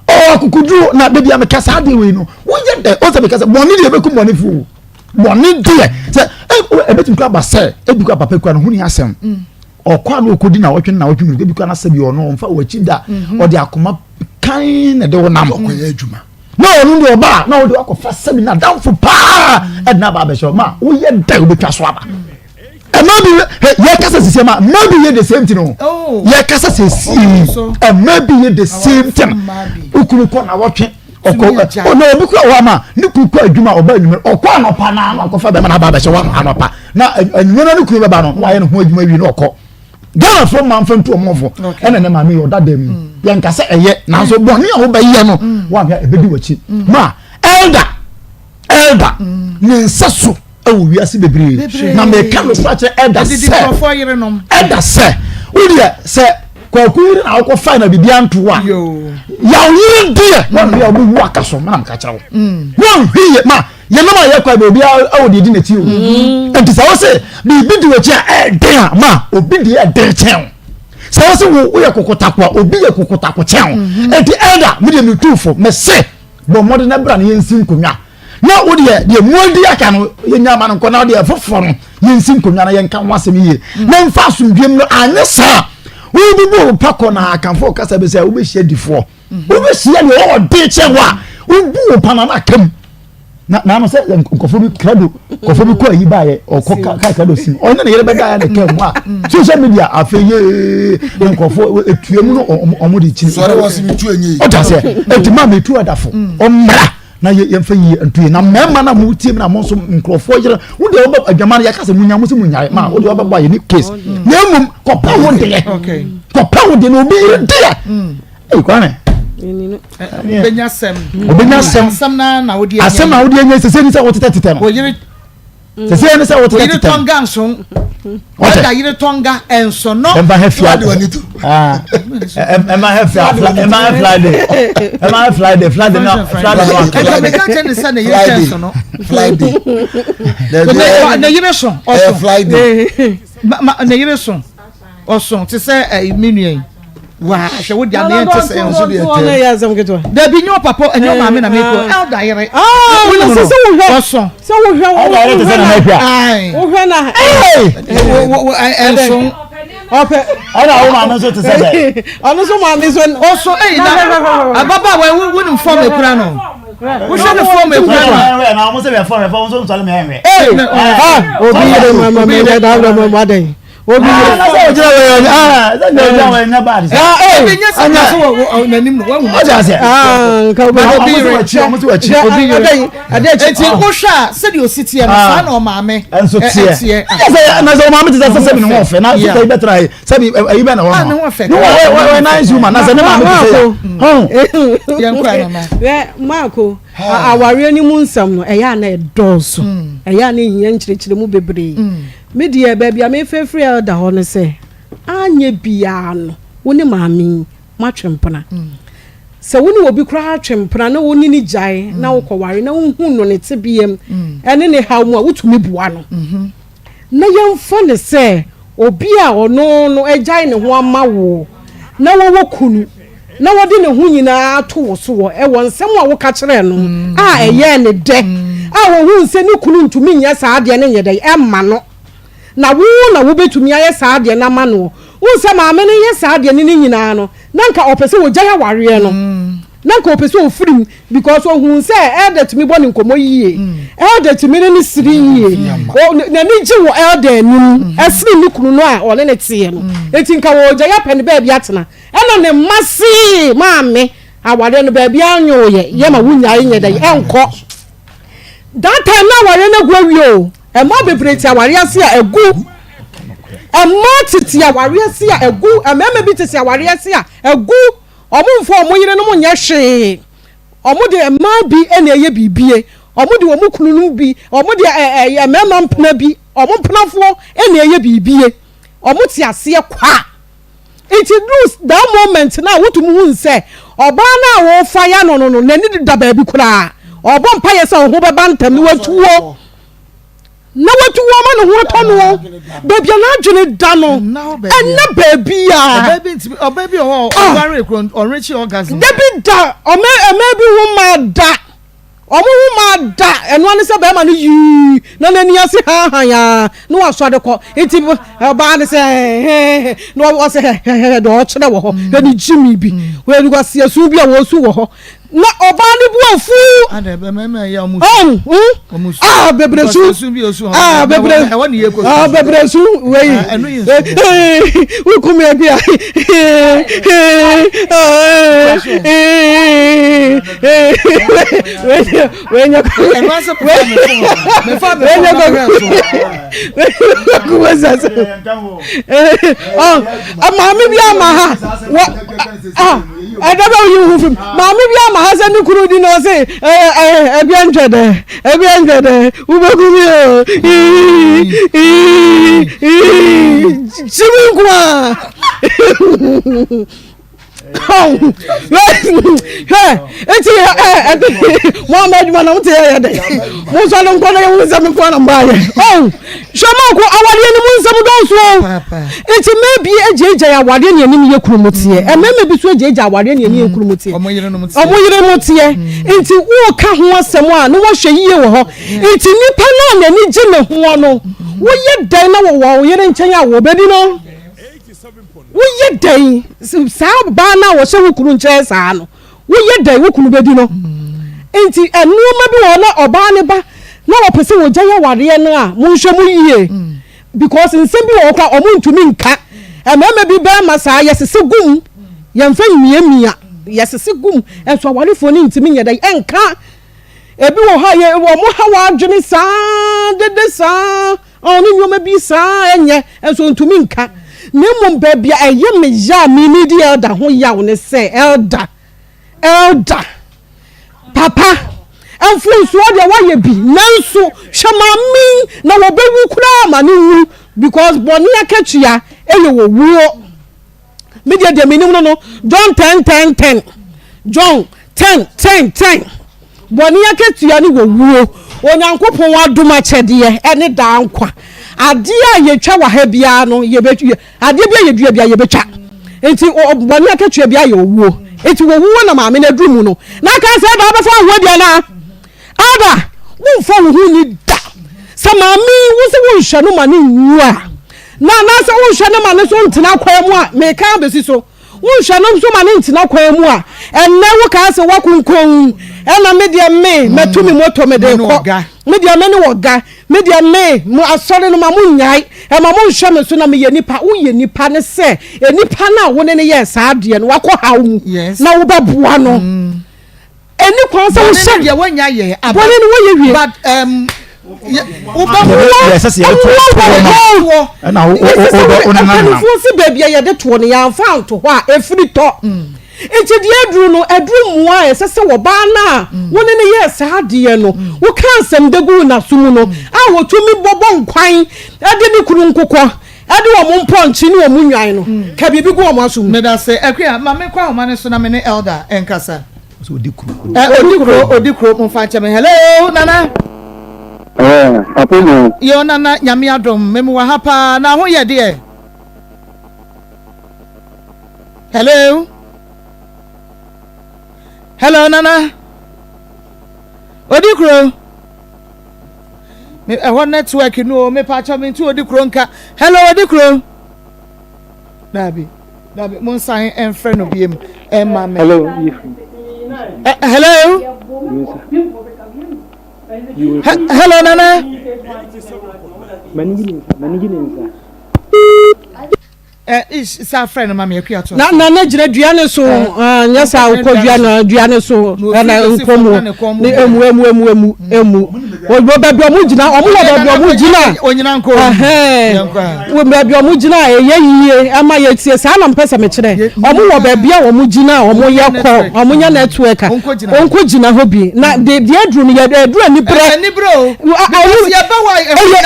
ɔwɔ akukuduro. Na beebi a meka saa adeɛ wei no woyɛ dɛ ɔsɛ meka sɛ bɔnne deɛ ɛbɛkum bɔnne fo bɔnne deɛ sɛ ɛbɛtumi kura ba sɛ ebi kura papa kura no ho ni asɛm ɔkɔ a na ɔkɔdi na ɔtwe na ɔtwe mu ebi kura n'asɛ bi ɔno ɔnfa wɔ akyi da ɔde akoma kan na ɛde wɔnam ɔkɔyɛ adwuma na ɔno deɛ ɔba na ɔde akɔfa sɛbi na danfo paa ɛde n'aba abɛhyɛ ɔma woyɛ dɛ obetwa so aba. Ɛmɛ bi yɛ kasa sisi ɛma mɛ bi yɛ the same thing o. Yɛ kasa sisi ɛmɛ bi yɛ the same thing. Okunu kɔ na wɔtwe ɔkɔ ɔna obi kura hɔ ama ne kunu kɔ adwuma ɔba enyimɛ ɔkɔ anɔpa na akɔfa bɛrɛ na aba abɛhyɛ wɔn anɔpa na enyimɛ na ne kunu bɛba no na wayɛ ne ho adwuma wie na ɔkɔ. Ghana fo maa nfa ntu ɔmo fo ɛna ne maame yɛ ɔda dɛm yɛn kasa ɛyɛ nanso bɔnne a wɔbɛyɛ no wɔn ahwɛ ebedi wɔkyi ma elder elder ne nsa so ɛwɔ wiase bebree na mɛka no so akyerɛ elder sɛ elder sɛ wodeɛ sɛ kwaku yere na akɔ fa na biribi anto a yaw yere deɛ wɔn hwɛ a wɔbɛwu aka so mena meka kyerɛ wo wɔn hwɛ yɛ ma yɛnam a yɛkɔ a obi awɔ deɛ di n'akyi o nti sɛ wɔsɛ biribi di w'akyi a ɛɛden a ma obi deɛ ɛden kyɛn o sɛ wɔsɛ wo woyɛ kokotako a obi yɛ kokotako kyɛn o nti elder mi deɛ mi tu fo mɛ se bɔ mmɔden na bra na yɛnsi nkonnwa na wo deɛ deɛ mu adi aka no yɛnya ama no nkɔ na deɛ foforɔ no yɛnsi nkonnwa na yɛnka ho asɛm yie na mfa asomdwem no anyɛ saa wobubu wo pakɔ na akamfo kasa bi sɛ wobɛhyia difoɔ wobɛhyia deɛ ɔwɔ den kyɛn hɔ a wobu wo pa na na aka mu na naano sɛ nkɔfo bi krado nkɔfo bi kɔ ayi baayɛ ɔkɔ ka krado sim ɔne ne yere bɛda yɛ ne kɛn mu a social media afei yee nkɔfo etua mu no ɔmo de kyini sɔre wɔ se mi tu enye yi ɔta sɛ eti maa mi tu ɛdafo ɔmmra na yɛ yɛmfa yie nto yie na mmarima na mo tie mu na mo nso nkurɔfoɔ yere wo deɛ wɔbɛ adwama no yɛka sɛ mo nya mo sɛ mo nyae ma wo deɛ wɔbɛbɔ ayɛ ne case na mmom kɔpɛ wo deɛ kɔpɛ wo deɛ na obi yere deɛ eyi kwame obenya sɛm obenya sɛm asɛm na na wodi asɛm na wodi anya sese ni sɛ wotetɛ tetɛ no oyere sese ni sɛ wotetɛ oyere tetɛ no tɔnga nso ɔda yere tɔnga nso no ɛmfa hɛ fia ɛmfa hɛ fia ɛmfa hɛ Friday ɛmfa hɛ Friday Friday na Friday na ɛnna meka kyerɛ ne sɛ ne yere kyɛ nso no Friday ne yere so ɔso Friday ne yere so ɔso te sɛ ɛyi mi nua yi waa hwɛ wo di adeɛ nte sɛ nso deɛ tɛ dabi nyɛ ɔpapa ɛnyɛ ɔmaame na meko elder yere ɔso sɛ wohwɛ elder yere te sɛ nana akua wohwɛ na ɛnso ɔpɛ ɛna wo maame nso te sɛ dɛ ɔno nso maame nso ɔso ɛyi na ababaawa wonim fɔm ekura no wohwɛ ne fɔm ekura no na ɔmo sɛ bɛ fɔm fɔm nso nsɔle mi ɛnhwɛ obi yere ma ma ma ma ma ma ma dɛn obi yere na sɛ ɔgyina wɔ yɛ aa sɛ ɔgyina wɔ yɛ nyɛ bad sɛ ebi nyɛ sɛ nyɛ sɛ wɔ n'anim no wahu ɔgye aseɛ nka obi obi yere ɔmo sɛ wɔakyi obi yere eti wohwɛ a sɛdeɛ osi teɛ no saa na ɔmaame nso teɛ ɛteɛ sɛ na sɛ ɔmaame te sɛ sɛ sɛbi ne ho ɔfɛ na sɛ sɛ bɛtena yi sɛbi ɛyi bɛ na wɔ ne ho ɔfɛ ne wɔ wɔ nice woman na sɛ ne maame te sɛ ya hɔn yɛn kɔ anana ɛ maako awareɛ no mu nsɛm no ɛyɛ a na ɛdɔɔso ɛyɛ a na ehia nkyerɛkyerɛ mu bebree me deɛ baabi a mefɛfiri elder hɔ no sɛ anyɛ biara no wo ne maame yi moatwe mpena. Sɛ wo ne obi koraa twe mpena na wo ne no gyae na wokɔware na wohu no ne tebeam ne ne haw mu a, wotumi boa no. Na yɛmfa no sɛ obi a ɔno no agyae ne ho ama wo na wɔwɔ kunu na wɔde ne ho nyinaa ato wo so wɔ wɔ nsɛm a woka kyerɛɛ no a ɛyɛɛ no dɛ a ohuu sɛ ne kunu ntumi nyɛ saa adeɛ no nyɛ dɛn ɛmma no. Na wo na wobɛtumi ayɛ saa adeɛ no ama noɔ. Wohu sɛ maame no yɛ saa adeɛ no ne nyinaa no, na nka ɔpɛ sɛ ɔgyae awareɛ no. Na nka ɔpɛ sɛ ɔfiri mu because ɔhuu sɛ elder tumi bɔ ne nkɔmmɔ yie. Elder tumi ne no sere yie. N'ani gye wɔ elder anim ɛsene ne kunu no a ɔne no teɛ no. Enti nka ɔregyae apɛ ne baabi atena. Ɛna ne mma see maame awareɛ no baabi anwooyɛ yɛ ma wonyae nyɛ dɛn ɛnkɔ. That time na awareɛ no agu awie o. Mmaa bebree te awareɛ ase a agu. Mmaa tete awareɛ ase a agu. Mmarima bi tete awareɛ ase a agu. Wɔn mfa wɔn yerenom nyɛ hwee. Wɔn de mmaa bi na ɛyɛ biribie. Wɔn de wɔn kununom bi, wɔn de ɛɛ mmarima mpena bi, wɔn mpenafoɔ na ɛyɛ biribie. Wɔn te aseɛ kwa. Nti duru that moment no a wotumi hu sɛ ɔbaa no a wɔrefa ya no no no n'ani da baabi koraa. Ɔrebɔ mpaeɛ sɛ ɔho bɛba ntɛm na watuo na watu wɔn ma ne ho atɔ noɔ. Baabi a n'adwene da no ɛnna baabi a. Ɔbaa bi ntumi ɔbaa bi wɔ hɔ a ɔware kuro ɔrekye orgasm. Dabi da ɔmɛ ɛmɛ bi ho maa da. Wɔn ho maa da, ɛno ara ne sɛ barima no yii na n'ani ase haahan ara na wasɔre kɔ. Nti ɔbaa no sɛ hɛhɛhɛ na ɔsɛ hɛhɛhɛ deɛ ɔkyerɛ wɔ hɔ, ɛne gyimi bi, wɔde kwaseasu bi a wɔsu wɔ hɔ. Na ɔbaa no bu afu. Ah, bebree su. Ah, bebree. Ah, bebree su. Wei. Wokumi akua. Maame bi ama ha ɛdɛ bɛ yi ho fim maame bi ama ha sɛ ne kunu di na ɔse ɛbi ɛntwɛ dɛ ɛbi ɛntwɛ dɛ wobɛku mi o kyimi nko a hwɛ eti ɛ ɛ mo ama adwuma na mo te yɛ yɛ dɛ mo nsɔ no nkɔ na yɛ mo nsɛm nkɔ na mo ayɛ ɔn hwɛ mo nko awadeɛ no mu nsɛm dɔɔso o eti mmaa bi agyaagyae awadeɛ ne anim yɛ kunu mu teɛ mmarima bi so agyaagyae awadeɛ ne anim yɛ kunu mu teɛ ɔmo yere mo teɛ nti wɔɔka ho asɛm a na wɔhwɛ yie wɔ hɔ nti nipa no a n'ani gye ne ho no woyɛ dɛn na wɔwɔ wo yere nkyɛn a wɔbɛdi no. Woyɛ dɛn saa ɔbaa no a ɔhyɛ wo kunu nkyɛn saa no, woyɛ dɛn wo kunu bɛdi no? Nti nneɛma bi wɔ hɔ na ɔbaa no ba na wɔpɛ sɛ wɔgyae awareɛ no a, monhwɛ mu yie because nsɛm bi wɔ hɔ koraa wɔn ntumi nka. Mmarima bi bɛrima saa yɛsese gu mu, yɛmfa mmiamia, yɛsese gu mu, nso awarefoɔ no ntumi nyɛ dɛn ɛnka. Ebi wɔ hɔ a yɛ wɔn ha wɔn adwene saa dede saa. Ɔne nneɛma bi saa ɛnyɛ nso ntumi nka. Na mmom baabi a ɛyɛ me ya a me medi elder ho yaw ne sɛ elder, elder, papa, mfomsoɔ deɛ woayɛ bi nanso hwɛ maame yi na wɔbɛwu koraa ma no nwu because bɔne akatua ɛyɛ owuo. Me deɛ deɛ menim no no John 10 10 10 John 10 10 10 Bɔne akatua ne wɔwuo Onyankopɔn adom akyɛdeɛ ɛne daa nkwa Adeɛ a yɛtwa wɔ ha biara no yɛbɛtwa adeɛ bi a yɛdua biara yɛbɛtwa nti bɔne akatua biara yɛ owuo nti wɔwuo na maame no aduru mu no na aka sɛ ɛda wobɛfa wo ho adi anaa Ada womfa wo ho nni da sɛ maame yi wo sɛ wonhwɛ no ma no nwu a na anaasɛ wonhwɛ no ma no so ntena kwan mu a meka abɛsi so wonhwɛ no nso ma no ntena kwan mu a ɛnnɛ wokaa sɛ woakonkɔn ɛna me deɛ me mɛto me moto mede kɔ me deɛ me ne wɔ ga me deɛ me mo asɔre no ma mo nyae ɛma mo nhwɛ me so na meyɛ nipa woyɛ nipa ne sɛ nipa no a wo ne no yɛɛ saa adeɛ no wakɔ haw mu na wobɛboa no mm. Ɛni kwan sɛ wohyɛ. Bɔne no deɛ wɔnya yɛ. Bɔne no wɔyɛ wie. But um, wobɛboa ɛsɛ sɛ yɛde toɔ toɔ ɛna wo wo wo nenam nam. Mpanimfoɔ si baabi a yɛde toɔ no yɛamfa anto hɔ a ɛfiri tɔ. Nti deɛ aduru no aduru mmoa a ɛsɛ sɛ ɔbaa no a wo ne no yɛɛ saa adeɛ no woka asɛm de guu n'aso mu no a wɔtumi bɔbɔ nkwan de ne kunu nkokɔ. Ɛde wɔn mpɔnkye ne wɔn nnwan no, ka biribi gu wɔn aso mu. Medase Akua, ma me nkɔ ahoma no so na me ne Elder nkasa. Odi kuro. Eh, odi kuro, odi kuro, mo nfa nkyɛ me. Hello, Nana. Eh, papa mu. Yo, Nana, nyame adom, me mo wɔ ha paa, na ho yɛ deɛ. Hello. Hello, Nana. Odi kuro. Me ɛhɔ network no o, me pa kyɛ me nti odi kuro nka. Hello, odi kuro. Dabi, dabi, mo nsan ɛnfrɛ no biem ɛma me. Hello, eh, hello. Hello, Nana. Eh, ish, saa frɛ no ma me akua to. Na na na gyina dua ne so, eh, nyɛ saa wokɔ dua no dua ne so ɛna nkɔ mu ne emu emu emu emu emu. Wɔ baabi ɔmo gyina, ɔmo wɔ baabi ɔmo gyina. Onyina nko. Ɛhɛn. Wɔ baabi ɔmo gyina a ɛyɛ yie ɛma yɛtie saa na mpɛ sɛ mekyerɛ. Ɔmo wɔ baabi a ɔmo gyina a ɔmo yɛ kɔ, ɔmo nya network a. Ɔnko gyina hɔ bi. Na de deɛ aduru no yɛ aduru anibrɛ. Anibrɛ o. Because yɛbɛ wa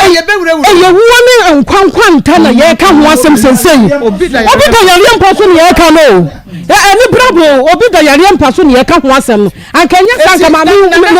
yɛbɛwurawura. Ɛyɛ wuo ne nkwa nkwanta na yɛreka ho asɛm sensei. Obi da Obi da yareɛ mpa so na yɛreka no o. Anibrɛ bo obi da yareɛ mpa so na yɛreka ho asɛm no. Anka ɛnyɛ saa anka maame ne mma.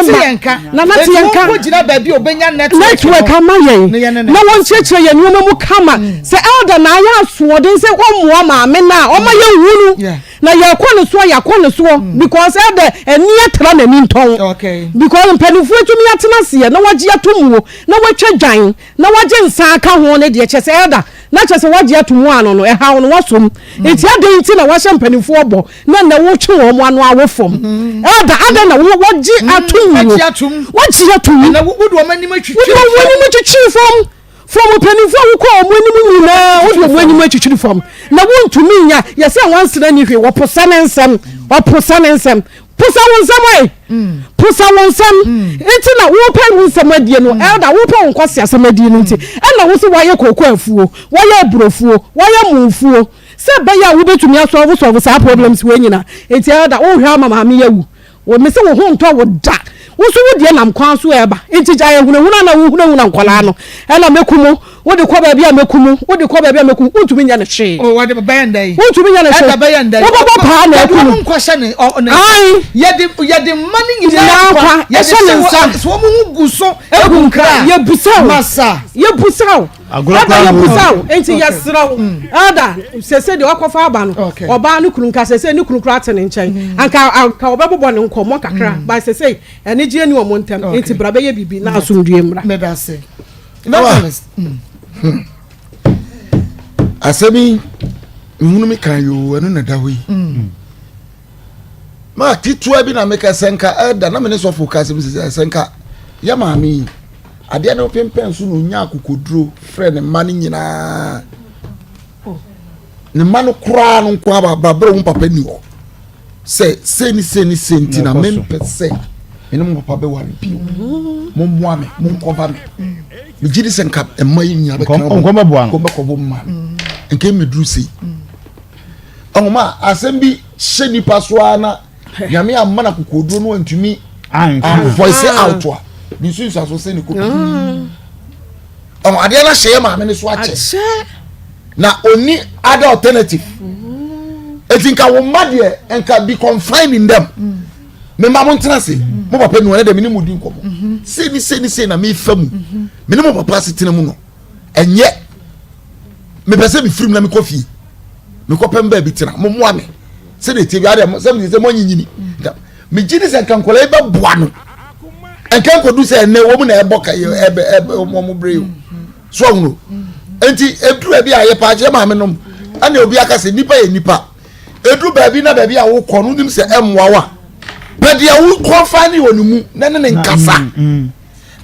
Nana te yɛn nka. Eti wɔn gyina baabi a obenya network. Network ama yɛn. Na wɔn kyerɛkyerɛ yɛn nneɛma mu kama. Sɛ elder na ayɛ asoɔden sɛ ɔmmoa maame no a ɔma yɛn hu no. Na yɛkɔ ne soɔ yɛakɔ ne soɔ mm. because ɛdɛ ani atra n'ani ntɔn because mpanimfoɔ atumi atena aseɛ na wagye ato muo na watwa dwan na wagye nsa aka ho ne deɛ kyɛ sɛ ɛda na kyɛ sɛ wagye ato mu ano no ɛhaw no wasom mm. nti adɛn nti na wahyɛ mpanimfoɔ bɔ na nnɛ wotwe wɔn ano awo fam mm. ɛda adɛn na wagye ato muo wagye ato mu wode wɔn anim atwitwi fam Fam mpanimfoɔ a wokɔ wɔn anim nyinaa, wode wɔn anim atwitwiri fam, na wontumi nya. Yɛsɛ nwansena ni hwee, wɔposa ne nsɛm, wɔposa ne nsɛm. Posa wo nsɛm ɛ, posa wo nsɛm. Nti na wopɛ wo nsɛm adie no, elder, wopɛ wo nkwasi asɛm adie no nti, ɛna wo sɛ woayɛ kooko afuo, woayɛ aburofuo, woayɛ monfuo, sɛ ɛbɛyɛ a wobɛtumi asɔlvo sɔlvo saa problems wei nyinaa. Nti elder, wohwɛ ama maame yi awu. Wo mese wo ho ntɔ wo da. Wo nso wo deɛ nam kwan so ɛɛba. Nti gyae ahunahuna na wo hunahuna nkwadaa no. Ɛna mɛku mo. Wo de kɔ baabi a mɛku mo. Wo de kɔ baabi a mɛku mo. Wontumi nyɛ no hwee. Oh, wɔde bɛyɛ ndɛ yi. Wontumi nyɛ no hwee. Ɛda bɛyɛ ndɛ yi. Wobɛbɔ paa na aku no. Yɛde wɔn nkwa hyɛ ne ɔ ne. Ae. Yɛde yɛde mma no nyinaa nkwa ɛhyɛ ne nsa. Sɛ wɔn ho gu so egu nkra. Yɛbusa wo. Masa. Yɛbusa wo. Agorɔ Ɛda koraa yɛ na busa wɔdi. wo nti yɛsrɛ wo ɛda sese deɛ wakɔfa aba no ɔbaa ne kunu nka sese ne kunu koraa te ne nkyɛn anka anka ɔbɛbobɔ ne nkɔmmɔ kakra ba sese anigyeɛ ni wɔn ntɛm nti bra bɛyɛ biribi na asomdue mmra. Meda ase. Evangelist. Hmm. Asɛm yi mehunu me kan yoo ɛno na ɛda hɔ yi. Hmm. Ma ketewa bi na meka sɛ nka ɛda na me ne sɔfo ka asɛm sɛ sɛ nka yɛ maame yi adeɛ no pempɛn so na onya akokoduro frɛ ne mma no nyinaa ne mma no koraa no nko aba babrɛ wɔn papa ni hɔ sɛ sei ne sei ne sei nti na mempɛ sɛ me ne mo papa bɛware bio mo mmoa me mo nkɔva me megye di sɛ nka mma yi nyinaa bɛka nkɔmbɛkɔbɔ mma nka mmɛduru sei Ɔhoma asɛm bi hyɛ nipa so ara na nyame amma no akokoɔduro no antumi voice out a ne nsunsuanso sɛ ne kɔpi ɔho adeɛ no ahyɛ yɛ maame no so akyɛ na ɔni other alternative eti nka wo mma deɛ nka be confined in them me mma mo ntena ase mo papa nu ɔne deɛ me ne mo di nkɔmmɔ sei ne sei ne sei na mefa mu me ne mo papa asetena mu no ɛnyɛ mepɛ sɛ mefiri mu na mekɔ fie mekɔpɛ m baabi tena mommoa me sɛdeɛ ɛtie biara deɛ sɛ mesɛ moanyinyini megye ne sɛ nka nkɔla yi bɛboa no nka nkɔdu sɛ ɛnɛ wɔ mu na ɛbɔ ka ɛbɛ ɛbɛ wɔn bere o so ɔhono nti ɛduru baabi a yɛpa akyerɛ maame nom ɛna obi aka sɛ nipa yɛ nipa ɛduru baabi na baabi a wokɔ no nim sɛ ɛmmoa wa pɛ deɛ wokɔfa ne wɔ ne mu na ne ne nkasa mm, mm.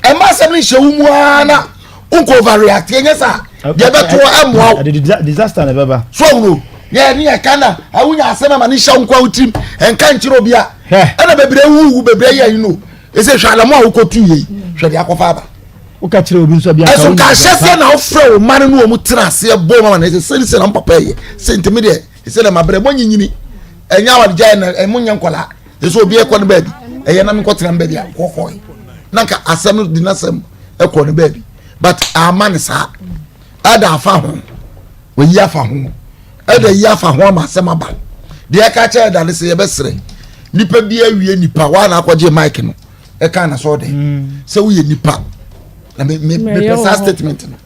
Ɛmma asɛm no nhyɛ wo mu ara na wonkɔ overreact ɛnyɛ saa deɛ ɛbɛto ɛmmoa wo. Disaster na ɛbɛba. So ɔhunu yɛ ne yɛ ka na awonya asɛm ama ne nhyɛ wo nkoa wo tirim ɛnka nkyerɛ obi a ɛna bebree wuwu bebree yɛ yi no ɛsɛ hwɛ anamɔ a wokɔtu yɛ yi hwɛ deɛ akɔfa aba. Woka kyerɛ obi nso bi anka ɛso nka ahyɛ sɛ na wofrɛ wo mma no ne wɔn tena aseɛ bɔ mama na ɛsɛ sɛ ne sɛ na mpapa yɛ sɛ ntumi deɛ ɛsɛ na mabrɛ mo nyinyini ɛnyɛ awadegya na ɛmo nyɛ nkɔlaa ɛsɛ obi ɛkɔ no baabi ɛyɛ na menkɔtena no baabi a kɔkɔe na nka asɛm no de n'asɛm ɛkɔ no baabi but ama ne saa ɛda afa ho. Wayi afa ho. Ɛda yi afa ho ama asɛm aba. Deɛ ɛka kyerɛ ɛda ne sɛ yɛbɛsrɛ nipa bi awie nipa waa na akɔgye mic no ɛka na sɛ ɔdɛ sɛ woyɛ nipa na me me mepɛ saa statement no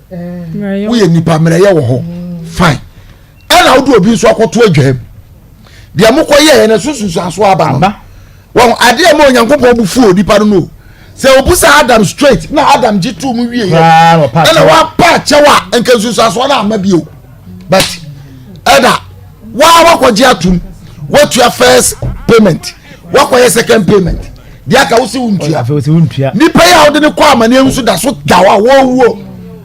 woyɛ nipa mmerɛyɛ wɔ hɔ fine ɛna wode obi nso akɔto adwam deɛ mokɔ yɛɛ no so sunsuanso aba no wɔn adeɛ ma Onyankopɔn bu fuo nipa no no sɛ obu sɛ Adam straight na Adam gye tuu mu wie yɛ ɛna wapa akyɛw a nka nsunsuansoɔ no ama bio but ɛda waa wakɔgye atum watua first payment wakɔyɛ second payment deɛ aka wosi wontua nipa yi a wode ne kɔ amaneɛ nso da so da hɔ a wɔwuo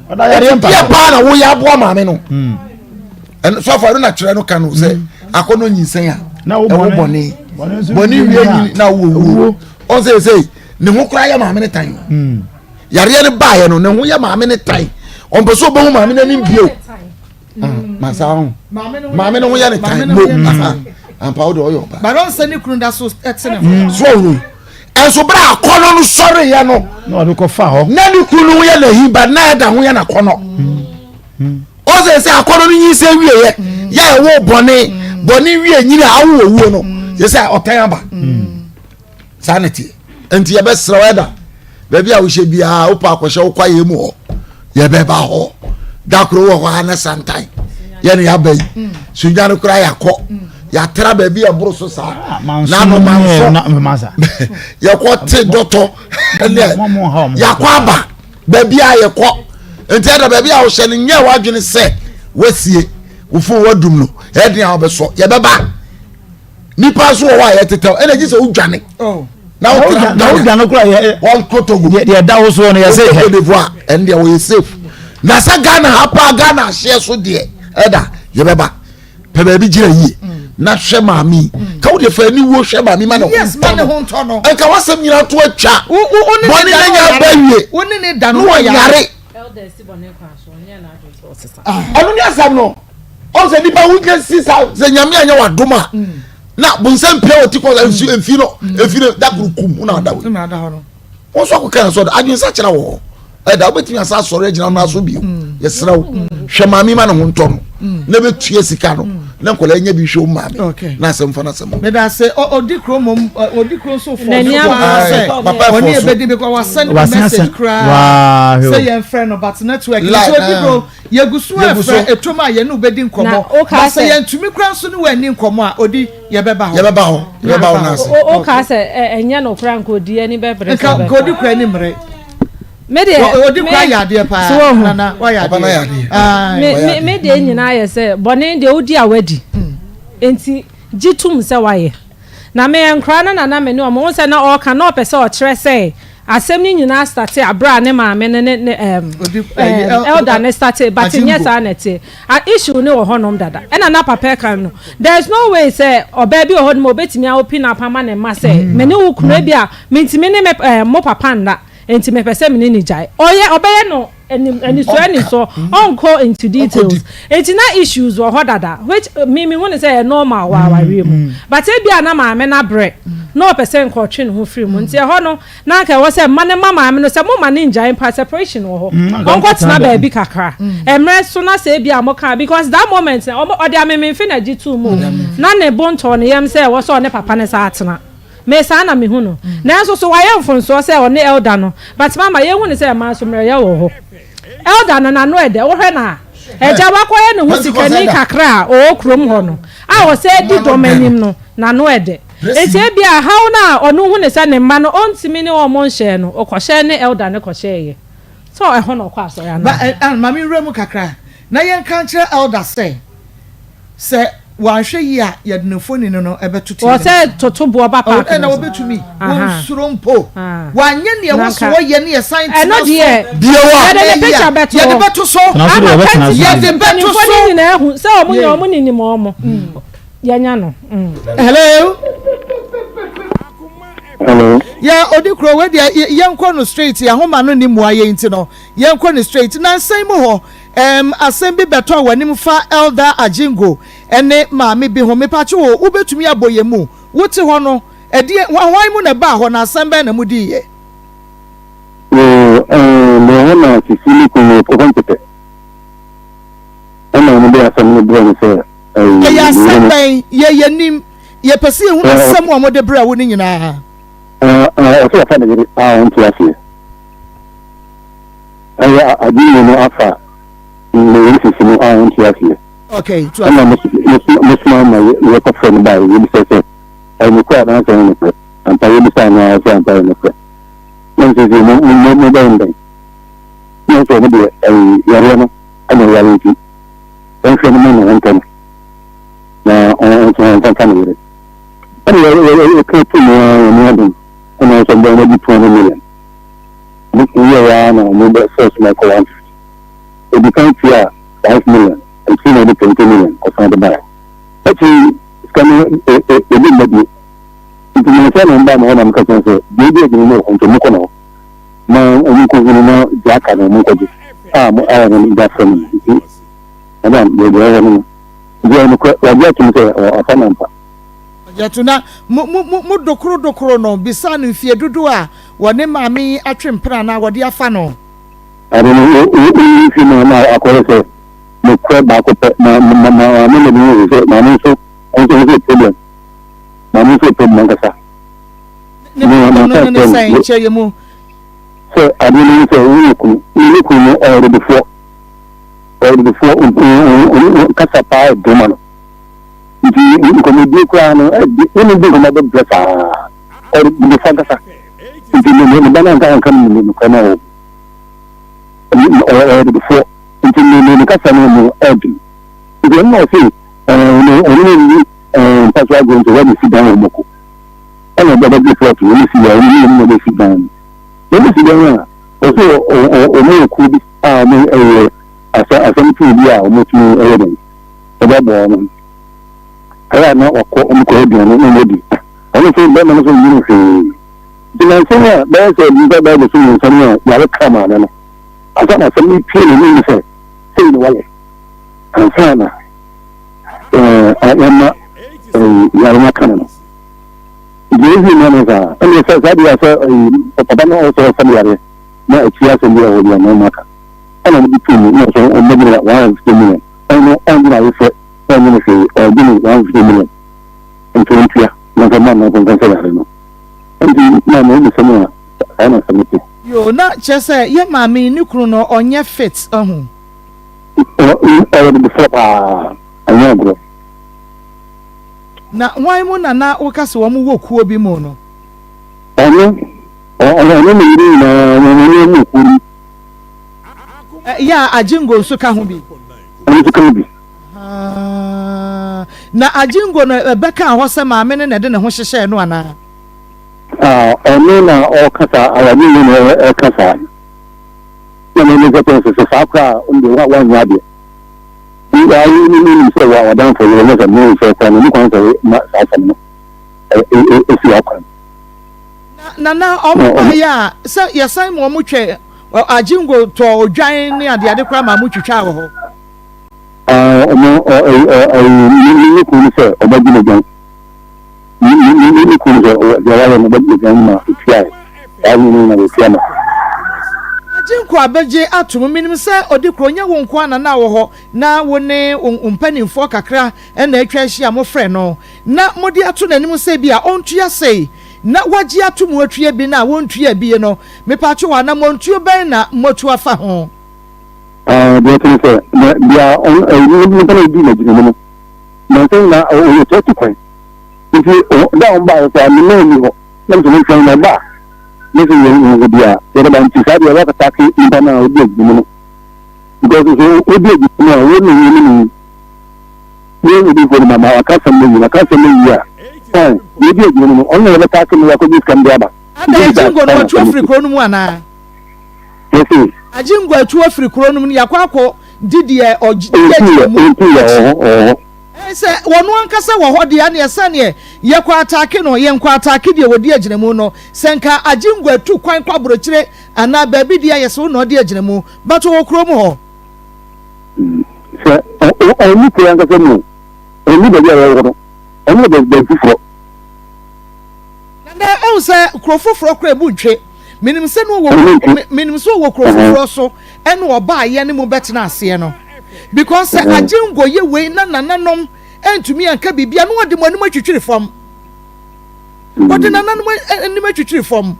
ɛti paa na woyɛ aboa maame no. Hmm. ɛno sɔfo ɛno na kyerɛ no ka no sɛ mm. akɔnɔ nyinsɛn a ɛwo bɔne bɔne wie nyini na wo wuo ɔn sɛ sɛ ne ho koraa yɛ maame ne tan o mm. yareɛ no baayɛ no ne ho yɛ maame ne tan ɔmpɛ sɛ ɔbɛhu maame no anim bio ah, mm. masa ho maame no ho yɛ ne tan mo ampa wo de ɔyɛ ɔba. bàbá nsɛ ne kunu da so ɛte ne ho. so ɔwɔ ɛnso bere akɔnɔ no sɔre yɛ no. na ɔde kɔ fa hɔ. na ne kunu no ho yɛ n'ahi ba na ɛda ho yɛ n'akɔnɔ. Ɔsɛ sɛ akɔnɔ no nyinsɛn wieɛ yɛ a ɛwɔ bɔne bɔne wie nyini a awo owuo no yɛ sɛ ɔtɛn aba saa ne teɛ nti yɛbɛsrɛ wo ɛda baabi a wohyɛ biara wopɛ akɔhyɛ wo kwaeɛ mu hɔ yɛbɛba hɔ da koro wɔ hɔ a na santan yɛne yɛaba yi sunya no koraa yɛakɔ yɛatra baabi a ɛboro so saa ah, na no manso yɛkɔ te dɔtɔ ɛnɛ yɛakɔ aba baabi a yɛkɔ nti ɛda baabi a wohyɛ no nyɛ w'adwene sɛ wasie wo fon wadum no ɛden a wobɛsɔ yɛbɛba nipa nso wɔ hɔ a yɛtetɛw ɛna gye sɛ wodwane oh. na wotena na wodwane kora yɛ wɔnkɔ Togo deɛ ɛda wo soɔ no yɛ sɛ Cote d'Ivoire ɛno deɛ wɔyɛ safe na sɛ Ghana ha paa Ghana ahyeɛ so deɛ ɛda yɛbɛba pɛ baabi gyina yie na hwɛ maame yi ka wo deɛ fa aniwuo hwɛ maame ma ne ho ntɔ no nka wasɛm nyina to atwa bɔne na nya aba wie na wɔnyare ɛno ne asɛm no ɔn sɛ nipa wo nyɛ si sa sɛ nyame anyɛ wadom a na bonsam pia wɔ ti kɔ mfi no mfi no dakoro kum na ada wei Wo nso akɔka yɛn sɛ adwensakyera wɔ hɔ. Ɛda wobɛtumi asa asɔre agyina no aso bio. Mm. Yɛsrɛ wo mm. hwɛ maame ma ne ho ntɔ no mm. na bɛtua sika no na nkwadaa nya bi hwɛ wo maame na asɛm fa no asɛm. Meda ase ɔdi kuro mom ɔdi kuro nso fɔ so paa sɛ ɔne ɛbɛdi because wasɛn message koraa sɛ yɛn frɛ no but network nti ɔdi kuro Yɛgu so refrɛ ɛtɔ mu a yɛne wo bɛdi nkɔmmɔ, na sɛ yɛantumi koraa nso ne wo anni nkɔmmɔ a, ɔdi, yɛbɛba hɔ. Yɛbɛba hɔ, yɛbɛba wo nan ase. Wokaa sɛ ɛnyɛ nokorɛ a, nka ɔdi ani bɛbere sɛ ɔbɛfa. Nka ɔdi koraa ani mmere. Me deɛ, ɔdi koraa yɛ adeɛ paa, Nana, wayɛ adeɛ. Me deɛ nyinaa yɛ sɛ, bɔne deɛ wodi a wadi, nti gye tom sɛ wayɛ. Na me nkora no na na me ne wɔn, wohu sɛ na ɔreka na ɔpɛ sɛ ɔkyerɛ sɛ asɛm no nyinaa starte aberɛ a ne maame no ne ne ɛɛm ɛɛm elder no starte but nyɛ saa na ɛteɛ. A issue no wɔ hɔnom dada ɛna na papa ɛka no there is no way sɛ ɔbaa bi wɔ hɔnom a ɔbɛtumi a open up ama ne mma sɛ me ne wo kunu ebi a mentumi ne me ɛɛm mo papa nna nti mepɛ sɛ me ne no gyae. Ɔyɛ ɔbɛyɛ no Anim anisɔ anisɔ ɔnkɔ into details nti na issues wɔ hɔ dada which me me hu ne sɛ ɛyɛ normal wɔ awareɛ mu but ebi a na maame no abrɛ na ɔpɛ sɛ nka ɔtwe ne ho firi mu nti ɛhɔ no na anka ɛwɔ sɛ mma no ma maame no sɛ mo ma no ngyae mpa separation wɔ hɔ ɔnkɔ tena baabi kakra mmerɛ so na sɛ ebi a mo ka because that moment na ɔde amememfe na gye too mu na ne bo ntɔɔ ne yam sɛ ɛwɔ sɛ ɔne papa no saa tena. Me saa na mehu no. Nanso so wayɛ mfonsoɔ sɛ ɔne elder no but mama yɛhu no sɛ mmaa nso mmerɛyɛ wɔ hɔ. Elder no n'ano ɛdɛ wohwɛ no a agya wakɔyɛ ne ho sikani kakra a ɔwɔ kurom hɔ no a ɔsɛ di dɔm anim no n'ano ɛdɛ. Nti ebia haw no a ɔno hu no sɛ ne mma no ɔntumi ne wɔn nhyɛɛ no ɔkɔhyɛɛ ne elder no kɔhyɛɛyɛ. Sɛ ɛhɔ na ɔkɔ asɔre anaa? Ba eh, ma me nwura mu kakra na yɛnka nkyerɛ elder sɛ Sɛ wanhwɛ yie a, yɛde ne mfoni no no bɛto TV no so. Wɔ sɛ toto boɔ ba park no so. Ɛna wɔbɛtumi. Wɔnsuro mpo. Wanyɛ nea ɛwɔ so wɔyɛ ne yɛsan tena so. Ɛno deɛ. Bio a. Yɛde ne picture bɛto hɔ. Yɛde bɛto so. Ama Pentecost Yɛde bɛto so. mpanimfoɔ no nyinaa ahu sɛ wɔn nyɛ wɔn ninim wɔn. Yɛanya no. Hello. Hello. Yɛ odi kuro wei deɛ yɛnkɔ no straight yɛahoma no ni mmoa yɛn nti no yɛnkɔ no straight nansa yi mu hɔ Erm asɛm bi bɛtɔɔ w'anim fa Elder Ajingo ne maame bi ho. Mepatwo o, wobɛtumi abɔ yɛn mu? Wote hɔ no, ɛdeɛn, hwan mu na ɛbaa hɔ na asɛm bɛn na modiiɛ? Yoo, erm mewɔ hɔ na Sisi ne kunu kɔkɔ ntɛtɛ ɛna wɔn. wɔde asɛm no brɛ no sɛ ɛyi. Ɛyɛ asɛm bɛn? Yɛ yɛnim. Yɛpɛ sɛ yɛhunu asɛm a wɔde brɛ wo no nyinaa. Ɔsɛ wafa ne yere a ɔnte aseɛ. Ɛyɛ adwene no afa ne yere sisi no a ɔnte aseɛ. Okay, to Ɛna mesoma ma yɛkɔfrɛ no baeɛ, yɛbisa sɛ ɛyɛ nokorɛ anaasɛ ɛnyɛ nokorɛ. Ampa yɛbisaa no ara sɛ ampa ɛyɛ nokorɛ. Na mesɛ sɛ mobɛyɛ no dɛn? Na ɔsɛ ɔno deɛ ɛyɛ yareɛ no ɛna ɔyare nti ɔnhwɛ no ma ne ho ntɔ no na ɔnso ɔmfa mfa ne yere. Ɛna yɛka to mu ara Nyame adom ɛna ɔsɛ ɔbɛn no adi 200 million. Yɛyɛ ara na ɔmo bɛ force ma ɛkɔ 150. Odi kan tua 5 million, akyiri na ɔde 20 million ɔsan de baeɛ. Akyiri sika no ebi mma bio. Nti mansa na ɔmo baa me hɔ na meka kyerɛ sɛ deɛ edi agyina mu wɔ hɔ nti ɔmo kɔ ne hɔ na ɔmo nkɔhunu na deɛ aka no ɔmo nkɔgye a mo a ɔmo de afrɛ me no. Nti madam deɛ deɛ ɛwɔ hɔ no no. Nti ɛyɛ nokorɛ wagye atom sɛ ɔfa no ampa. Wagye atom na mo mo mo mo dokoro dokoro no bisaa no mfie dodoɔ a wɔne maame yi atwe mpena anaa wɔde afa no. Ade no wo wo wo mfe mu na akɔyɛ sɛ nokorɛ baako pɛ ma ma ma maame na bi hu sɛ maame nso ɔno nso ɔno nso yɛ problem maame nso yɛ problem ankasa. Ne problem no ne sɛn kyerɛ yɛ mu. Sɛ ade no ne sɛ wo ne kunu ne ne kunu no ɔyɛ dodofoɔ ɔyɛ dodofoɔ kasa paa ɛdɛn ma no nti nkɔmmɔdie koraa no ɛde wo ne di nkɔmmɔ bɛbrɛ saa ɔyɛ dodofoɔ ankasa nti ne ne ba no anka anka no ne nokorɛ no ɔwɔ ɔyɛ dodofoɔ nti ne ne ne kasa no no ɛden nti ɛno na ɔse ɔno ɔno ne ni mpa so agorɔ nti wɔde si dan wɔ mɔko ɛna ɔbɛ bɛgye plɔt wɔn si yɛ ɔno ne ne na si dan no wɔn si dan a ɔsɛ ɔmo yɛ kuo bi a ɔmo ɛyɛ asɛ asɛm tuo bi a ɔmo tumi ɛyɛ dɛn ɛbɛboa ɔmo ɛyɛ a na wakɔ ɔmo kɔ aduane na ɔmo adi ɔno nso bɛrima no nso nyini hwee nti nansa yi a bɛyɛ sɛ nnipa bɛyɛ bɛso mmiɛnsa ni a yare ka maame no ansa na asɛm no pue n'anim sɛ sei na wayɛ ansa na ɛma yare no aka no no nti ɛhwie mu ano saa ɛne sɛ saa deɛ sɛ papa no ɔsɛ ɔsɛ no yareɛ na akyi asɛm bi a ɛwɔ deɛ na ɔma aka ɛna ɔmo de tuu mu na ɔsɛ ɔmo 150 million ɔno ɔngyina awofɛ ɔnyɛ hwee ɔgye ne 150 million nti ɔntua na nfa ma no nfa nsa yare no nti na na ɔmu sɛm a saa na asɛm te. Yoo na kyerɛ sɛ yɛ maame yi ne kunu no ɔnyɛ fit ɔho. Ɔyɛ bibifɔ paa ɛnyɛ agorɔ. Na hwan mu na na woka sɛ wɔn wɔ kuo bi mu no? Ɔno ɔno ne yere nyinaa wɔn wɔn wɔ kuo mu. Yɛ a Agyengo nso ka ho bi. Ɔno nso ka ho bi. Ahaa. Na Agyengo no bɛkaa hɔ sɛ maame no na ɛde ne ho hyehyɛɛ no anaa? Ah, ɔno na ɔka saa, Agyengo na ɛka saa. Na me meka kyerɛ sɛ sɛ saa koraa a, ɔno deɛ wanyɛ adeɛ. Wonim sɛ w'adamfo yere ne sɛ me sɛ koraa no, ɔni kwan sɛ ma saa asɛm no ɛsi w'akwan. Na na ɔmo baeɛ a, sɛ yɛsan ma ɔmo twɛ, Agyengo tɔɔ odwan ne adeade koraa ma mo twitwaa wɔ hɔ. Ɔmo ɛyi ne kunu no sɛ ɔbɛgye ne dwan ne ne ne kunu sɛ deɛ wayɛ no ɔbɛgye ne dwan ma otuae saa ne ne na wɔtua ma. Agyenkwa abɛgye atom. Menim sɛ ɔde kuro nyɛ wo nko ara na na wɔ hɔ na wo ne wo mpanimfoɔ kakra na atwa ahyia a mofrɛ no na mode ato n'anim sɛ bi a ɔntua sei na wagye atom atua bi na wɔntua bie no. Mepatwo anammɔntuo bɛn na moatu afa ho? Deɛ ɛte ne sɛ, na deɛ ɔno ɛyi nipa na edi n'agyina mu no, nansa nyinaa ɔyɛ ɔtua tu kwan. Nti da a wɔn baayɛ koraa ne nan nni hɔ. Na mesɛ mentwɛn na ɔba a, ne sɛ yɛn yɛn bi a yɛde ba nti saa deɛ wɔakatake nipa no a odi agyina mu no. Because so odi agyina mu a wɔn na yɛn ne ne yɛn odiifoɔ no ma ma waka asɛm no yi waka asɛm no yi a fine deɛ odi agyina mu no ɔno na yɛbɛtake no yɛakɔgye sika no de aba. Ada Agyengo no watu afiri kuro no mu anaa? Mese. Agyengo atu afiri kuro no mu no yɛakɔ akɔ di deɛ ɔdi agyina mu akyi. Sɛ wɔno ankasa wɔ hɔ deɛ ɛneɛ sɛneɛ yɛkɔ ataake no yɛnkɔ ataake deɛ wɔdi agyina mu no sɛ nka Agyengo atu kwan kɔ abrokyire anaa baabi deɛ yɛse wo na ɔdi agyina mu but ɔwɔ kuro mu hɔ. Sɛ ɔnni kuro ankasa mu o, ɔnni baabi a yɛwɔ no, ɔno wɔ baabi foforɔ. Nana, ɔhu sɛ kuro foforɔ koraa emu ntwe. Menim sɛ no wɔ menim sɛ ɔwɔ kuro foforɔ so ɛna ɔbaa yɛ ne mu bɛtena aseɛ no. Because sɛ Agyengo yɛ wei na nananom antumi anka biribi a, na wɔde mo anim atwitwiri fam. Wɔde nananom anim atwitwiri fam.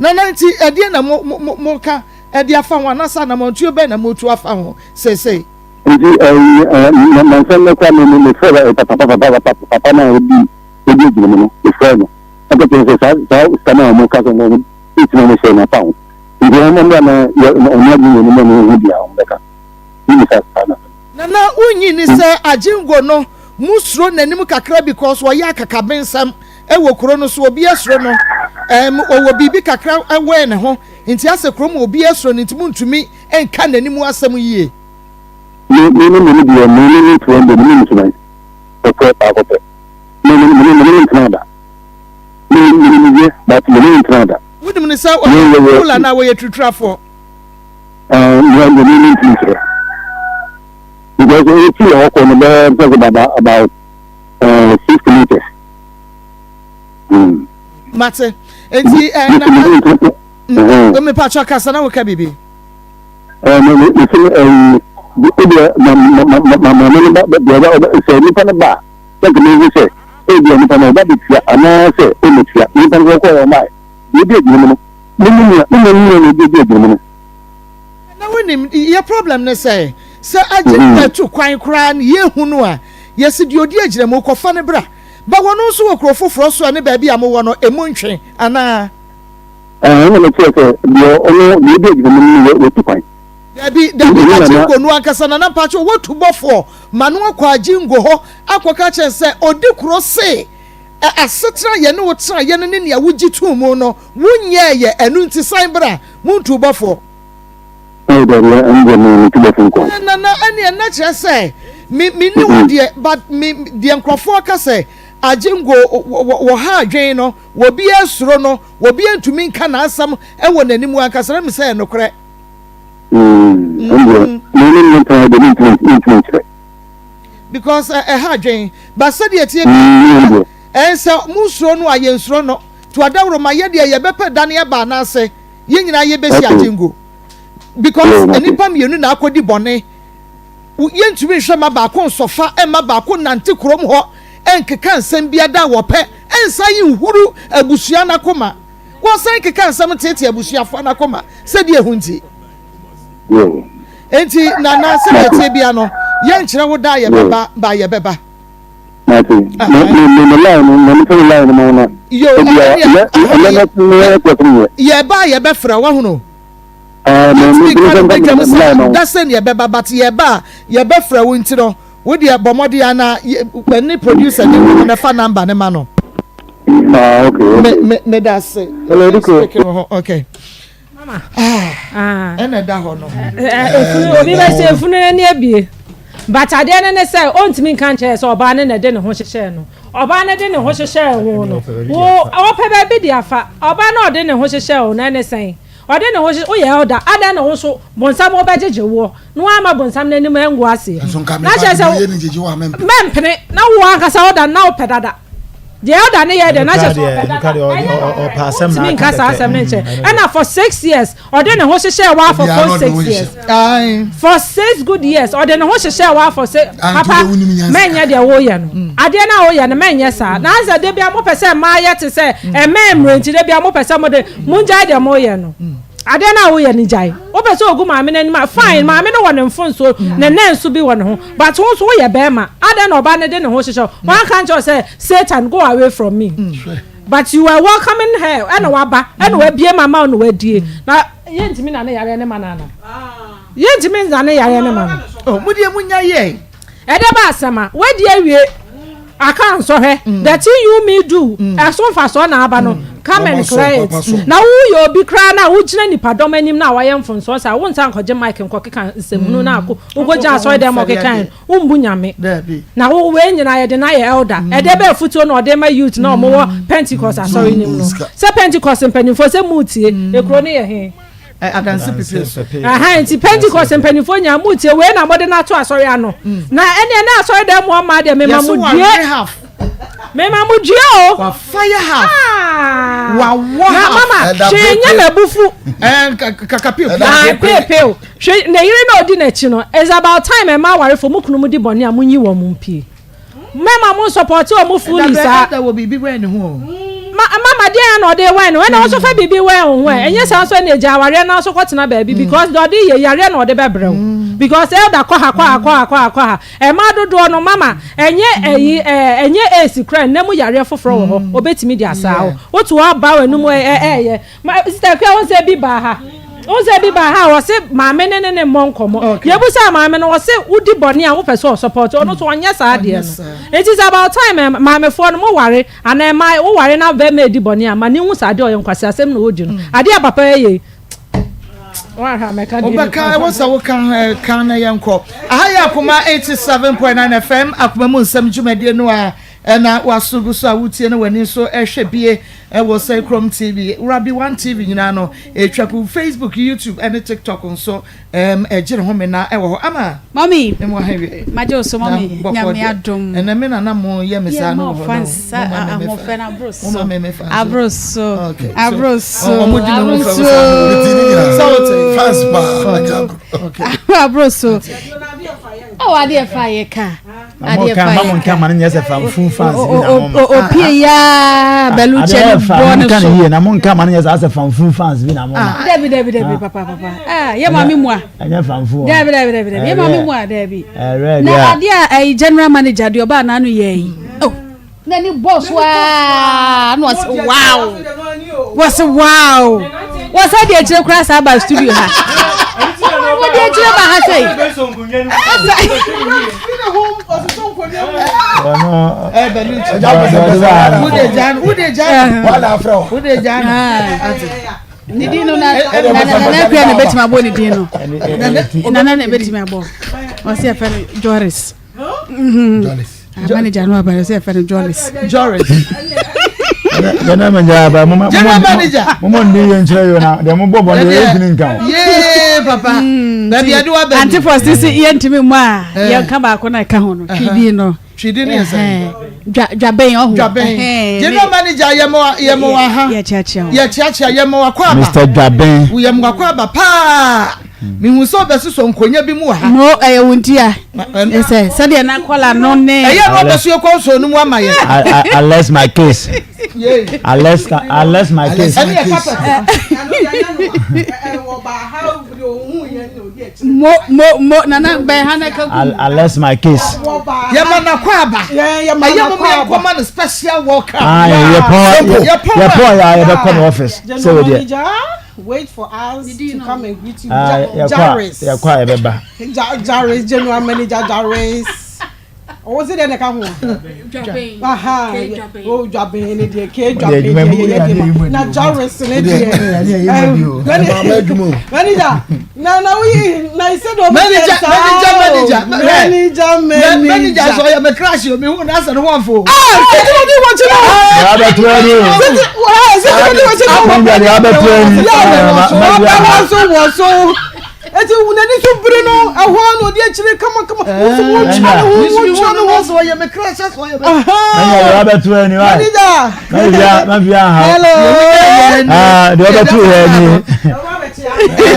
Nana nti ɛdeɛ na mo mo mo ka ɛde afa ho anaasɛ anamɔntuo bɛn na motu afa ho seesei? Nti ɛyi ɛ nansɛm no kora me me me frɛ papa papa papa papa na odi odi agyina mu no me frɛ no ɛka kyerɛ sɛ saa saa sika no a wɔn ka sɛ wɔn ɛtumi wɔn hyɛ no afa ho nti wɔn mmra na yɛ ɔno adwene yɛn mu na ɛho bia wɔn bɛka ne bisa saa na. Nana wonnye nni sɛ Agyengo no mo suro nanim kakra because ɔyɛ akakabensɛm wɔ kuro no so obia suro no ɛɛm ɔwɔ biribi kakra wɔ ne ho nti asɛ kuro mu obia suro no nti mo ntumi nka nanim asɛm yie. Me me ne me deɛ me ne ne ntoa deɛ me ne ne suban pɛpɛ baako pɛ me me me ne ne ntena da me me ne ne yɛ but me ne ne ntena da. Wonim no sɛ ɔyɛ cool anaa wɔyɛ turuturafoɔ? Ɛɛ me deɛ me ne ntumi nkyerɛ because efi yɛ hɔ kɔ no bɛyɛ bɛsɛ baba about ɛɛ 6 meters. Mm. Mate nti ɛɛ na mepatwa kasa na woka biribi. Ɛɛ me me me se ɛyi ebi ma ma ma ma maame no ba deɛ ɔba ɔba sɛ nipa no ba a sɛ nka mehu sɛ ebi a nipa no ɔba betua anaasɛ ɔmɛtua nipa no kɔkɔɔ yɛ ɔma yɛ deɛ ebi adwuma mu no me me nua me nua nua na ebi ebi adwuma mu no. Na wonim yɛ problem ne sɛ sɛ agye nipa tu kwan koraa no yɛhu no a yɛsi deɛ odi agyina mu kɔfa no bra ba wɔn nso wɔ kuro foforɔ so a ne baabi a mowɔ no emu ntwe anaa. Ɛɛ ɛna mekyerɛ sɛ deɛ ɔno deɛ odi agyina mu no wɔ watu kwan. Dabi dabi Agyingo no ankasa Nana mpakyɛw watu bɔfoɔ ma no akɔ Agyingo hɔ akɔka akyerɛ no sɛ odi kuro se ɛ asetena a yɛne wo tenaeɛ no ne nea wogye too mu no wonyɛɛyɛ ɛno nti san bra montuu bɔfoɔ. Ɛɛ dabi ɛno deɛ me metu bɔfoɔ nkɔ. Ɛɛ Nana ɛneɛ na kyerɛ sɛ me menni wo deɛ but me deɛ nkurɔfoɔ ka sɛ Agyingo wɔ wɔ wɔha adwene no Obiara suro no, obiara ntumi nka n'asɛm wɔ n'anim ankasa, na menim sɛ ɛyɛ nokorɛ. Because ɛha adwen, but sɛdeɛ ɛteɛ biara, ɛn sɛ mo suro no a yɛnsuro no, to adaworo ma yɛ deɛ yɛbɛpɛ dane aba anaasɛ yɛn nyinaa yɛbɛsi agyengo. Because nnipa mmienu na akɔdi bɔne. Yɛntumi nhwɛ mma baako nsɔfa mma baako nnante kurom hɔ nkeka nsɛm biara da a wɔpɛ nsan nhuru abusua no akoma. Wɔsan keka nsɛm teetee abusuafoɔ no akoma sɛdeɛ ɛho nti. Enti Nana sɛdeɛ ɛteɛ biara no yɛnkyerɛ wo da a yɛbɛba ba yɛbɛba. Yo, ɛnneɛ yɛba a yɛbɛfrɛ wo, wahunu. Yɛntumi nka no badwam sɛ da sɛ ne yɛbɛba but yɛba a yɛbɛfrɛ wo nti no wo deɛ bɔ mmɔden a na ɛne producer di nkɔmmɔ na fa number no ma no. Ah, okay, okay. Me me me da ase. Hello, Diko. Speaking ho, okay. Mama. Ah. Ɛna ɛda hɔ no. Efunu obi bɛ sɛ efunu n'ani abie. But adeɛ no ne sɛ ɔntumi nka nkyerɛ sɛ ɔbaa no na ɛde ne ho hyehyɛɛ no. Ɔbaa no de ne ho hyehyɛɛ wo no. Wo ɔpɛ baabi de afa. Ɔbaa no ɔde ne ho hyehyɛɛ wo no ɛne sɛn? Ɔde ne ho hye woyɛ elder adɛn na wo nso bonsam ɔbɛgyegye woɔ na woamma bonsam n'anim angu aseɛ Nso nka na me ba kyerɛ de sɛ ɔyɛ ne gyegye wo a mempene. mɛmpene na wo ankasa elder no na wopɛ dada deɛ elder no yɛ deɛ na kyerɛ sɛ ɔpɛ dada ɛnyɛ nokorɛ wontumi nka saa asɛm no nkyerɛ ɛna for 6 years ɔde ne ho hyehyɛɛ waa for Obiara na for ɔde ne ho 6 years hyehyɛ. Ae. for 6 good years ɔde ne ho hyehyɛɛ waa for 6 Anto papa deɛ wonim nyansa. mɛnyɛ deɛ woyɛ no adeɛ no a woyɛ no mɛnyɛ saa na asɛ da bia mopɛ sɛ mmaa yɛ te sɛ ɛmɛn mmerɛ nti da bia mopɛ sɛ mode Mongyae deɛ moreyɛ no. Adeɛ no a woyɛ no gyae. Wopɛ sɛ ogu maame no anim a, fine, maame no wɔ ne mfonsoɔ, ne nan nso bi wɔ ne ho. But wo nso woyɛ barima. Adɛn na ɔbaa no de ne ho hyehyɛ wo? Wanka nkyerɛ wo sɛ, Satan, go away from me. But you were welcoming her, ɛna waba, ɛna wabie ma ama wo na wadie. Na yɛntumi nane yareɛ no ma no anaa? Yɛntumi nnane yareɛ no ma no. Oh, mo deɛ monya yɛe. Ɛde ba asɛm a, wadi awie, aka nsɔhwɛ, the thing you me do, ɛso mfasoɔ na aba no, come and clear it. Na woyɛ obi koraa na wogyina nipadɔm anim na wayɛ mfomsoɔ saa, wonsan nkɔgye mic nkɔkeka nsɛmhunu na akɔ, wokɔgyina asɔre dɛm ɔkeka no, wombu Nyame. Na wo wei nyinaa yɛde no ayɛ elder. Ɛdeɛ bɛyɛ afutuo na ɔde ma youth na wɔwɔ Pentecost asɔre no mu no. Sɛ Pentecost mpanimfoɔ sɛ moretie, ekuro no yɛ he? Adanse pepee so. Aha nti Pentecost mpanyinfoɔ nyinaa mo tie wei na mo de no ato asɔre ano. Mm. Na ɛnneɛ na asɔre dɛm mo ɔma deɛ mema mo due. Mema mo dua o. Wa fire half. Ah. Wa wɔ half. Na mama hwee nyɛ m'abufu. Ɛɛ kaka pio pio. Ah pio pio. Hwɛ ne yere na odi n'akyi no. It's about time ɛma awarefo mo kunu mo di bɔne a mo nyi wɔn mo mpie. Mɛma mo nsɔpɔte wɔn fully saa. Ɛda wɔ biribi wɛn ne ho o. Ma mama deɛ ya na ɔde wɛn no ɛna ɔnso fa biribi wɛn wo ho ɛ ɛnyɛ saa nso ɛna egya awareɛ na nso kɔtena baabi because deɛ ɔde yɛ yareɛ na ɔde bɛbrɛ wo because elder kɔ ha kɔ ha kɔ ha kɔ ha kɔ ha Mmaa dodoɔ no mama ɛnyɛ ɛyi ɛɛ ɛnyɛ AIDS koraa nna mu yareɛ foforɔ wɔ hɔ obetumi de asaa wo woto hɔ aba w'anum ɛ ɛɛyɛ ma sista akua wɔn sɛ bi baa ha wɔn sɛ bi baa ha wɔse maame ne ne ne mmɔ nkɔmɔ yɛbusa maame no wɔse wodi bɔne a wopɛ sɛ ɔsɔpɔt ɔno so ɔnyɛ saa adeɛ no nti sɛ about time maamefoɔ no mo ware anaa mmaa woware na bɛrima edi bɔne a ma ne hu saa adeɛ ɔyɛ nkwasi asɛm na ɔdi no adeɛ a papa yɛ Wobɛka ɛwɔ sɛ woka eh, ka na yɛnkɔ. Aha yɛ Akoma 87.9 FM akoma mu nsɛm dwumadie no a ɛna waso gu so a wotie no w'ani nso ɛhwɛ bie ɛwɔ sɛ kurom TV, Rabi One TV nyinaa no ɛtwa ku Facebook, YouTube ɛne TikTok nso ɛm ɛgye ne ho mena ɛwɔ hɔ ama. Mami, Memo ha wie. magye wo so mami, nyame adom. Ɛnɛ me nana mo yɛ me saa no wɔ hɔ no. Fans, ahoɔfɛ no aboro so. Mo ma me me fans. Aboro so. Okay. Aboro so. Ɔmo di me ho Aboro fɛ so. Sɛ wote. Fans paa. Okay. Aboro so. Ɔwɔ adeɛ fa yɛ ka. Adeɛ fa yɛ ka. Ma no nyɛ sɛ fanfun fans bi na mo ma. Opie yaa bɛlu kyɛ ne bɔ ne so. Yie na mo nka ma no nyɛ sɛ asɛ fanfun fans bi na mo ma. Dabi dabi dabi papa papa. Ah yɛ maame mua. Ɛnyɛ fanfun. Dabi dabi dabi dabi yɛ maame mua dabi. Ɛrɛ Na adeɛ a ɛyi general manager deɛ ɔbaa n'ano yɛ yi. Oh n'ani bɔ so aa na ɔsɛ wow wɔsɛ wow wɔsɛ deɛ akyire koraa saa ba studio ha wɔde akyire ba ha sɛ ne din no na nana akua na ebetumi abɔ ne din no nana na ebetumi abɔ ɔsɛ yɛfɛ no Joris. Joris. Manager no aba sɛ yɛfɛ no Joris. Joris. General manager aba mo mo General manager. Mo mo ndi yɛn kyerɛ yɛ na deɛ mo bɔ bɔ no yɛ ntumi nka o. Yee papa. Baabi ade wa bɛn. Ante fɔ sisi yɛn ntumi mu a yɛn ka baako na ɛka ho no twidi no. Twidi no yɛ sɛn. Dwa dwabɛn ɔho. Dwabɛn. General manager yɛ mo yɛ mo wa ha. Yɛ kyeakyea o. Yɛ kyeakyea yɛ mo akɔ aba. Mr Dwabɛn. Yɛ mo akɔ aba paa. Mehu sɛ ɔbɛsosɔ nkonya bi mu wɔ ha. Mo ɛyɛ wo nti a. Ɛsɛ sɛdeɛ na kɔla no ne. Ɛyɛ na ɔbɛso yɛ kɔnsɔn no mu ama yɛ. Unless my case. Unless unless my case. Ɛne yɛ carpet. Mo mo mo nana bɛn ha na ka gu. Unless my case. Yɛ ma na kɔ aba. Ɛyɛ mo yɛ nkɔma no special welcome. Ah yɛ pɔn yɛ pɔn yɛ yɛ bɛ kɔ no office. Sɛ o deɛ. Wait for us to come and greet you. Ah, Jaris. Yɛkɔ a yɛbɛba. Jaris, general manager Jaris. Ɔwɔ sɛ deɛ na ɛka ho. Dwaben. Aha. O dwaben ne deɛ ke dwaben deɛ yɛ yɛ de ma. Na Jaris ne deɛ. Manager na na woyi na ise de obi Manager manager manager manager manager. Manager sɔ yɛ mɛ crash o mi hu na asɛ ne ho afo. Ah sisi mo di wɔ kyi na. Yabɛto ani o. Sisi sisi mo di wɔ kyi na. Akɔnjɛ yabɛto ani. Ɔbɛ wɔ so wɔ so. Eti n'ani so biri no ɛhɔ na ɔdi akyire kamakama. Wosi wo twa ne ho wo twa ne ho. Sɔ yɛ mɛ crash sɔ yɛ mɛ. Manager yabɛto ani wa. Manager. Mafia mafia ha. Hello. Ah deɛ ɔbɛto yɛ ni.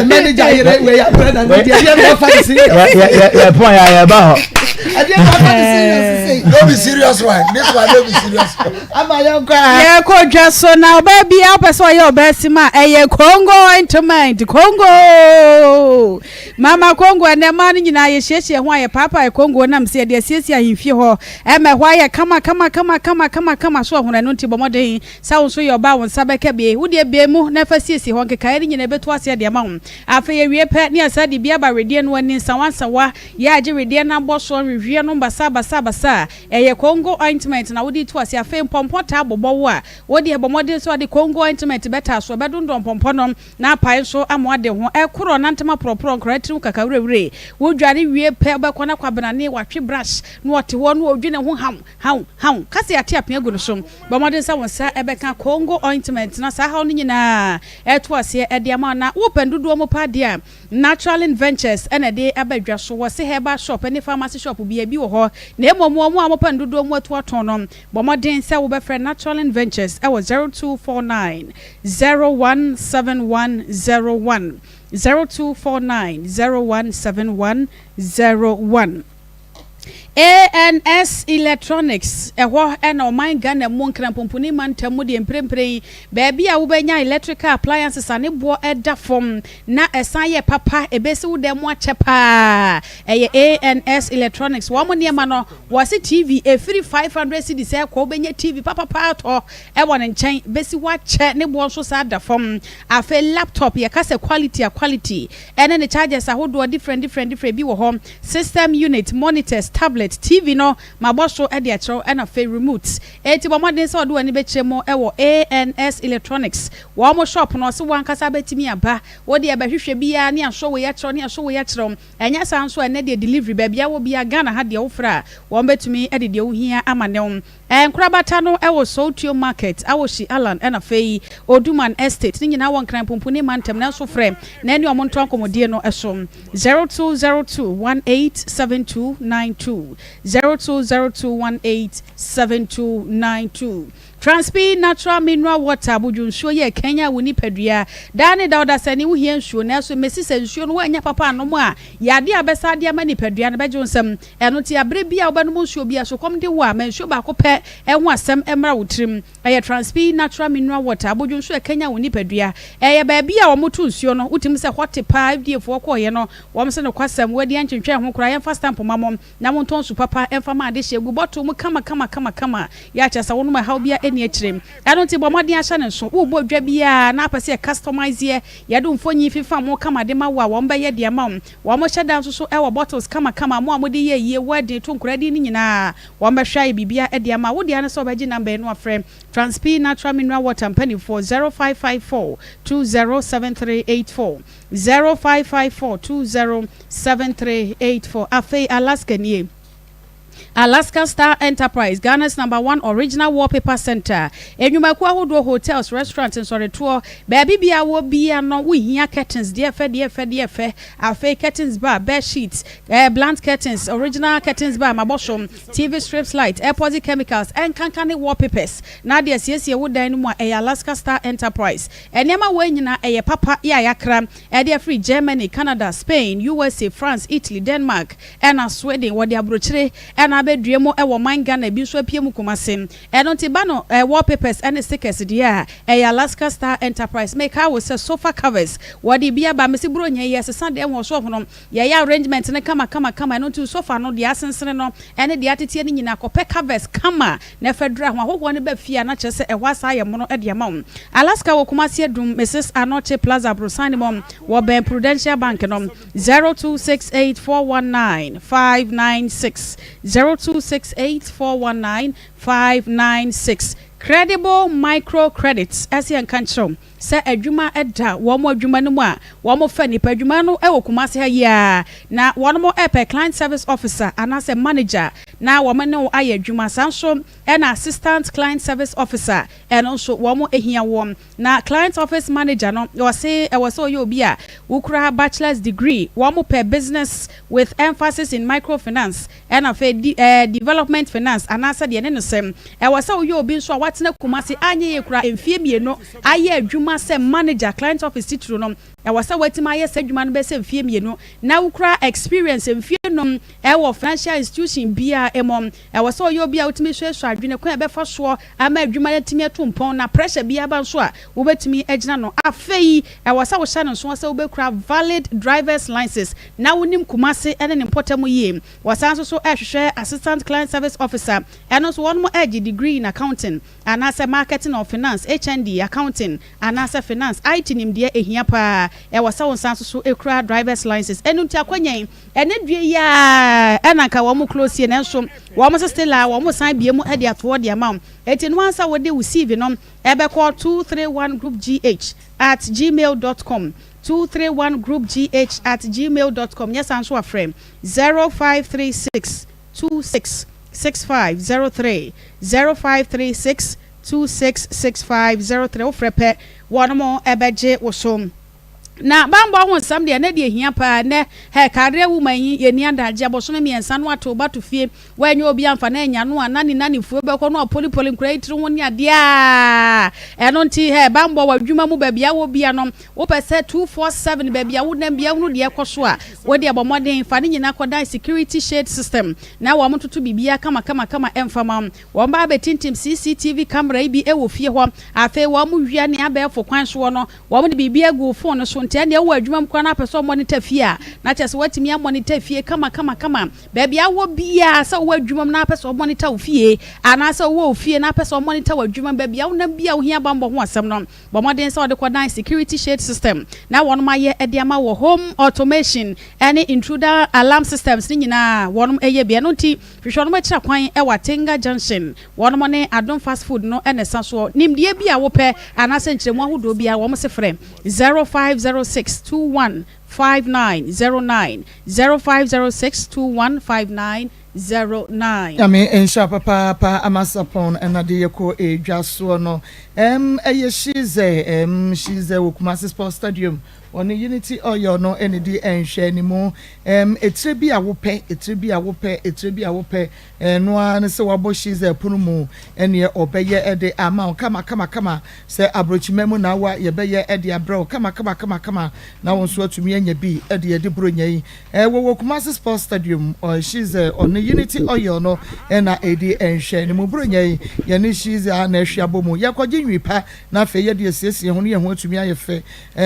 Manager yɛrɛ wɛ yɛ abirɛ na ne deɛ yɛ bɛ fa ne serious. Yɛ yɛ yɛ pɔn yɛ yɛ ba hɔ. Ɛdeɛ bɛ fa ne serious sise. No be serious one this one no be serious one. Ama yɛn kɔ a. Yɛkɔ dwa so na ɔbaa bi a wopɛ sɛ ɔyɛ ɔbaa sim a ɛyɛ Congo ointment Congo mama Congo ɛnɛ mmaa no nyinaa yɛhyiahyia ho a yɛpaapae Congo nam sɛ yɛde asiesie ahemfie hɔ ɛma ɛhɔ ayɛ kama kama kama kama kama kama so ɔhono ɛno nti bɔ mmɔden sɛ wo nso yɛ ɔbaa wo nsa bɛka bi wo deɛ bue mu na fa siesie hɔ nkekaeɛ no nyinaa ɛbɛtu aseɛ de ama wo afei yɛwie pɛ ne yɛsan de bi aba wedeɛ no ani nsawansawa yɛ agye wedeɛ no abɔ soɔ nhwehweɛ no basaa basaa basaa Ɛyɛ Congo ointment na wode retu ase. Afei mpɔmpɔ taa bobɔ wo a, wo deɛ bɔ mmɔden sɛ wode Congo ointment bɛtaa so. Ɛbɛdondɔn mpɔmpɔ no na apae nso ama woade ho. Ɛkorɔ na ntɛm aporɔporɔ nkwadaa tirim kakawirewire. Wodware wie pɛ, wobɛkɔ na Kwabena ne watwe brush na ɔte hɔ na ɔredwi ne ho haw, haw, haw. Ka sɛ yɛate apea agu ne so. Bɔ mmɔden sɛ wo nsa bɛka Congo ointment na saa haw no nyinaa atu aseɛ de ama wo. Na wopɛ no dodoɔ mu paa deɛ a, Naturalin Ventures na ɛde aba dwa so. Wɔse herbal shop ne pharmacy shop biara bi wɔ hɔ na mmom wɔn mo a mopɛ no dodoɔ mu atu atɔn no, bɔ mmɔden sɛ wobɛfrɛ Naturalin Ventures wɔ 0249 017101, 0249 017101. ANS Electronics, ɛhɔ na ɔman Ghana mu Nkranpomponi mantam mu deɛ mprempren yi baabi a wobɛnya electrical appliances a ne boɔ da fam na ɛsan yɛ papa, ɛbɛsi wo dan mu akyɛ paa. Ɛyɛ ANS Electronics. Wɔn nneɛma no, wɔse TV ɛfiri 500 cedis ɛkɔ, wobɛnya TV papapa atɔ ɛwɔ ne nkyɛn, bɛsi hɔ akyɛ, ne boɔ nso saa da fam. Afei laptop, yɛka sɛ quality a quality, ɛne ne chargers ahodoɔ different different different bi wɔ hɔ, system unit, monitors, tablet, TV no mabɔ so de akyerɛ wo, ɛna afei remote. Enti bɔ mmɔden sɛ ɔde w'ani bɛkyerɛ mu wɔ ANS Electronics wɔn shop no, ɔse w'ankasa bɛtumi aba, wo deɛ bɛhwehwɛ biara ne asɔ wei akyerɛ wo ne asɔ wei akyerɛ wo, ɛnyɛ saa nso a ɛnnɛ deɛ delivery baabi a wɔ biara Ghana ha deɛ wofrɛ a wɔn bɛtumi de deɛ wohia ama ne wo. Nkorabata no wɔ Sowutuom Market, Awoshie Allan ɛna afei Oduman Estate, ne nyinaa wɔ Nkran Pumpuni mantam, nanso frɛ na ɛne wɔn ntoa nkɔmmɔdie no so, 0202 187292, 0202 187292. Transpi Natural Mineral Water, abodwo nsuo yɛ ɛkanyan wo nipadua daa ne da. Ɔdasani wohia nsuo, nanso mesi sɛ nsuo no woannya papa anom a, yadeɛ a bɛsa de ama nipadua no bɛgye wo nsam. Ɛno nti aberɛ biara a wobɛnom nsuo biara, sukɔm de wo a, ma nsuo baako pɛ ho asɛm mmra wo tirim. Ɛyɛ Transpi Natural Mineral Water, abodwo nsuo a ɛkanyan wo nipadua. Ɛyɛ baabi a wɔto nsuo no, wotumi sɛ hɔ te paa. FDA foɔ kɔeɛ no, wɔn se nokwasɛm, wɔadi antwentwɛn ho koraa, yɛmfa stamp ma mo na montɔn nsu papa mfa ma adehyeɛ gu bottle mu kama kama kama kama. Yɛ a kyerɛ sɛ wonom a ɛhaw biara nni akyire. Ɛno nti bɔ mmɔden ahyɛ no nso. Worebɔ dwa biara na apɛ sɛ yɛ customize yɛ, yɛde wo mfonyin fimfam ho kama de ma wo a, wɔn bɛyɛ de ama wo. Wɔn hyɛ da nso so wɔ bottles kama kama, mo a mode yɛ ayie, wedding, to nkora din no nyinaa, wɔn bɛhwɛ ayɛ biribiara de ama wo. Wo dea ne sɛ wobɛgye number yi na wafrɛ Transpi Natural Mineral Water mpanimfoɔ 0554 207384, 0554 207384. Afei Alaska nie. Alaska Star Enterprise, Ghana's number one original wallpaper center. Nnwumakuo ahodoɔ, hotels, restaurants, nsɔretoɔ, baabi biara wɔ bia no, wohia curtains deɛ fɛ deɛ fɛ deɛ fɛ. Afei curtains bar, bed sheets, blank curtains, original curtains bar, mabɔ so, TV strips light, epoxy chemicals, ɛnkanka ne wallpapers. Na adeɛ siesie wo dan no mu a, ɛyɛ Alaska Star Enterprise. Nneɛma wɔ nyinaa ɛyɛ papa yɛ a yɛakra ɛde afiri Germany, Canada, Spain, USA, France, Italy, Denmark, ɛna Sweden. Wɔde aburokyire ɛna abɛdua mu ɛwɔ man Ghana, bi nso apue mu Kumase. Ɛno nti ba no wallpapers ɛne stickers deɛ a, ɛyɛ Alaska Star Enterprise. Meka wo sɛ sofa covers, wɔde bi aba. Mesi buro nyɛ yɛ sesa deɛ wɔ so no, yɛyɛ arrangement no kama kama kama. Ɛno nti sofa no deɛ asensene no ɛne deɛ ateteɛ no nyinaa, kɔpɛ covers kama na ɛfɛ dura ho. Ahohoɔ no ba fie a, na kyerɛ sɛ ɛhɔ asa ayɛ mono de ama wo. Alaska wɔ Kumasi Adum, Mrs Anɔkye Plaza aborosan no mu, wɔbɛn Prudential Bank no. 0268 419 596, 0268 419 596. Credible Microcredits ɛsɛ yɛn nka nkyerɛw sɛ adwuma da wɔn adwuma no mu a wɔn fɛ nipa adwuma no wɔ Kumasi ha yia na wɔn ɛpɛ client service officer anaasɛ manager na wɔn ne wo ayɛ adwuma. Saa nso ɛna assistant client service officer, ɛno nso wɔn ehia wɔn. Na client office manager no, wɔse ɛwɔ sɛ ɔyɛ obi a wokura bachelor's degree. Wɔn pɛ business with emphasis in microfinance ɛna afei di development finance anaasɛ deɛ ne no sɛm. Ɛwɔ sɛ woyɛ obi nso a watena Kumasi anyɛ yɛ kura mfie 2 ayɛ adwuma sɛ manager client office titiri no. Ɛwɔ sɛ watumi ayɛ sɛ adwuma no bɛsɛ mfie 2 na wokura experience mfie 5 ɛwɔ financial institution biara ɛmɔ. Ɛwɔ sɛ ɔyɛ obi a wotumi suasua adwene kwan a ɛbɛfa soɔ ama adwuma no atumi atu mpɔn, na pressure biara ba nso a, wobɛtumi agyina no. Afei ɛwɔ sɛ wohyɛ no nso sɛ wobɛkura valid drivers license na wonim Kumase ne ne mpɔtam yie. Wɔsan nso so ɛrehwehwɛ assistant client service officer. Ɛno nso wɔn ɛregye degree in accounting anaasɛ marketing or finance, HND accounting anaasɛ finance, IT nimdeɛ ehia paa. Ɛwɔ sɛ wɔn nsa nso so ekura drivers license. Ɛno nti akɔnyɛn ɛne dua yi a ɛna nka wɔn close yie, nanso wɔn nso still a wɔn san bie mu ɛde atoɔ de ama wɔn. Eti no ansa wɔde wo CV no ɛbɛkɔ 231groupgh@gmail.com, 231groupgh@gmail.com. Nyɛ saa nso afrɛ 0536 266503, 0536 266503. Wofrɛ pɛ, wɔn mo ɛbɛgye wo so. Na banbɔ ho nsɛm deɛ, na deɛ ɛhia paa nnɛ, hɛ, career woman yi, yɛnni adagyeɛ, bosome mmiɛnsa na wato wo ba to fie, woanyɛ obi amfa no annya no a, na ne nanifuo bɛkɔ na wapolipoli nkwadaa yi tiri ho ne adeɛ a, ɛno nti, hɛ, banbɔ wɔ adwuma mu, baabi a wɔ bia no, wopɛ sɛ 247, baabi a wonam bia hunu deɛ ɛkɔ so a, wo deɛ bɔ mmɔden, fa ne nyinaa kɔdan security shade system, na wɔn ntoto biribiara kama kama kama ɛmfa ma wo. Wɔn ba abɛtintim CCTV camera yi bi wɔ fie hɔ, afei wɔn wia ne abɛɛfo kwan soɔ no, Wɔde biribi agu wo fon no so nti ɛndeɛ wowɔ adwuma mu koraa na wopɛ sɛ ɔmɔnita fie a, na kyerɛ sɛ woatumi amɔnita fie kama kama kama. Baabi a wowɔ biara, sɛ wowɔ adwuma mu na wopɛ sɛ ɔmɔnita wo fie, anaasɛ wowɔ wo fie na wopɛ sɛ ɔmɔnita w'adwuma mu, baabi a wonam biara a wohia bammɔ ho asɛm no, bɔ mmɔden sɛ wode kɔdan Security Shade System na wɔnom ayɛ de ama wɔ Home Automation ne Intruder Alarm Systems no nyinaa wɔnom yɛ bi. Ɛno nti hwehwɛ wɔnom akyira kwan wɔ Atenga Junction. Wɔnom ne Adom Fast Food no na ɛsa soɔ. Nimdeɛ bi a wopɛ anaasɛ nkyerɛmu ahodoɔ biara wɔn se frɛ 0506 21 5909, 0506 21 5909. Nyame nhyira papaapa Amasapɔn ɛna de yɛkɔ edwa soɔ no ɛm ɛyɛ Shizɛ ɛm Shizɛ wɔ Kumasi Sports Stadium ɔne Unity Oil no ɛna di nhwɛanimu ɛm etire bi a wopɛ etire bi a wopɛ etire bi a wopɛ Ɛno ara ne sɛ wabɔ Shiza pono mu, ɛneɛ ɔbɛyɛ de ama wo kama kama kama. Sɛ abrɔkyima mu na awa yɛbɛyɛ de abrɛ wo kama kama kama kama na wo nso atumi anya bi de adi Buronya yi. Wɔwɔ Kumasi Sports Stadium, Shiza ɔne Unity Oil no na ɛredi nhwɛanimu. Buronya yi yɛne Shiza na ɛhwe abɔ mu. Yɛkɔgye nwi pa na afei yɛde asiesie ho na yɛn ho atumi ayɛ fɛ.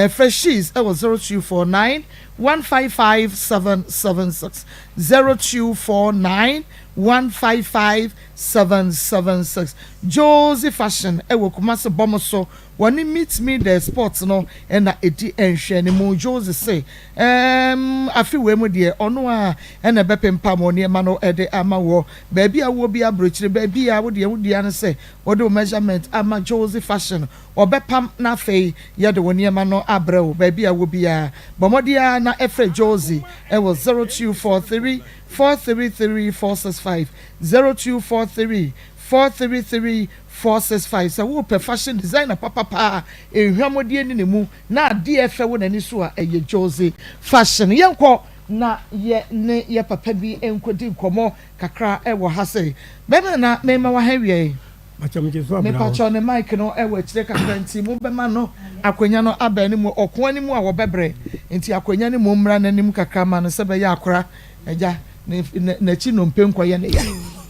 Frɛ Shiz wɔ 0249 155 776. 0249 155 776 Josie Fashion wɔ Kumasi bɔm so wɔne Meet Me The Sports no na ɛdi nhwɛanimu. Josie se ɛɛm afe wei mu deɛ ɔno ara na ɛbɛpempam wo nneɛma no de ama woɔ. Baabi a wowɔ biara aburokyire baabi a wodeɛ wo dea ne sɛ wode wo measurement ama Josie Fashion Wɔbɛpam na afei yɛde wo nneɛma no abrɛ wo baabi a wowɔ biara. Bɔ mmɔden ara na frɛ Josie wɔ 0243 433 465, 0243 433 465. Sɛ worepɛ fashion designer papa paa a ehwammɔdie nni ne mu na adeɛ ɛfɛ wɔ n'ani so a, ɛyɛ Josie Fashion. Yɛnkɔ na yɛ ne yɛ papa bi nkɔdi nkɔmmɔ kakra wɔ ha sei. Bɛrima na mema wo aha awiei. Mepakyɛw ne mic no wɔ akyire kakra nti mo bɛma no akonya no aba anim ɔko anim a wɔbɛbrɛ nti akonya no mmom mmra n'anim kakra ma no sɛ bɛyɛ akora agya n'akyi nnompe nkɔyɛ ne ya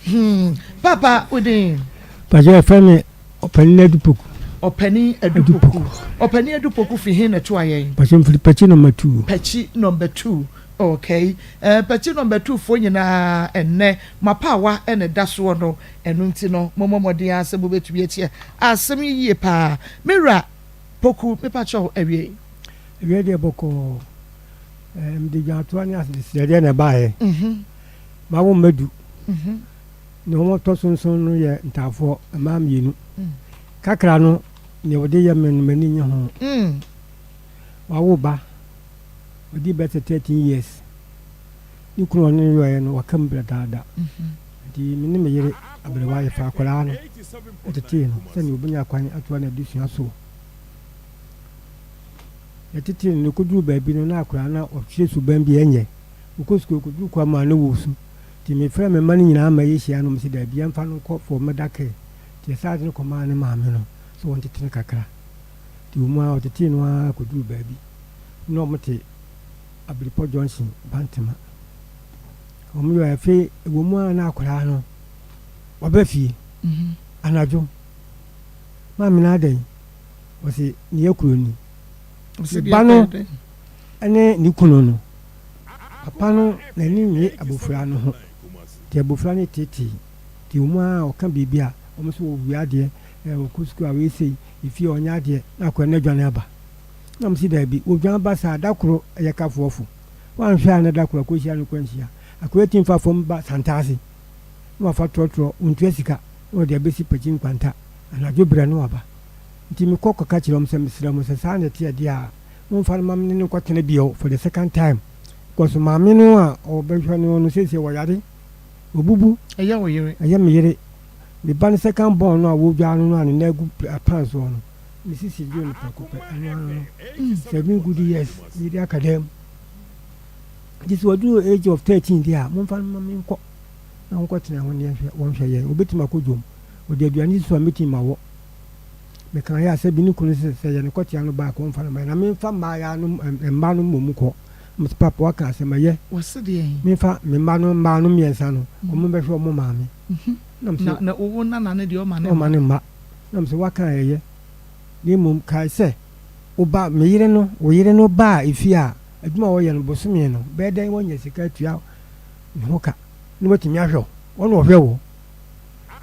hmm papa wo din. Pakyɛ yɛfrɛ me Ɔpanin Adupoku. Ɔpanin Adupoku Ɔpanin Adupoku fi he na ɛtoa yɛn? Pakyɛ mfiri Pakyi number 2. Pakyi number 2 okay eh, Pakyi number 2 foɔ nyinaa ɛnnɛ mo apaawa na ɛda soɔ no Ɛno nti no, mommɔ mmɔden ara sɛ mobɛtumi atie asɛm yi yie paa. Me wura Poku, mepa kyɛw, awiei. Awiei deɛ bɔkɔɔ. Ɛɛ, mede dwantoa ne adesrɛdeɛ na ɛbaeɛ. Mawo mma du. Nea wɔtɔ so nson no yɛ ntaafoɔ, mmaa mmienu. Kakra no, nea wɔde yɛ me no, m'ani nnye ho. Wawo ba, wadi bɛyɛ sɛ 13 years. Ne kunu a ɔne no yɔeɛ no, waka mu dadaada. Enti me ne me yere aberewa yɛfaa akwadaa no tetee no sɛnea obenya kwan atoa n'adesua so. Yɛtetee no no, ekoduruu baabi no, na akwadaa no ɔkyerɛ suban bi a ɛnyɛ. Ɔkɔ sukuu, okoduru kwa mu a, na ɔresu. Enti mefrɛɛ me mma no nyinaa ma yehyiae na wɔse dabi, yɛmfa no nkɔ for mother care. Enti yɛsan de no kɔmaa ne maame no sɛ wɔntete no kakra. Enti wɔn ara wɔtetee no ara koduruu baabi na wɔte Abiripɔ Junction, Bantama. Wɔn yɛ afei ɛwɔ mu a na akwadaa no waba fie anadwo maame no adɛn wɔsi ne yɛ kuro ni ne ba no ne ne kunu no papa no n'ani nye abofra no ho nti abofra no tetee nti wɔn a ɔka biribi a wɔn nso wɔwia adeɛ wɔkɔ sukuu a wɔyɛ sei efie ɔnyɛ adeɛ na akwadaa no adwane aba na wɔn si daabi wɔdwane ba saa da koro ɛyɛ kafoɔfo. Woanhwɛ a na da koro akɔhyia no kwanhyia. Akoa tim fa fam ba Santase na wafa trɔtrɔ, ɔntua sika na ɔde abɛsi Pakyi Nkwanta anadwo berɛ na waba. Nti mekɔ kɔka kyerɛ wɔn sɛ mesrɛ mo sɛ saa na ɛteɛ deɛ a momfa no ma me ne no nkɔtena bio for the second time because maame no a ɔbɛhwɛ no no seesei ɔyare, wabubu. Ɛyɛ wo yere? Ɛyɛ me yere. Me ba no second born no a wɔdwaa no no a ne nan agu pan soɔ no. Me sisi dwoo no prɛko pɛ, ɛno ara no, 7 good years mede aka dan mu. Nti sɛ waduru age of 13 deɛ a, momfa no ma menkɔ na wɔnkɔtena ho ne yɛnhwɛ, wɔnhwɛ yɛn. Wɔbɛtumi akɔ dwom. Wɔde aduane si so a, mɛtumi mawɔ. Mekaeɛ a, sɛ bi ne kunu sɛ sɛ yɛne kɔtea no ba a, kɔmfa no ma yɛn. Na memfa mmaayaa no, mma no mmom nkɔ. Mese, Papa, waka asɛm, ɛyɛ. Wɔse deɛn? Memfa me mma no, mmaa no mmiɛnsa no, wɔn bɛhwɛ wɔn maame. Na mese, Na, na wo nana no deɛ ɔma ne mma? Ɔma ne mma. Na mese, Woaka a ɛyɛ, na mmom kae sɛ, wo ba, me yere no, wo yere no baa efie a, adwuma a ɔyɛ no, bosome no, bɛyɛ dɛn wanya sika atua ne ho ka na watumi ahwɛ wo? Ɔno na ɔhwɛ wo.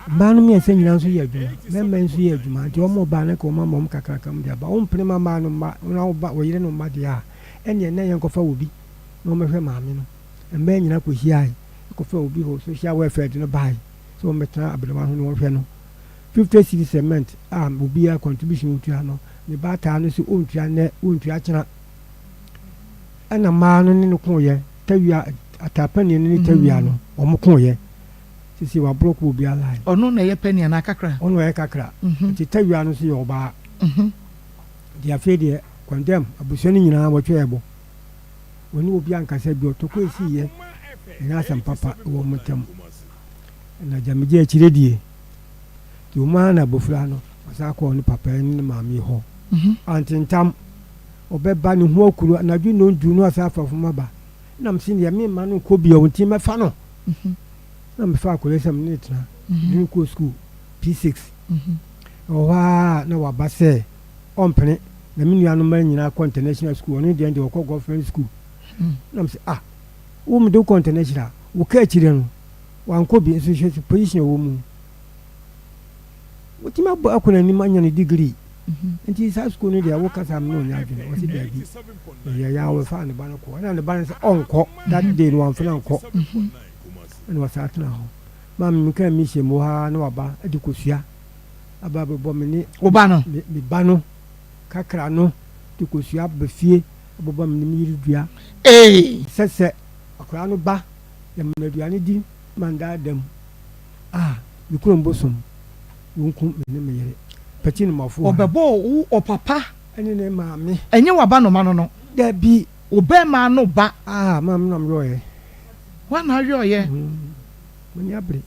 Mmaa no mmiɛnsa nyinaa nso yɛ adwuma, mmarima yi nso yɛ adwuma, nti wɔn ba no, nka wɔn ama wɔn kakraka mu de aba. Wompene ma mmaa no mma, na wo ba, wo yere no mma deɛ a, ɛnneɛ na yɛnkɔfa obi na ɔmmɛhwɛ maame no. Mmaa nyinaa kɔhyiae, kɔfaa obi wɔ social welfare de no bae sɛ ɔmmɛtena aberewa ho na ɔnhwɛ no. 50 cedis cement a obiara contribution otua no, ne ba taa no sɛ ɔntua nnɛ, ɔntua kyena. Ɛna mmaa no ne no koeɛ, tawia, ataapanin no ne tawia no, wɔn koeɛ. Sisi waborɔ kɔ obiara line. Ɔno na ɛyɛ panin anaa kakra? Ɔno na ɔyɛ kakra. Nti tawia no nso yɛ ɔbaa. Nti afei deɛ condemn abusua no nyinaa wɔtwe ɛbo. Wɔne obi ankasa bio, tɔkwa esiiɛ, ɛnyɛ asɛm papa wɔ wɔn ntam. Na gyamegye akyire die. Nti wɔn ara na abofra no ɔsan kɔɔ ne papa ne ne maame hɔ. Antentam, ɔbɛba ne ho akuru anadwo nnɔndu na ɔsan afa fam aba. Na mese deɛ memma no nkɔ bio nti mɛfa no. Na mefa akwadaa sɛ mene no tena. Mede no kɔɔ sukuu P6. Ɛwɔ hɔ ara na waba sɛ ɔmpene na me nuanom mma nyinaa kɔ international school ɔno deɛ deɛ ɔkɔ government school. Na mese ah wo mede wo kɔ international wo ka akyire no wankɔ bi nso hwɛ position a ɔwɔ mu. Wotumi abɔ akɔ n'anim anya ne degree. Nti saa sukuu no deɛ wo kasa me ne ɔnyɛ adwene. Ɔse daabi. Ɛyɛ ya wɔfaa ne ba no kɔ. Ɛna ne ba no sɛ ɔnkɔ. That day no wamfa no ankɔ. Ɛna ɔsaa tena hɔ. Maame me kaa mi hyɛ mu hɔ ara na waba de kosua aba abɛbɔ me ne Wo ba no? me ba no kakra no de kosua aba fie abɛbɔ me ne me yere dua. Ee! Sɛ sɛ akwadaa no ba yɛma no aduane di ma no daa da mu. Ah, me kurom bosom, wonku me ne me yere. Pati no mafo ha. Ɔbɛbɔɔ wo ɔpapa. Ɛne ne maame. Ɛnyɛ w'abanoma no no. Dabi. Wo bɛɛma no ba. Ah, maame na meyɔɔyɛ. Woa na ayɔɔyɛ. Mm, m'ani abere.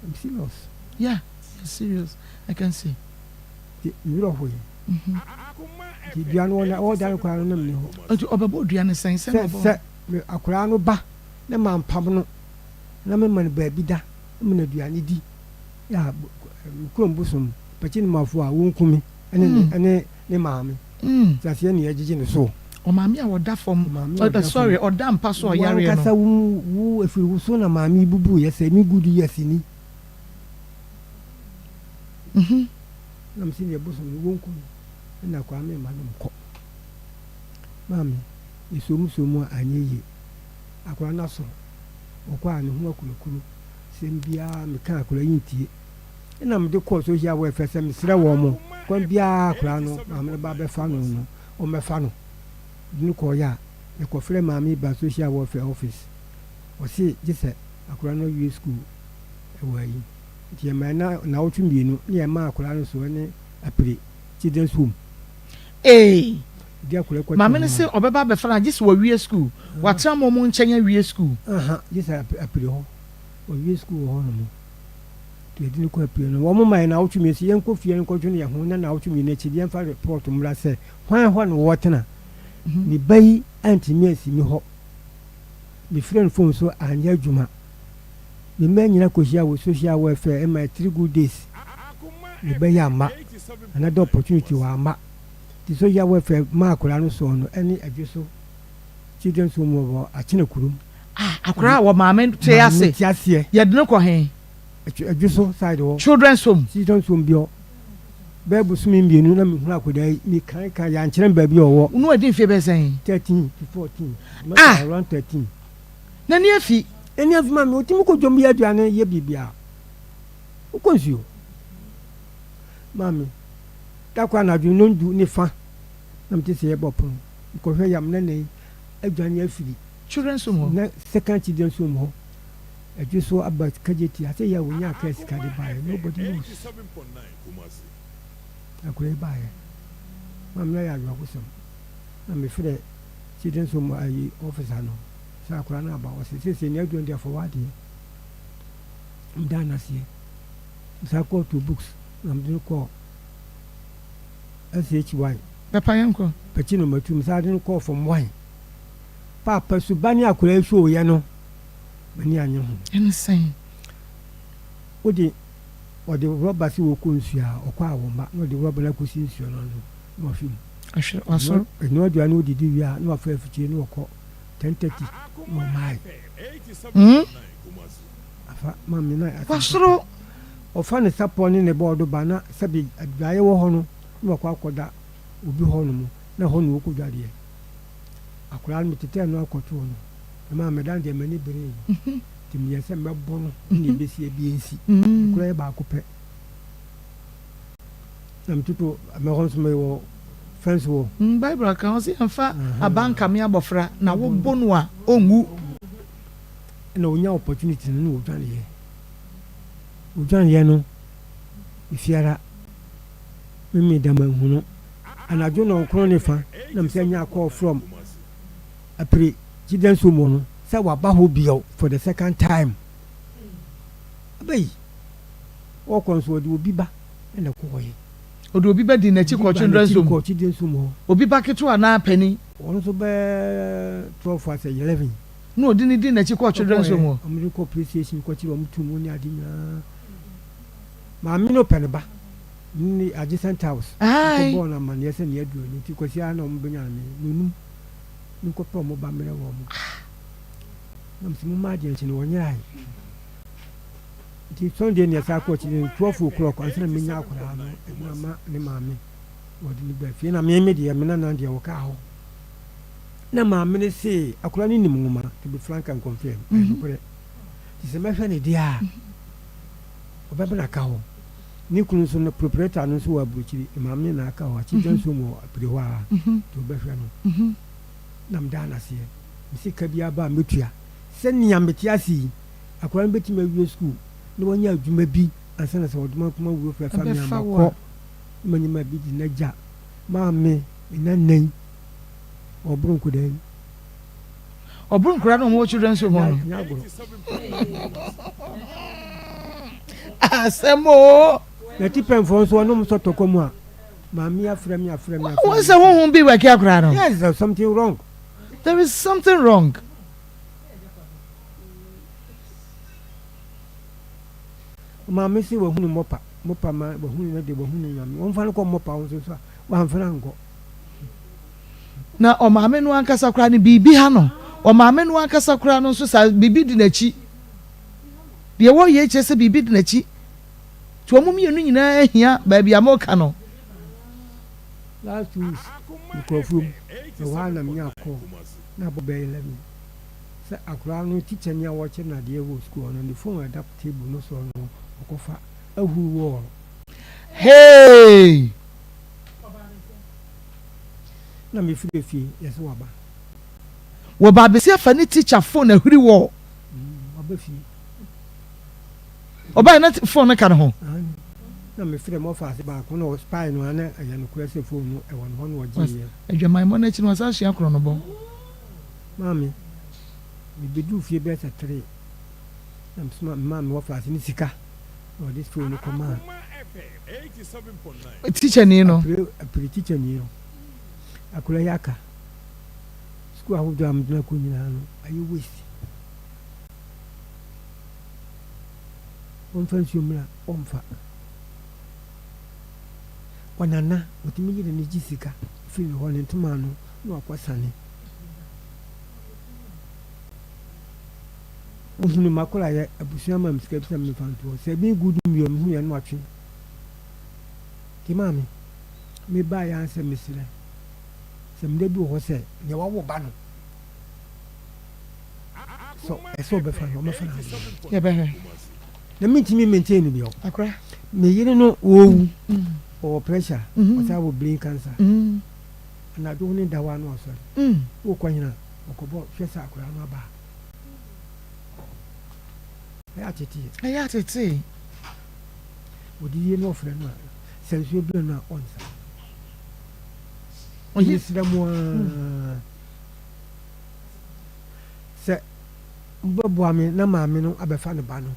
I'm serious. Yeah, you're serious. I can see. Nti, me werɛ hoe. Nti dua no ɔda no koraa no na menni hɔ. Nti ɔbɛbɔ dua no sɛn? Sɛn na ɔbɔ? Sɛ, sɛ akwadaa no ba na mampam no. na mema no baabi da, ma no aduane di, a me kurom bosom Pakyinimafo a wonku me ne ne ne ne maame. Te aseɛ ne yɛgyegye no so. Ɔmaame a ɔda fam, sorry, ɔda mpa so a ɔyareɛ no. Wankasa wo wo efiri wo so na maame yi bubu yɛ sɛ me good years ni. Mhm. Na me si deɛ bosom no wonku me ɛna kwame ma no nkɔ. Maame, yɛsɔ mu sɔ mu a anyɛ yie. Akwadaa no aso. Ɔkɔ a ne ho akurukuru. Sɛm biara meka akwadaa yi ntie. Ɛna mede kɔɔ social welfare sɛ mesrɛ wɔn mo kwan biara akwadaa no maame no ba bɛfa no no wɔmmɛfa no. Mede no kɔeɛ a mekɔfrɛ maame yi baa social welfare office. Ɔse gye sɛ akwadaa no awie sukuu wɔ ayi. Nti yɛmaa no nnawɔtwe mmienu na yɛmaa akwadaa no so ne apire children's home. Ee. Maame no se ɔbɛba abɛfa no a, gye sɛ wawie sukuu. Watena mo mo nkyɛn awie sukuu. Aha, gye sɛ apire hɔ. Wawie sukuu wɔ hɔnom. Nti yɛde no kɔ apire no. Wɔn ma yɛn naawɔtwe mmienu sɛ yɛnkɔ fie nkɔdwene yɛn ho na naawɔtwe mmienu akyi no yɛmfa report mmra sɛ hwan hɔ na wɔtena. Me ba yi antumi ansi me hɔ. Mefrɛ no phone so anyɛ adwuma. Me mma nyina kɔhyia wɔ social welfare ɛma yɛ three good days. Me ba yi amma. Another opportunity wamma. Nti social welfare maa akwadaa no sɔɔ no ɛne Adwoso children's home wɔ Akyena kurom. Ah, akwadaa a wɔ maame te ase. Maame te aseɛ. Yɛde no kɔ he? Adwoso side hɔ. Children's home. Children's home bi hɔ. Bɛyɛ bosome mmienu na mehunu akwadaa yi, mekan kan yɛankyerɛ me baabi a ɔwɔ. Na wadi mfeɛ bɛyɛ sɛn? 13 to 14. Ah! Around 13. N'ani afi. N'ani afi maame, ɔtumi kɔ dwam yɛ aduane, yɛ biribiara. Wokɔ nsuo. Maame. Da koro anadwo nnɔndu ne fa na mete sɛ yɛbɔ pono. Mekɔhwɛ yam na nɛn adwane afiri. Children's home hɔ. Na second children's home hɔ. Adwo so aba kagye tia sɛ yɛ a wɔnyaa kaa sika de baeɛ. Nobody knows. Akwadaa yi baeɛ. Maame no ayɛ awerɛhosɛm. Na mefrɛ children's home ayi officer no sɛ akwadaa no aba. Ɔse seesei nea aduru no deɛ fa w'adeɛ. Medaa no aseɛ. Mesan kɔɔ to books na mede no kɔɔ SHY. Papa yɛnkɔ. Pakyi no matu. Mesan de no kɔɔ form one. Paapa suban ne akwadaa yi showyɛ no m'ani annye ho. Ɛne sɛn? Wode ɔde rɔba sɛ wɔkɔ nsuo a ɔkɔ a wɔmma na ɔde rɔba no akɔsi nsuo no ano na wahwɛ mu. Ahwɛ wasɔre. Ɛnoa aduane ɔdidi wie a na wafa afikyire na ɔkɔ 10:30 na ɔmmae. Hmm? Afa maame na asɛm Wasoro. Ɔfa ne sapɔ ne ne bɔɔdo ba na sɛbe adwaeɛ wɔ hɔ no na wakɔ akɔda obi hɔ nom na ɛhɔ na ɔkɔ dwadeɛ. Akwadaa no metetɛɛ no akɔtoo no ɛmaa medan deɛ m'ani beree nti meyɛɛ sɛ mɛbɔ no ne ɛbɛsi abi nsi. Akwadaa yɛ baako pɛ na metoto mɛhɔ nso mewɔ fɛnse wɔ. Bible aka ɔse yɛmfa aba nkame abɔfra na wobo no a ɔnwu. Ɛna ɔnya opportunity no na ɔdwaneeɛ. Ɔdwaneeɛ no efiara me da manhu no. Anadwo nnɔnkron ne fa na mesan nyaa call from Apire Children's Home hɔ no sɛ waba hɔ bio for the second time. Abayi, ɔkɔ nso ɔde obi ba na ɛkɔɔeɛ. Ɔde obi ba dii n'akyi kɔɔ Children's Home. Kɔɔ Children's Home hɔ. Obi ba ketewa anaa panin? Ɔno nso bɛyɛ 12 asɛ 11. Na ɔde no dii n'akyi kɔɔ Children's Home hɔ. Wɔde kɔɔ police station kɔkyere wɔn tum ne ade nyinaa. Maame no pɛ ne ba. Ne adjacent house. Aye. Nkɔbɔɔ no amanneɛ sɛ nea aduru no nti Kwasi ara na wɔbɛnya no me nonum menkɔpɛ wɔn ba mmerɛ wɔn. Na mese momma adeɛ nkye no wɔnyerae. Nti Sunday ne ɛsan kɔ akyi no 12 o'clock ansa na menya akwadaa no ɛde ama ne maame wɔde no ba fie na me me deɛ me nana deɛ wɔkaa hɔ. Na maame no se akwadaa no nim nwoma to be frank and confirm ɛyɛ nokorɛ. Nti sɛ mɛhwɛ ne deɛ a ɔbɛbena ka hɔ. Ne kunu nso no, proprietor no nso wɔ aburokyiri, ne maame no na aka hɔ, akyegya nsuo mu wɔ apire hɔ ara, nti ɔbɛhwɛ no. Na medaa no aseɛ. Mese ka biara ba a mɛtua. Sɛnea mete ase yi, akwadaa no bɛtumi awie sukuu na wanya adwuma bi ansa na sɛ ɔdomankoma wuo fɛ fa me a makɔ na manya ma bi de n'agya maame me nana yi ɔboro nkwadaa yi. Ɔboro nkwadaa no wɔn wɔ children's home hɔ no. Nyɛ agorɔ. Asɛm o. Na tipɛnfoɔ nso wɔnom nso tɔ kɔm a maame afrɛ me afrɛ me afrɛ me. Wɔn sɛ honhom bi wɛke akwadaa no. Yes, there's something wrong. There is something wrong. Maame se wahunu mɔpa mɔpa ma wahunu no de wahunu nyame wɔmfa no kɔ mɔpa wo nso so a wamfa no ankɔ. Na ɔmaame no ankasa koraa no biribi ha no ɔmaame no ankasa koraa no nso saa biribi di n'akyi deɛ wɔyɛ kyerɛ sɛ biribi di n'akyi nti wɔn mmienu nyinaa hia baabi a moka no. Last weeks mekɔ afuom ɛhɔ ara na menya call na abɔ bɛyɛ 11 sɛ akwadaa no tikyani a wɔkyerɛ no adeɛ wɔ sukuu hɔ no ne phone a ɛda table no soɔ no ɔkɔfa ahuru wall. Hey! Na mefiri fie yɛsɛ waba. Wɔba abɛsi afa ne teacher phone ahuri wall. Mm, waba fie. Ɔbae na phone no ka ne ho. Na mefrɛ mo ɔfaase baako na ɔspae no ana ɛyɛ nokorɛ sɛ phone no ɛwɔ ne hɔ na ɔgyeeɛ. Adwamammɔ no akyi no wasan asua korɔnobɔ. Maame, mebɛduu fie bɛyɛ sɛ tere na mesoma memaa me wɔfaase no sika na ɔde phone no kɔmaa. Tikyani no. Apire tikyani no. Akwadaa yi aka. Sukuu ahodoɔ a mede no akɔ nyinaa no ayɛ waste. Wɔmfa nsuo mmra, ɔmfa. Ɔnana, ɔtumi yere no gye sika firi ne hɔ, ne ntoma ano na wakɔsane. Wohunu m'akorayɛ, abusua ma me sika bi sɛ memfa nto hɔ. Sɛ ebi gu dum wie a, mehu yɛ no atwe. Nti maame, mebaeɛ ara sɛ mesrɛ sɛ mmerɛ bi wɔ hɔ sɛ nea wawo ba no sɛ ɛsɛ ɔbɛfa no ɔmɛfa no adeɛ. Yɛbɛhwɛ. Na mentumi maintain no bio. Akora. Me yere no wɔwu. Ɔwɔ pressure. Ɔsan wɔ brain cancer. Anadwo wo ne da hɔ a na wasɔre. Wokɔ hena? Ɔkɔbɔ hwɛ sɛ akwadaa no aba a. Ɛyɛ atetee. Ɛyɛ atetee. Ɔde yie na ɔfrɛ no a, sɛ nsuo brɛ no a ɔnsa. Mesrɛ mo ara sɛ mobɛboa me na maame no abɛfa ne ba no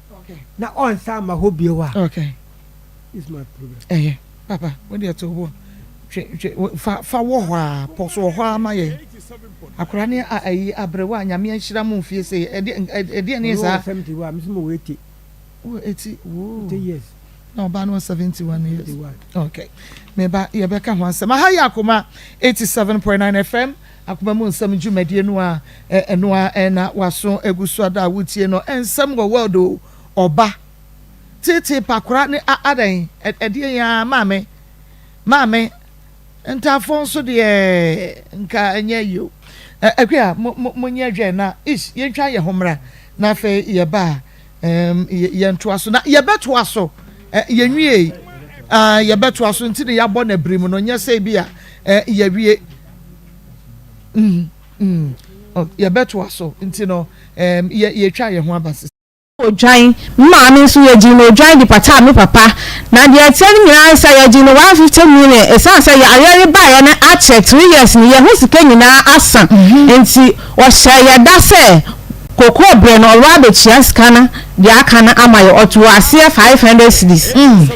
na ɔnsan mma hɔ bio a. Okay. This is my problem. Ɛyɛ papa wo deɛ to bo twe twe fa fa wɔ hɔ a pɔ so wɔ hɔ a ma yɛn akora ne ayi aberewa a nyame ahyira mo mfie sɛ ɛdeɛ ɛdeɛ ne saa. Ɔno wɔ 71 me nso mewɔ 80. Wɔ 80 woo. 80 years. Na ɔbaa no wɔ 71 years. Okay. Meba yɛbɛka ho asɛm. Aha yɛ Akoma 87.9 FM Akoma mu nsɛm dwumadie no a ɛno a ɛna waso egu so ada a wotie no nsɛm wɔ world o ɔba tete pakora ne adɛn ɛdeɛ yɛn a maame maame Ntafoɔ nso deɛ nka ɛnyɛ yie o. Akua mo mo monyɛ dwɛn na ish yɛntwa yɛn ho mmra na afei yɛba a um, yɛntoa so na yɛbɛtoa so yɛnwiei uh, yɛbɛtoa so nti na yɛabɔ no abirim no nyɛ sɛ bi a uh, yɛwie mm, mm, yɛbɛtoa so nti no um, yɛ, yɛtwa yɛn ho aba sisi. Odwan, me maame nso yɛgyee no odwan de pataa me papa. Na deɛ ɛteɛ no nyinaa ne sɛ yɛgyee no 150 million ɛsiane sɛ yareɛ yi baeɛ no akyɛ three years no yɛn ho sika nyinaa asa nti ɔhyɛɛ yɛn da sɛ kokoo berɛ no ɔreba abɛtua sika no deɛ aka no ama yɛn ɔtoo aseɛ 500 cedis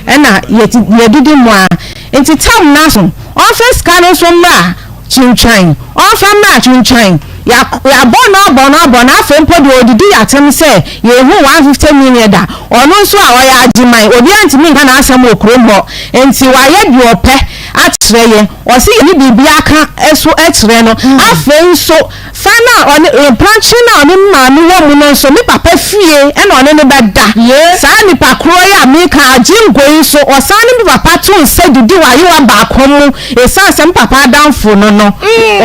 ɛna yɛdidi mu ara nti tam no aso ɔmfa sika no nso mmra Twintwan, ɔmfa mmra twintwan. Yɛabɔ no abɔ no abɔ no, afei mpo deɛ ɔdidi yɛn atɛm sɛ yɛnhuu 150 million da. Ɔno nso a ɔyɛ agyeman, obiara ntumi nka n'asɛm wɔ kurom hɔ. Enti wayɛ deɛ ɔpɛ akyerɛ yɛn. Ɔse yɛnni biribiara ka nso kyerɛ no. Afei nso, fa no a ɔne, mpratwe no a ɔne me maame wɔ mu no nso, me papa fie na ɔne no bɛda. Saa nipa korɔ yi a meka, Agyengo yi nso, ɔsan ne me papa to nsa didi wɔ ayewa baako mu. Esiane sɛ me papa adamfo no no,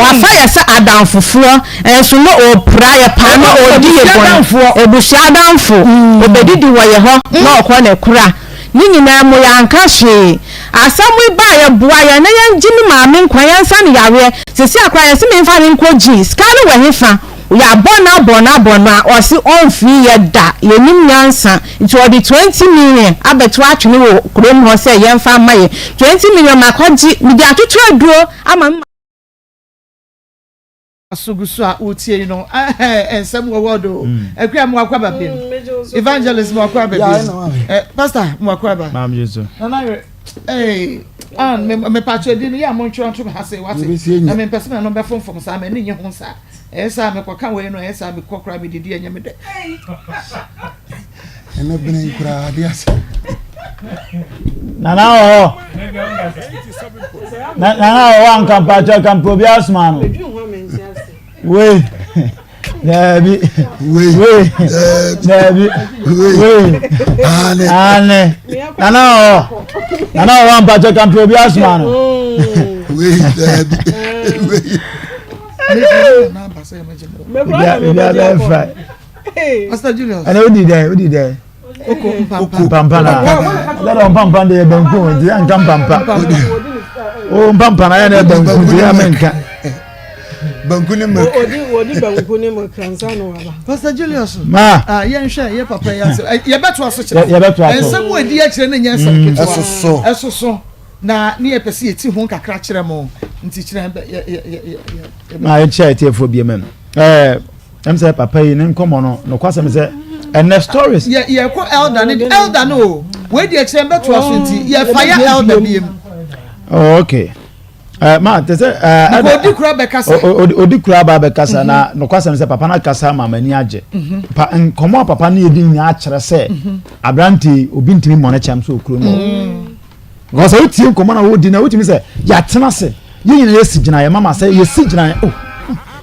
wafa yɛ sɛ adamfofoɔ, nso na ɔpira yɛ paa na ɔdi yɛ bɔne. Abusua adamfo, ɔbɛdidi wɔ yɛ hɔ na ɔkɔ ne kora. Ne nyinaa mu yɛanka hwee. Asɛm yi baeɛ, boa yɛn na yɛngye me maame nkwa, yɛnsa no yareɛ. Seesei koraa yɛse memfa no nkɔ gym, sika no wɔ hefa? Yɛabɔ no abɔ no abɔ no a ɔse ɔmfiri yɛ da, yɛnim nyansa nti ɔde 20 million abɛto atwene wɔ kurom hɔ sɛ yɛmfa mma yɛn. 20 million makɔgye, mede atoto aduro ama me. Aso gu so a wotie yi no eh, nsɛm wɔ world o. Akua mo akɔ aba biem. Evangelist mo akɔ aba biem. Eh, pastor mo akɔ aba. Maam Jesu. Nana yere. Ee, an me me pakyɛ di no yɛ a montwerɛ nto me ha sei wate. Na mempɛ sɛ m'ano bɛfomfom saa m'ani nye ho saa. Ɛyɛ saa mekɔka wei no ɛyɛ saa mekɔ koraa medidi ɛnyɛ me dɛ. Ɛnɛ bene koraa ade ase. Nana wɔ hɔ. Nana wɔ hɔ anka mpakyɛ kampa obi asoma no. Wei. Daabi. Wei. Daabi. Wei. Ane. Ane. Nana wɔ hɔ. Nana wɔ hɔ mpakyɛ kampa obi asoma no. Wei daabi. Wei. Pastor Julius. Ɛnna odi dɛ odi dɛ. Oko mpampa. Mpampa na. Dada mpampa de yɛ banku nti yɛ nka mpampa. O mpampa na yɛ na yɛ banku nti yɛ mɛ nka. Banku ne milk. Odi odi banku ne milk ansa na waba. Pastor Julius. Ma. Ah yɛn hwɛ yɛ papa yɛ ase. Yɛ bɛ to aso kyerɛ. Yɛ bɛ to aso. Nsɛm wo edi akyerɛ ne nyɛ nsɛm ketewa. Ɛsoso. Ɛsoso. Na ne yɛ pɛ sɛ yɛ ti ho kakra kyerɛ mo nti kyerɛ yɛ yɛ yɛ yɛ. Ma yɛ kyerɛ atiefoɔ bi mɛm. Ɛɛ ɛm sɛ papa yi ne nkɔmɔ no nokwasɛm sɛ ɛnɛ stories. Yɛ yɛ kɔ elder ne elder no o wei deɛ kyerɛ mbɛto aso nti yɛ fa yɛ elder bi mu. Oh, okay. Uh, ma te sɛ uh, eh, odi kura bɛkasa odi kura ba bɛkasa mm -hmm. na nokwasɛm sɛ papa no akasa ma m'ani agye mm -hmm. pa nkɔmɔ a papa no yɛdi nyinaa kyerɛ sɛ mm -hmm. aberante obi ntumi mmɔ ne kyɛm sɛ okuro no mm. Because sɛ wotie nkɔmmɔ na wodi na wotumi sɛ yɛatena ase yɛn nyinaa yɛsi gyinaeɛ mama sɛ yɛsi gyinaeɛ oh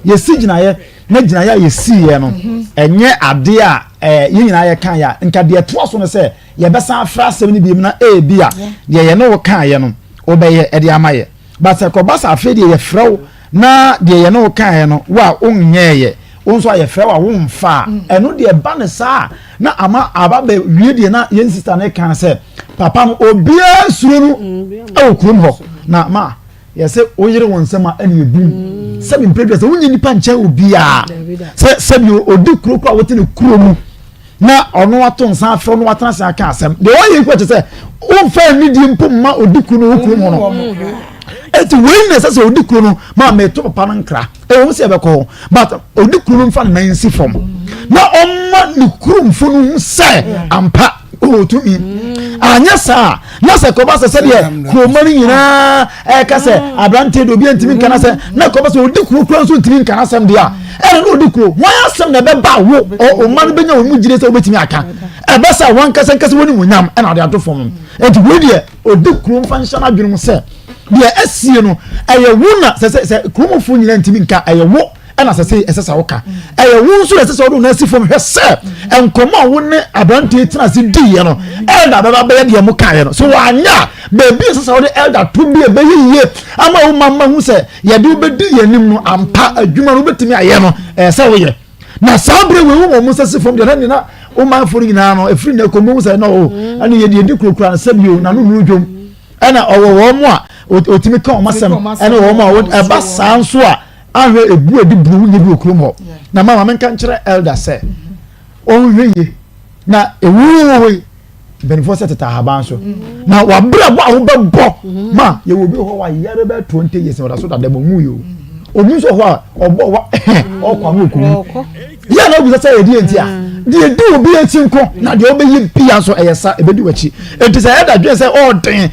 yɛsi gyinaeɛ na gyinaeɛ a yɛsiiɛ no mhm. ɛnyɛ adeɛ a ɛɛ yɛn nyinaa yɛka yɛ a nka deɛ ɛtoa so no sɛ yɛbɛsan afra asɛm no bi mu na ebi a deɛ yɛne wo kaeɛ no wobɛyɛ ɛde ama yɛ but sɛ kɔba sɛ afei deɛ yɛfrɛ wo na deɛ yɛne wo kaeɛ no wo a wonyɛɛyɛ wo nso a yɛfrɛ wo a womfa a mm. ɛno deɛ ɛba ne saa na ama aba bɛ wie deɛ na yɛn sista no kan sɛ papa no obiara suro no mm, ɛwɔ kurom hɔ na ma yɛsɛ woyere wɔn nsɛm a ɛna ebu mm. sɛbi mpere bi sɛ wonye nipa nkyɛn obiara sɛ sɛbi odi kuro koro a wote ne kuro mu. na ɔno ato nsa afrɛ no watena ase aka asɛm deɛ ɔyɛ yi kɔ kyɛ sɛ womfa anidie mpo mma odi kuro no wɔ kurom hɔ no eti wei na ɛsɛ sɛ odi kuro no maa mɛto papa no nkra ɛwɔ mu sɛ ɛbɛkɔ hɔ but odi kuro no nfa ne nan nsi fam na ɔma ne kuromfo no hu sɛ ampa ɔwɔ tumi anyɛ saa na sɛ kɔba sɛ sɛdeɛ kuroma no nyinaa ɛka sɛ aberanteɛ deɛ obi ntumi nka n'asɛm na kɔba sɛ ɔdi kuro kura nso ntumi nka n'asɛm deɛ a ɛna na ɔdi kuro wɔn asɛm na ɛbɛba wo ɔma no bɛnya wɔn mu gyire sɛ wobɛtumi aka ɛbɛ sɛ wɔn nkasa nkasa wɔn mu nyam ɛna ɔde ato fam nti wei deɛ ɔdi kuro nfa nhyɛ n'adwene mu sɛ deɛ asie no ɛyɛ wo na sɛ sɛ sɛ kuromfoɔ nyinaa ntumi nka ɛyɛ wo ɛna sɛ sɛ ɛsɛ sɛ woka ɛyɛ wo nso ɛsɛ sɛ wode wo nan si fam hwɛ sɛ nkɔmmɔ a wo ne aberanteɛ tena ase diiɛ no ɛlda bɛba bɛyɛ deɛ mo kaeɛ no so wanyɛ a baabi ɛsɛ sɛ wode ɛlda to bi ɛbɛyɛ yie ama wo ma ma hu sɛ yɛde wobɛdi yɛn anim no ampa adwuma no wobɛtumi ayɛ no ɛyɛ sɛ woyɛ na saa berɛ wei wo wɔn nsa si fam deɛ na nina wo manfoɔ no nyinaa no ɛfiri na ɛkɔ mu sɛ na o ɛne yɛde yɛdi kurokura no sɛbio na no nuru dwom ɛna ɔwɔ wɔn mu a ɔtumi ka wɔn asɛm ɛne wɔn mu a ɛba saa nso a ahwɛ ebu edi buru wunye bi wɔ kurom hɔ na mama menka nkyerɛ elder sɛ ɔnhwɛ yie na ewuo yi mpanimfoɔ sɛ tete ahaban so na wabrabɔ a wobɛbɔ ma yɛwɔ bi hɔ wayare bɛ 20 years na ɔda so dada mu ɔnwu yi o obi nso hɔ a ɔbɔ wa ɔkɔ ano ɔkɔ yɛ na obisa sɛ yɛdi nti a deɛ di obi akyi nko na deɛ ɔbɛyɛ bia nso ɛyɛ sa ɛbɛdi w'akyi nti sɛ ɛda dwen sɛ ɔɔden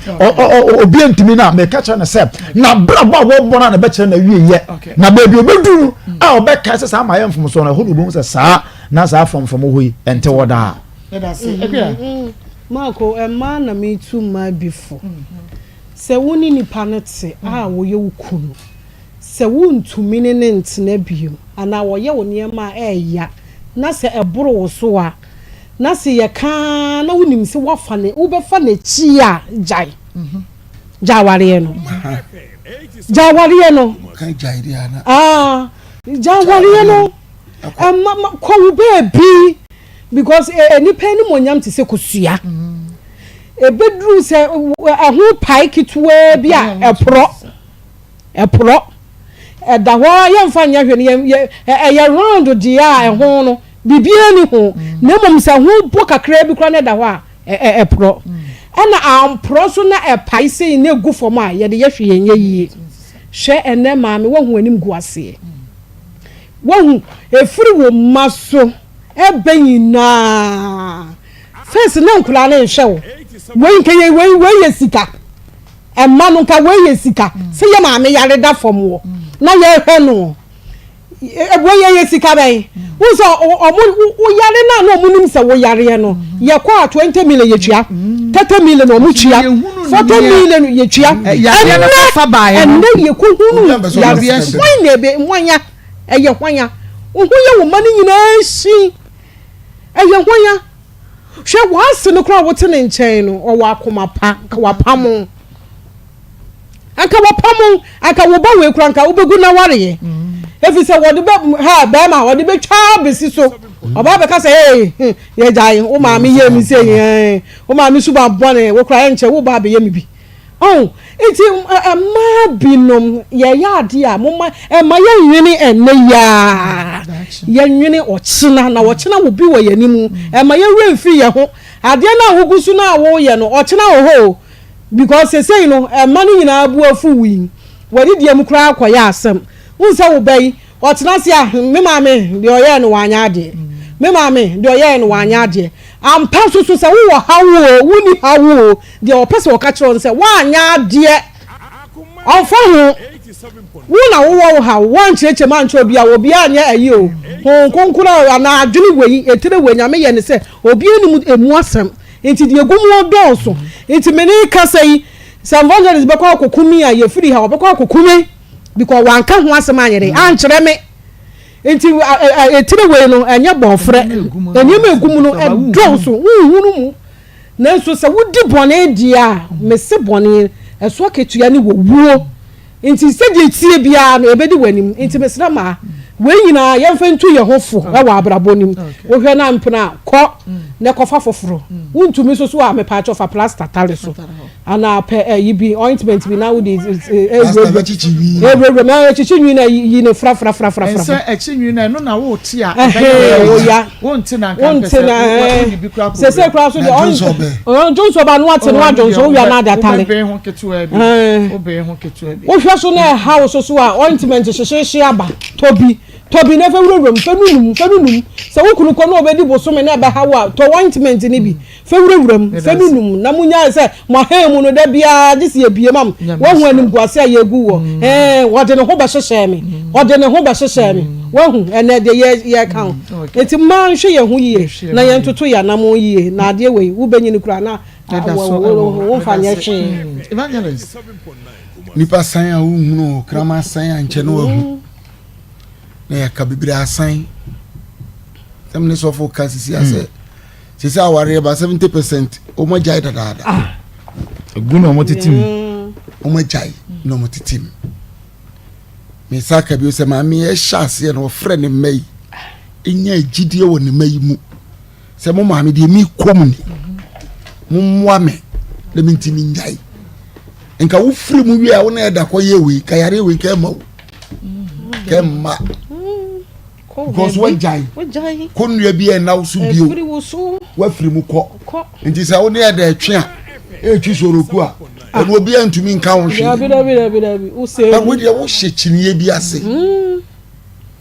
obi ntumi no a meka kyerɛ no sɛ na brabɔ a wɔbɔ no a na ɛbɛkyerɛ no awie yɛ na baabi ɔbɛdu no a ɔbɛkae sɛ saa ma yɛ mfomsoɔ no ɛhɔ na ɔbɛhu sɛ saa na saa frɔmfrɔm hɔ yi ɛnte hɔ daa. Marco, mmaa na metu mmaa bi fo sɛ wo ne nipa no te a wɔyɛ wo kunu Sɛ wuntumi ne no ntena bio anaa ɔyɛ wo nneɛma a ɛyɛ ya na sɛ ɛboro wo so a, na sɛ yɛka ara na wunim sɛ woafa ne, wobɛfa n'akyi a, gyae. Gyae awareɛ no. Gyae awareɛ no. Ah, gyae awareɛ no. Ɛma, ma, kɔ wo baabi because eh, nnipa animuonyam te sɛ kosua. Ɛbɛduru sɛ ɛho pae ketewaa bi a ɛporɔ. Ɛporɔ. Ɛda hɔ ara yɛmfa nyɛ hwee no yɛ yɛ ɛyɛ round deɛ a ɛho no biribiara nni ho na mmom sɛ ho bɔ kakraa bi koraa na ɛda hɔ a ɛ ɛ ɛporɔ. Ɛna amporɔ nso na ɛpae sei na ɛgu fam a yɛde yɛ hwee ɛnyɛ yie. Hwɛ ɛnnɛ maame woahu w'anim gu aseɛ. Woahu ɛfiri wo mma so ɛbɛ nyinaa first na nkwadaa no nhwɛ wo wei nka yɛ wei wei yɛ sika. Ɛmma no nka wei yɛ sika sɛ yɛ maame yare da fam wɔ na yɛhwɛ no wei yɛ yɛ sika bɛn wohu sɛ ɔmo wo yare no a na ɔmo nim sɛ wo yareɛ no yɛkɔ a 20 million yɛtua 30 million ɔmo tua 40 million yɛtua ɛnɛ ɛnɛ yɛkɔ hunu yareɛ hwan na ebe hwan ya ɛyɛ hwan ya wo ho yɛ wo ma no nyinaa si ɛyɛ hwan ya Hwɛ, w'ase no koraa a wote ne nkyɛn no, ɔwɔ akoma pa, anka wapam wo. Anka wapam wo, anka wo ba wei koraa anka wobɛgu n'awareɛ. Ɛfiri sɛ wɔde bɛ, ha, bɛrima, wɔde bɛtwa abɛsi so. Ɔbaa bɛka sɛ, ee, hmm, yɛgyae, wo maame yɛɛ me sei, ɛɛ, wo maame suban bɔne, wo koraa ɛnkyɛ wo ba abɛyɛ me bi. Ɔn, nti mmaa binom yɛyɛ adeɛ a momma ɛmma yɛnnwene ɛnnɛ yi ara, yɛnnwene ɔkyena, na ɔkyena wɔ bi wɔ yɛn anim, ɛmma yɛn werɛ mfiri yɛn ho. Adeɛ no a wogu so no a woreyɛ no, ɔkyena wɔ hɔ o, because seesei no mma no nyinaa bo afu wo yi, w'adidie mu koraa akɔyɛ asɛm. Wohu sɛ wo ba yi, ɔtena ase a, me maame deɛ ɔyɛɛ no wanyɛ adeɛ, me maame deɛ ɔyɛɛ no wanyɛ adeɛ. Ampa nso so sɛ wowɔ haw oo, wonni haw oo, deɛ ɔpɛ sɛ ɔka kyerɛ wo ne sɛ woanyɛ adeɛ. Ɔmfa ho, wo na wowɔ wo haw, woankyerɛkyerɛ mu ankyerɛ obiara, obiara anyɛ ayi oo, Honhom Kronkron a anaa adwene wei, etire wei, Nyame yɛ ne sɛ obiara nnim emu asɛm, nti deɛ egu mu dɔɔso. Nti me ne kasa yi, sɛ evangelist bɛkɔ akɔku me a, yɛfiri ha, ɔbɛkɔ akɔku me because wanka ho asɛm anyɛ dɛn, ankyerɛ me. Nti etire wei no ɛnyɛ bɔɔfrɛ, nneɛma egu mu no ɛdɔɔso, wonhunu mu. Nanso sɛ wodi bɔne deɛ a, mese bɔne, ɛso akatua ne owuo. Nti sɛdeɛ ɛteɛ biara no, ɛbɛdi w'anim. Nti mesrɛ maa, Wei nyinaa yɛmfa ntu yɛn ho fo wɔ abrabɔ no mu. Wohwɛ na mpena a, kɔ na kɔfa foforo. Wontumi nso so a, mepaakyɛw fa plaster tare so. Anaa pɛ ayi bi, ointment bi na wode ewurawura mu. Ɛkyekye nwi na yi no frafrafrafra. Ɛnsɛ ɛkye nwi no, ɛno na wote a ɛbɛyɛ wo ya. Wonte na nka mpɛ sɛ wode bi koraa kɔ wura. Sese koraa so deɛ, ɔdwonsɔ ba no ate no adwonsɔ, wowia na ade atare. Wobɛbɛn ho ketewa bi. Wobɛn ho ketewa bi. Wohwɛ so na ɛha wo so so a, ointment hyehyeehye aba. Tɔ bi. Tɔ bi na fa wurawura mu. Fa nunum. Fa nunum. Sɛ wo kunu kɔ na ɔbɛdi bosome na ɛbɛha wo a, tɔ ointment no bi. Fa wurawura mu. Fa nunum. Na monyae sɛ mo ahan mu no, da biara gye sɛ yɛbue ma mo. Woahu animguase a yɛgu woɔ? Ɛɛ, ɔde ne ho bɛhyehyɛɛ me. Ɔde ne ho bɛhyehyɛɛ me. Woahu? Ɛnnɛ deɛ yɛ, yɛreka ho. Enti mma nhwɛ yɛn ho yie na yɛntoto yɛn anammɔn yie. Na adeɛ wei, wobɛnyini koraa na Ɛda so wo, wɔ hɔ. womfa Meda nyɛ ase. hwee. Evangelist. Nipa san a wonhunu o, kraman san a nkyɛ na wahu. Na yɛaka bebree asan. Sɛ me ne sɔfo ka sisi asɛ. Sisi awareɛ ba 70% wɔn agyae dadaada. Ah. Egu na wɔn tete mu. Wɔn agyae na wɔn tete mu. Me nsa aka bio sɛ maame yɛ hyɛ aseɛ na ɔfrɛ ne mma yi. Enya gyidie wɔ ne mma yi mu. Sɛ mo maame deɛ mi kɔ mu ni. Mo mmoa me na mi ntumi nyae. Nka wo firi mu wie a wo na ɛda kɔ yɛ wei ka yare wei ka ɛma wo. Ka ɛma. Because wagyae. Kɔ nnua bi a ɛna wo so bio. Wafiri mu kɔ. Nti sɛ wo ne ɛda ɛtwe a ɛtwi soroku a ɛno obi a ntumi nka ho hwee. But wo deɛ wohyɛ kyiniiɛ bi ase.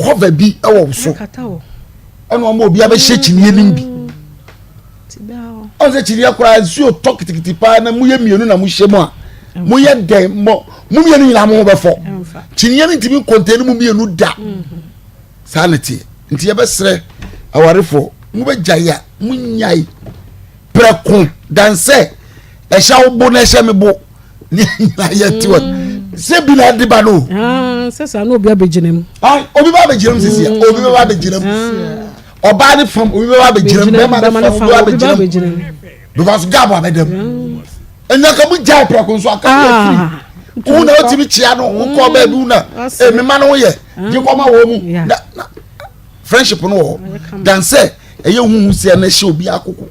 Cover bi wɔ wo so. Ɛna ɔma obi abɛhyɛ kyiniiɛ no bi. Ɔn sɛ kyiniiɛ koraa nsuo tɔ kitikiti paa na moyɛ mmienu na mohyɛ mu a moyɛ dɛn mɔ mo mmienu nyinaa mo ho bɛfɔ. Kyiniiɛ no ntumi nkɔntɛn mu mmienu da. Saa na teɛ. Nti yɛbɛsrɛ awarefoɔ mobɛgyae a monyae prɛko dan sɛ ɛhyɛ wo bo na ɛhyɛ me bo ne nyinaa yɛ te hɔ sɛ bi na ɛde ba no. Ah, sɛ saa na obi abɛgyina mu. Ah, obi ba abɛgyina mu sisi a mm. obi bɛba abɛgyina mu ah. ɔbaa ne fam obi bɛba abɛgyina mu bɛrima ne fam obi bɛba abɛgyina mu because gap abɛda mu ɛnya ka mu gyae prɛko nso aka yɛ firi wo na wotumi kyia no wokɔ baabi wo na emema no yɛ gye kɔma wɔ mu na friendship no wɔ hɔ dan sɛ ɛyɛ huhu sɛ ɛna ɛhyɛ obi akoko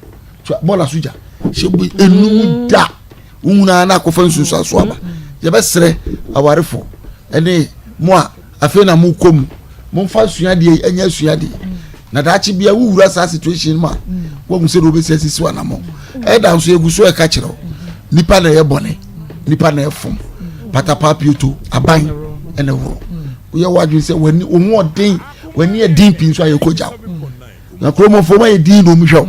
bɔɔla so gya hyɛ obi enum da. Wohunu ara na akɔfa nsunsuanso aba. Yɛbɛsrɛ awarefo ne mo a afei na mokɔ mu, momfa asuadeɛ yi nyɛ asuadeɛ. Na daakye bia wowura saa situation mu a, woahu sɛ deɛ wobɛsi asisi w'anammɔn. Ɛda nso yɛgu so ɛka kyerɛ wo, nipa na ɛyɛ bɔne, nipa na ɛfom, patapaa pioto, aban ɛna ɛworo. Woyɛ w'adwene sɛ w'ani, wo ho ɔden, w'ani ɛden pii nso a yɛkɔgya wo. Na kuromɔfoɔ ma yɛ din na ɔmu hwɛ wo.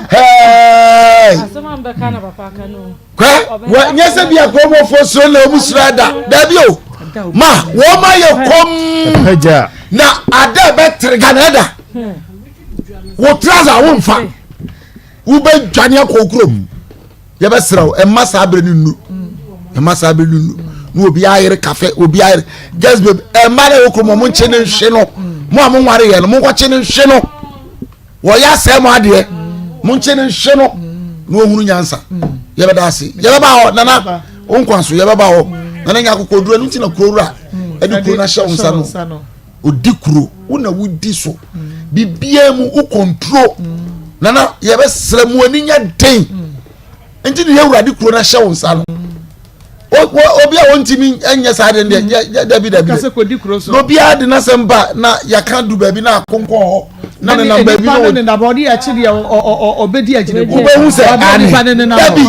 Hey! Kwa, nyɛ sɛ bia kuromɔfoɔ suro na ɔmu suro ada. Dabi o. Ma, wɔn ma yɛ kɔm. Na ada ɛbɛtere Ghana ɛda. Wo trouser wo nfa. Wobɛdwane akɔ kurom. Yɛbɛsrɛ wo, ɛmma saa bere no nnu. Ɛmma saa bere no nnu. Na obi ayere kafe, obi ayere. Just babe, ɛmma na ɛwɔ kurom ɔmo nkye ne nhwe no. Mo a mo nware yɛ no, mo nkɔkye ne nhwe no. Wɔyɛ asɛe mo adeɛ. Mo nkye ne nhwe no. Na ohunu nyansa. Yɛbɛda ase. Yɛbɛba hɔ, nana. Wo nkwa so, yɛbɛba hɔ. Nana nya akokoduro, ɛno nti na kuro wura ɛde kuro no ahyɛ wo nsa no. Odi kuro, wo na wodi so. Biribiara mu wo control. Nana yɛbɛsrɛ mu ani nyɛ den. Nti ne yɛwura de kuro no ahyɛ wo nsa no. Obi a wɔntumi nyɛ saa de deɛ dabi dabi. Na obiara de n'asɛm ba na yɛaka du baabi na akonkɔn hɔ na nenam baabi na nenam ɔde akyi deɛ ɔbɛdi agyina mu. Wobɛhu sɛ ane dabi.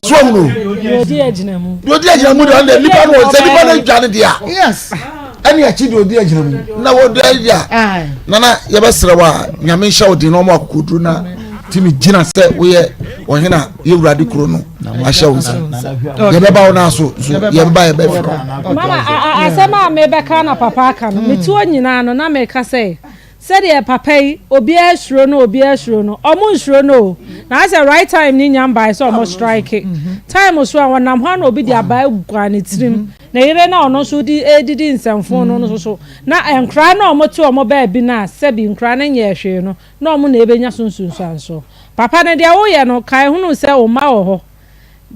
So ahunu. Deɛ ɔdi agyina mu. Deɛ ɔdi agyina mu deɛ ɔno deɛ nipa no sɛ nipa no dwane deɛ a. Yes. Ɛne akyi deɛ ɔdi agyina mu na wɔde ayi a. Nana yɛbɛsrɛ wo a nyame nhyɛ wo den na ɔmo akokoduro na tumi gyina sɛ woyɛ ɔhene a yɛwurade kuro no ahyɛ wo nsa. Yɛbɛba wo naa so so yɛbɛba yɛbɛfrɛ. Mama asɛm a mebɛka na papa aka no metuo nyinaa no na meka sɛ Sɛdeɛ papa yi obiara suro no obiara suro no ɔmo nsuro no o na asɛ right time no nya mbae sɛ ɔmo strike time so a ɔnam hɔ a na obi de abaa gua ne tirim ne yere na ɔno nso de redidi nsɛmfoo no nso so na nkoraa no a ɔmo te ɔmo baabi no a sɛbi nkoraa no nyɛɛ hwee no na ɔmo na ebenya so nsunsuansoɔ papa no deɛ woyɛ no kae hunu sɛ wo mma wɔ hɔ.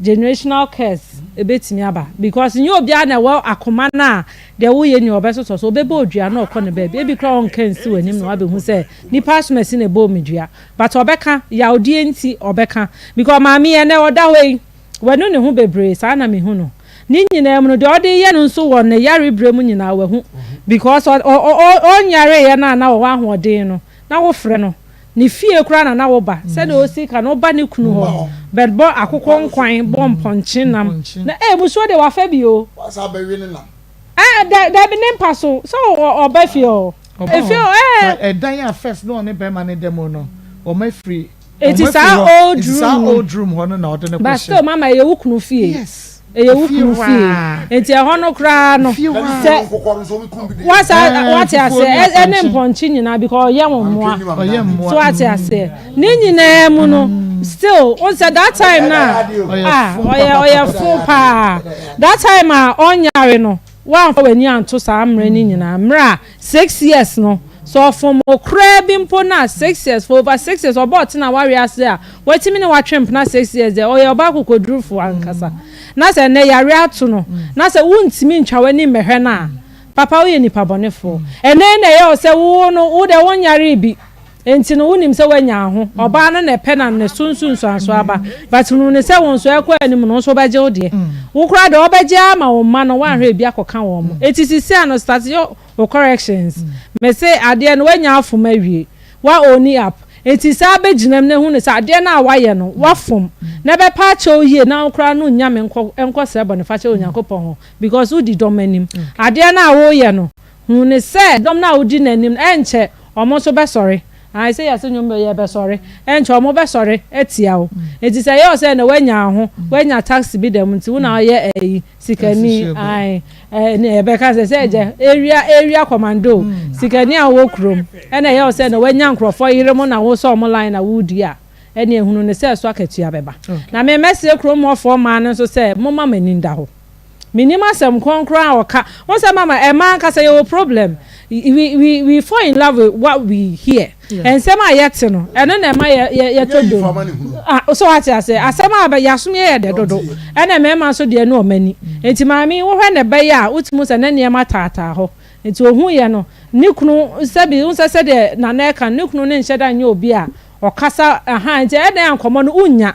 Generational curse ɛbɛtumi aba because nyɛ obiara na ɛwɔ akoma no a deɛ woyɛ ni ɔbɛsosɔ so, ɔbɛbɔ odua na ɔkɔ ne baabi, ebi koraa ɔnka nsi w'anim na wabɛhu sɛ nipa asomasi na ɛbɔɔ me dua but ɔbɛka, yawdeɛ nti ɔbɛka because maame yi ɛnɛ ɔda hɔ yi wanu ne ho bebree saa na mehu no ne nyinaa mu no deɛ ɔde yɛ no nso wɔ ne yare berɛ mu nyinaa wahu because ɔnyareeɛ no a na ɔwɔ ahoɔden no na wofrɛ no Ne fie koraa na na woba. Sɛdeɛ ɔsi ka no, woba ne kunu hɔ bɛbɔ akokɔ nkwan, bɔ mpɔnkye nam. Na eh, musuo deɛ wafa bi o. Wasan abɛwe ne nam. Eh, da, dabi ne mpa so. Sɛ ɔba fie hɔ. Ɔba hɔ. Efie hɔ, eh. But ɛdan a first na ɔne bɛrima no da mu no, wɔn afiri, Eti wɔn afiri saa hɔ. old Eti saa room no. old room hɔ no na ɔde no But kɔhyɛ. still mama, ɛyɛ wo kunu fie. Yes. Ɛyɛ wo kunu fie. Nti ɛhɔ no koraa no sɛ wasa wate aseɛ ɛne mpɔnkye nyinaa because ɔyɛ wɔn mmoa so wate aseɛ ne nyinaa mu no still o sɛ that time na ah ɔyɛ ɔyɛ fo paa that time a ɔnyare no Woamfa w'ani anto saa mmerɛ no nyinaa, mmerɛ a six years no, sɛ ɔfom wo koraa bi mpo no a, six years, for over six years, ɔba ɔtena w'aweɛ ase a, watumi ne wo atwe mpena six years deɛ, ɔyɛ ɔbaa kokodurufoɔ ankasa. Na sɛ ɛnnɛ yareɛ ato no, na sɛ wontumi ntwa w'ani mmɛhwɛ no a, papa woyɛ nipa bɔnefoɔ. Ɛnnɛ yi na ɛyɛ wo sɛ wo no, wo deɛ wonyaree bi, Enti no wonim sɛ woanya ho. Ɔbaa no na ɛpɛ na ne so nsunsuansoɔ aba. But hunu no sɛ wo nso ɛrekɔ anim no wo nso wobɛgye wo deɛ. Wo koraa deɛ wɔbɛgye ara ma wo mma no woanhwɛ ebi akɔka wɔn mo. Enti sisi ano start yɛ wo corrections. Mese adeɛ no woanya afom awie. Wa own up. Enti saa bɛgyina mu na hu no sɛ adeɛ no a woayɛ no woafom. Na ɛbɛpa akyɛ wo yie na wo koraa no nnya me nkɔ nkɔsrɛ bɔnefakyɛ wɔ Onyankopɔn hɔ because wodi dɔm anim. Adeɛ no a woreyɛ no Hu no sɛ dɔm no a wodi n'anim no, ɛrenkyɛ wɔn nso bɛsɔre. Ae, sɛ yɛse nnwom bɛ, yɛbɛsɔre. Ɛrenkyɛ wɔn bɛsɔre atia wo. Enti sɛ ɛyɛ wo sɛ ɛnnɛ woanya wo ho, woanya taxi bi dɛm nti, wo na woyɛ ayi, sikani, ae, ɛne yɛbɛka sɛ, sɛ agya, area, area commando, sikani a wowɔ kurom, ɛna ɛyɛ wo sɛ ɛnnɛ woanya nkurɔfoɔ yere mo na wosɔ wɔn line na woredi a, ɛneɛ hunu no sɛ ɛso akatua bɛba. Na me mɛsrɛ kurom hɔfoɔ mmaa no nso sɛ, momma mo ani nda hɔ. Menim asɛm kronkron a ɔka. Wohu sɛ mama ɛmaa ankasa yɛwɔ problem. We we we fall in love with what we hear. Nsɛm a yɛte no, ɛno na ɛma yɛ yɛ yɛtɔ dom. Ah, so wate aseɛ? Asɛm a bɛ yɛasom yɛ yɛ dɛ dodo. Ɛna mmarima nso deɛ ne wɔn ani. Nti maame yi, wohwɛ ne bɛ yi a, wotumi hu sɛ ne nneɛma taataa hɔ. Nti ohuiɛ no, ne kunu, sɛbi, wohu sɛ sɛdeɛ Nana ɛka no, ne kunu no nhyɛ da nyɛ obi a ɔkasa, ahaa, nti ɛyɛ dɛn a nkɔmmɔ no wonnya.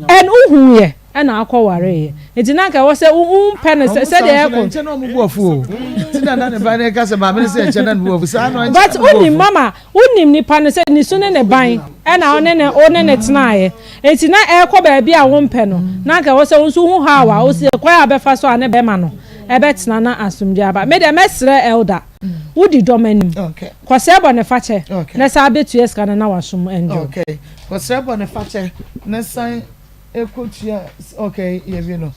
And wohuiɛ. Ɛna akɔ wareeɛ nti na anka ɛwɔ sɛ wo mpɛ no sɛ sɛdeɛ ɛkɔ. Nkyɛn na ɔmo bu afu o ti na na ne ba ne ka sɛ maame ne sɛ nkyɛn na ne bu afu saa na But wonim mama wonim nipa no sɛ ne su ne ne ban ɛna ɔne ne wo ne ne tenaeɛ nti na ɛkɔ baabi a wo mpɛ no na anka ɛwɔ sɛ wo nso hu how a wosi kwan a bɛfa so a ne bɛma no ɛbɛtena na asomdwoeɛ aba me deɛ mɛsrɛ elder wodi dɔm anim kɔsrɛ bɔ ne fakyɛ na saa bɛtua sika no na wasom ɛndwo. Okay kɔsrɛ bɔ ne fakyɛ na san Ekotua okay yɛwie no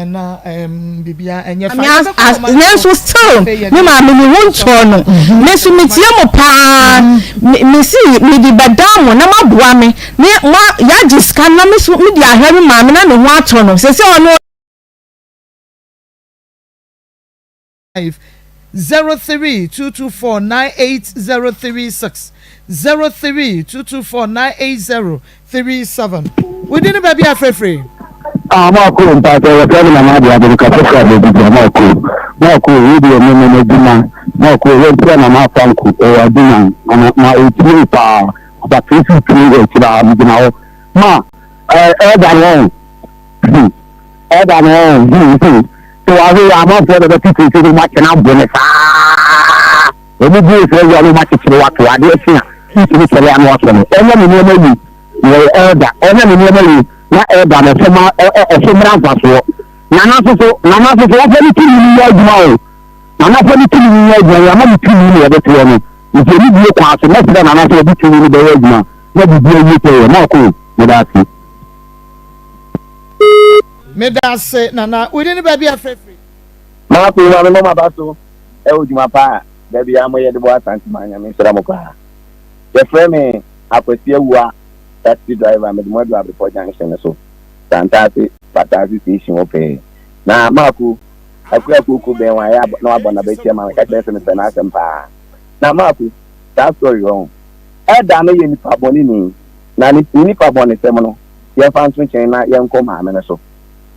na biribiara ɛnyɛ fa. Nanso still me maame me ho ntɔɔ no me nso metie mo paa me si mede bɛdan mo na moaboa me ne mo yɛagye sika na me so mede ahwɛ me maame na ne ho atɔ no sɛ sɛ ɔno 5 03 224 98036 03 224 98037 Wo din ne baabi a frɛfrɛ? Ah Marko mpakyɛ wɔfrɛ me Nana Ade Ade mekasa firi Abɔdidi Marko Marko wei deɛ me me m'adwuma Marko yɛnkyerɛ Nana Afanko ɛwɔ Adunan Nana na ɔtie wo paa abakɛsi tie wɔ akyire a megyina hɔ ma ɛɛda no ɔn Ɛda no ɔn hmm sɛ wahwe yɛ amanfoɔ na bɛte sese no makyɛ no abo no saa wɔn bu sɛ awia no makyekyere wato adeɛ kye a ntumi sɔre ano asɔ no ɔnyɛ ne nneɛma yi na ɔyɛ elder ɔnyɛ ne nneɛma yi na elder no ɛso ma ɛso mmra mfasoɔ nana nso so nana nso so wɔfɛ ne tumi no yɛ adwuma o nana fɛ ne tumi no yɛ adwuma yɛ ama ne tumi no yɛde toɔ no nti ɛne bie kwan so mɛsrɛ nana sɛ ɔde tumi no bɛyɛ adwuma na biribi awie pɛyɛ na ɔko meda ase. Meda ase Nana. Wo din ne baabi a frɛ firi? Maafo maame mo maba so ɛwɔ dwuma pa a da biara mo yɛ de boa Asante man Nyame nhyira mo paa. Yɛfrɛ me Akwasi Awua taxi driver mede mo adu Abrepɔ junction no so Santase Pataase station hɔ pɛɛ. Na Maako Akua Kooko bɛn wɔn ayɛ na wabɔ n'abati ama me ka kyerɛ sɛ mepɛ n'asɛm paa. Na Maako saa story hɔ ho Elder no yɛ nipa bɔne ni na ne nipa bɔnesɛm no yɛmfa nto nkyɛn na yɛnkɔ maame no so.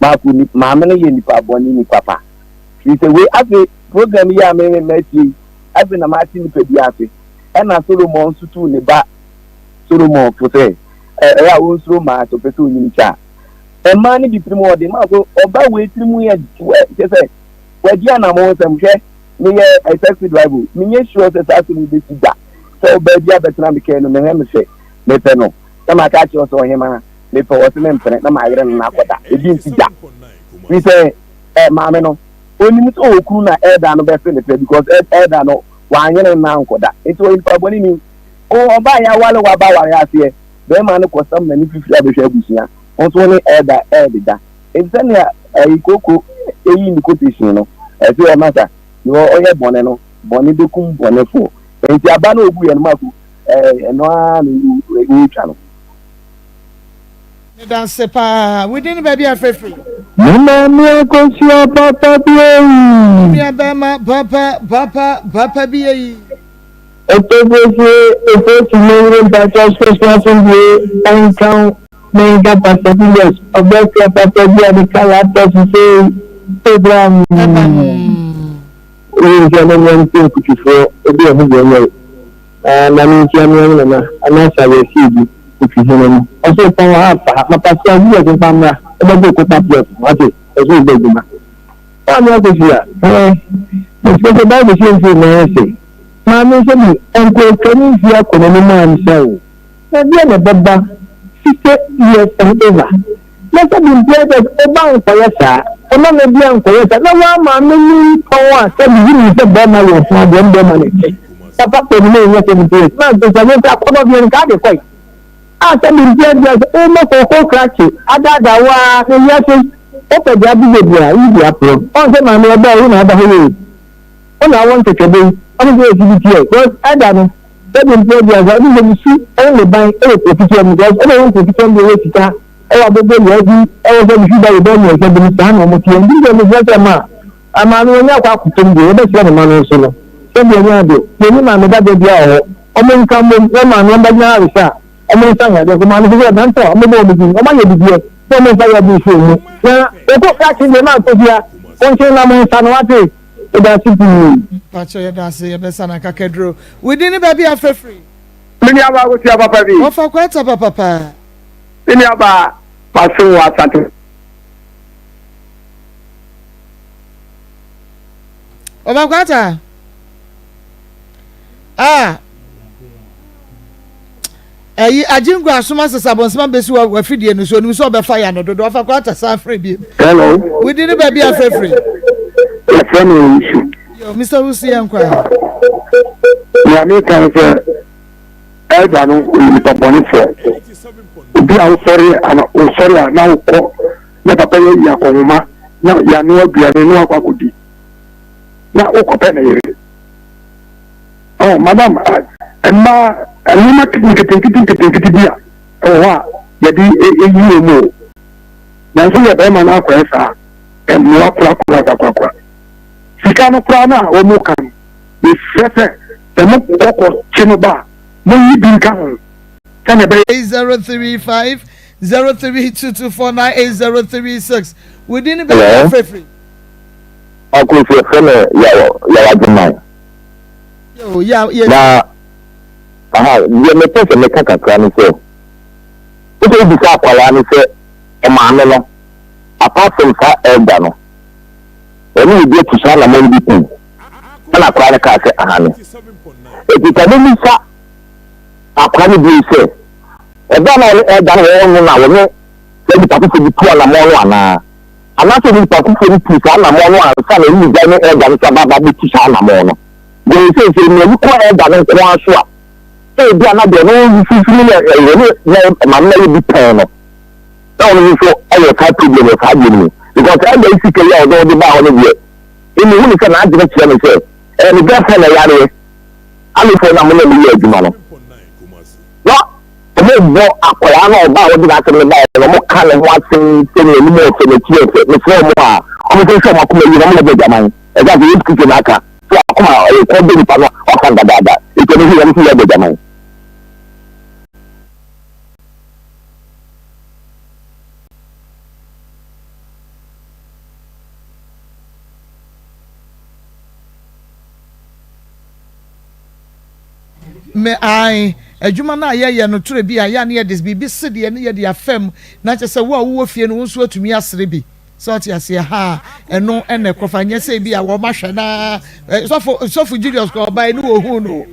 Maako ni maame no yɛ nipa bɔne nipa pa. Firi sɛ wei afei program yi a me me matie yi afei na mate nipa bi ase. Ɛna Solomon nso tuu ne ba Solomon fo sɛ ɛyɛ a ɔnsuro mmaa sɛ ɔpɛ sɛ ɔnyini kyɛ a. Mmaa no bi tirim wɔ den. Maako ɔba wei tirim yɛ kyɛ sɛ wadi anamɔn nsɛm hwɛ meyɛ a taxi driver menyɛ sure sɛ saa asɛm yi bɛsi da sɛ ɔbaa bi abɛtena me kaa no mehwɛ me sɛ mepɛ no na maka akyerɛ sɛ ɔhemaa mepɛ wɔ se mempene na mayere no na akɔda ebi nsi da fi sɛ ɛ maame no onim sɛ ɔwɔ kunu na ɛda no bɛfe ne pɛ because ɛda no wanyere no ankɔda nti ɔyɛ nipa bɔne ni o ɔbaa yɛ awale waba aware aseɛ bɛrima no kɔsam n'ani fifiri abɛhwɛ abusua nso ne ɛda ɛdeda nti sɛnea ɛyi koko eyi ne quotation no ɛsɛ ɔma sa deɛ ɔyɛ bɔne no bɔne bɛkum bɔnefoɔ nti aba no ogu yɛ no mako ɛɛ ɛno ara na ɛretwa no. Medase paa. Wo din ne baabi a frɛ firi? Me maame akosua papa bi eyi. Me nua bɛrima papa papa papa bi eyi. Otobosie ofosu me yere mpakyɛw sosua asomdwoe nka wo me nka Pastor Julius ɔbɛfrɛ papa bi a ne kala atɔ so sei ebram. Woyi nkyia na nua no sɛ nkutwifoɔ ebi wɔ ho deɛ ɛnyɛ wo na na me nkyia me ɔne nana anaasɛ awɛsie bi kutwi hene no ɔsɛ ɔpɔn wɔ ha fa ha mapa sɛ Julius mfa mmra wobɛgye okopa plot no wate ɔsɛ ɔbɛ adwuma Maame Akosua ɛɛ mesrɛ sɛ Bible sɛ mfiri nan ase maame sɛ bi ɔnkɔ atwa ne mfie akɔ n'anim ansa o Na deɛ na ɛbɛba 60 years and over na sɛ bi mprɛ dɛ ɔba nkɔyɛ saa ɔnana bi ankɔyɛ saa na waa maame no ntɔn a sɛ bi wonim sɛ bɛrima yɛ ho adeɛ mbɛrima na ɛkyɛ papa pɛ no na ɛnyɛ 70 years na nso sɛ nka akɔnɔ deɛ nka ade kɔe a sɛ bi mprɛ deɛ sɛ woma kɔkɔ krakye adaadaa waa na wiase wopɛ deɛ ade bebree a wodi aporɔ ɔn sɛ maame ɔbaa wo na aba hɔ yɛ wo na awɔ ntwɛtwɛbɛ yi ɔno sɛ ɛsi bi tiɛ because ɛda no Sɛbi mpo aduasa ɔde sɛ su ɛne ne ban ɛwɔ kuro ketewa mu because ɛna ɛwɔ kuro ketewa mu deɛ ɛwɔ sika ɛwɔ abobo yɛ ɛbi ɛwɔ sɛ bifi ba yɛ bɛyɛ mmiɛnsa bi no saa na wɔn teɛ nti deɛ mesrɛ sɛ ma amaame wɔn nyɛ akɔ akoto mu deɛ yɛbɛsrɛ ne ma no nso no sɛbi ɛnyɛ ade deɛ ni maame dada bi a ɔhɔ wɔn nka mmom na maame wɔn bɛgyina aresa a wɔn nsa yɛ adeɛ so maame sɛ sɛ nante a wɔn bɔ wɔn din wɔn ayɛ bibiɛ sɛ wɔn nsa yɛ adi nso mu na wɔkɔ krakye deɛ maa kɔsia wɔn nkyɛn na wɔn nsa no wate. Yɛda ase pii. Mpakyɛ yɛda ase yɛbɛsa na kakaduro. Wo din ne baabi a frɛ firi? Me nua baa Akosua papa bi. Wɔfa Kwata papa paa. Me nua baa masom wɔ Asante. Wɔfa Kwata. Ah. Ɛyi agyenkwa asoma sesa bonsema besi wɔ wafidie no so onim sɛ ɔbɛfa ya no dodo ɔfa kɔ ata san frɛ biem. Hello. Wodi ne baabi afrɛfrɛ. Yɛfrɛ me Owusu. Yo, Mr. Owusu yɛn kɔ a. Nea meka ne sɛ elder no ɔyɛ nipa bɔnefoɔ. Obi a wosɔre ana wosɔre a na wokɔ na papa yɛ ayi akɔnhoma na yɛanoa aduane na wakɔ akɔdi na wokɔpɛ ne yere. Oh, madam, mmaa nneɛma nketenkete nketenkete bi a ɛwɔ hɔ a yɛde eyi wɔn o. Nanso yɛ bɛrima no akɔyɛ saa, mmoa korakorakorakora. Sika no koraa no a wɔn ka no, mesrɛ sɛ sɛ mo kɔkɔ kye no ba a, monyi bi nka ho sɛnea ɛbɛyɛ. 8035 0322 498036 Wo din ne baabi a frɛfiri. Ɔkò fi ɛfɛ no yaw yaw adwuma. Na aha, deɛ mepɛ sɛ meka kakra ne sɛ, wosɛ wobisa akwadaa no sɛ ɔmaame no, apart from saa elder no, ɔne obi atu saa anamɔ no bi pɛn? Ɛna akwadaa no kaa sɛ ahane. Eti ka mumisa akwadaa no bio sɛ, ɛberɛ a na ɔne elder no wɔ hɔ no na wɔne saa nipa foforɔ bi tu anamɔ no anaa? Anaasɛ onipa foforɔ no tuu saa anammɔn no ansa na ɔne ne gyae ne elder no sɛ aba abɛtu saa anammɔn no? Deɛ seesei nea ani kɔ elder no nko ara so a, ebia na deɛ ɔno mfimfini no ɛyɛ ne na maame no ayɛ bi pɛn no, na ɔno nso wɔ saa problem wɔ saa adeɛ no mu. Because elder yi sika yi a ɔde ɔde baa hɔ no deɛ, mehu no sɛ n'adwene kyerɛ no sɛ ɛyɛ ne girlfriend na ɛyareɛ. Alefoɔ no a mo ne wɔn yɛ adwuma no, na Wɔbɔ akwadaa no a ɔbaa a ɔde n'asɛm no baeɛ no, wɔka ne ho asɛm sɛ n'anim ɔfɛ, n'akyi ɔfɛ. Mesrɛ wɔn a, wɔnhwehwɛ wɔn akoma yie na wɔnyɛ adwaman. Ɛsiane sɛ Yesu Kristo na aka sɛ akoma a ɛyɛ kɔn dɔ nipa no, waka no dadaada. Enti ɛno nso wɔn nso yɛ adwaman. Me ae, adwuma no a yɛyɛ no tore bi a yɛ a ne yɛde biribi sedeɛ ne yɛde afam na kyerɛ sɛ wo a wowɔ fie no wo nso atumi asere bi. Sɛ ɔte aseɛ haa ɛno ɛna ɛkɔfa nyɛ sɛ bi a wɔn ahwɛ naa sɔfo sɔfo Julius kɔ ɔbaeɛ ne wɔhuu no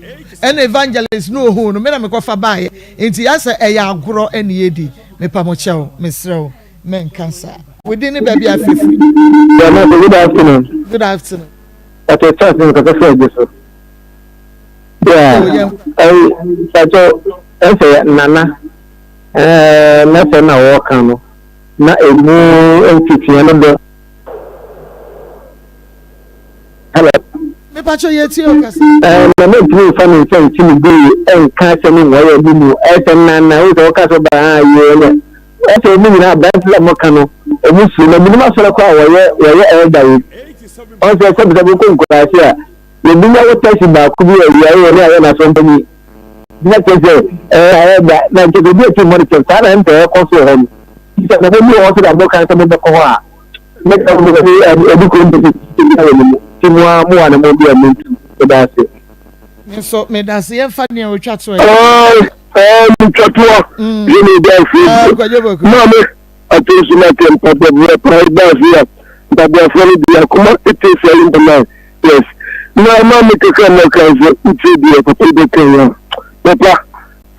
ɛna evangelist ne ohuu no me na mekɔfa baeɛ nti asɛ ɛyɛ agorɔ ɛna yɛdi mepa mo kyɛw mesrɛ wo mɛnka saa. Wo din ne baabi a afiri. Yeah, no, good afternoon. Good afternoon. Pastor Charles ne nkasa fɛ agye so. Yeah, ɛyi, Pastor, ɛsɛ nana, ɛɛ, n'asɛm na wɔka no. na emu nteteɛ no dɔ. Hello. Mepakyɛ yɛ tie o kasa. Ɛɛ na ne ntumi nfa ne nsa nsi ne buru nka asɛm wɔ yɛ ne mu ɛsɛ nana wo sɛ wɔka sɛ ɔba ha yɛ ɛnɛ ɛsɛ wɔn nyinaa aberante a wɔka no wɔn suro na binom asɔre kɔ a wɔyɛ wɔyɛ ɛlda yi wɔn sɛ sɛbisɛbi kɔ nkuraase a yɛbi nya wo taxi baako bi wɔ awia wɔ ne ayɛ n'asɔmpanyin na kyerɛ sɛ ɛɛ ayɛ da na kyerɛ sɛ obi akyi mmɔ no kyɛm saa na mpɛ ɛkɔ so wɔ hɔ no sɛ na mo bi wɔ hɔ sɛ na mo kan sɛ mo bɛkɔ hɔ a mɛka mo sɛ ɛdi kuro mpɛ sɛ wɔ ne mu ti mo a mo a na mo bi a mo ntu meda ase. Me nso meda ase yɛmfa nea otwa toɔ yɛ. Ɛɛ metwa toɔ yɛ ne da ase maame ato nso na kɛ mpaboaboa paa ɛda ase a mpaboafoɔ no deɛ akoma ɛte sɛ ɛyɛ Yes na maame kaka ma ɔkae sɛ wotie deɛ papa yi bɛka yi a papa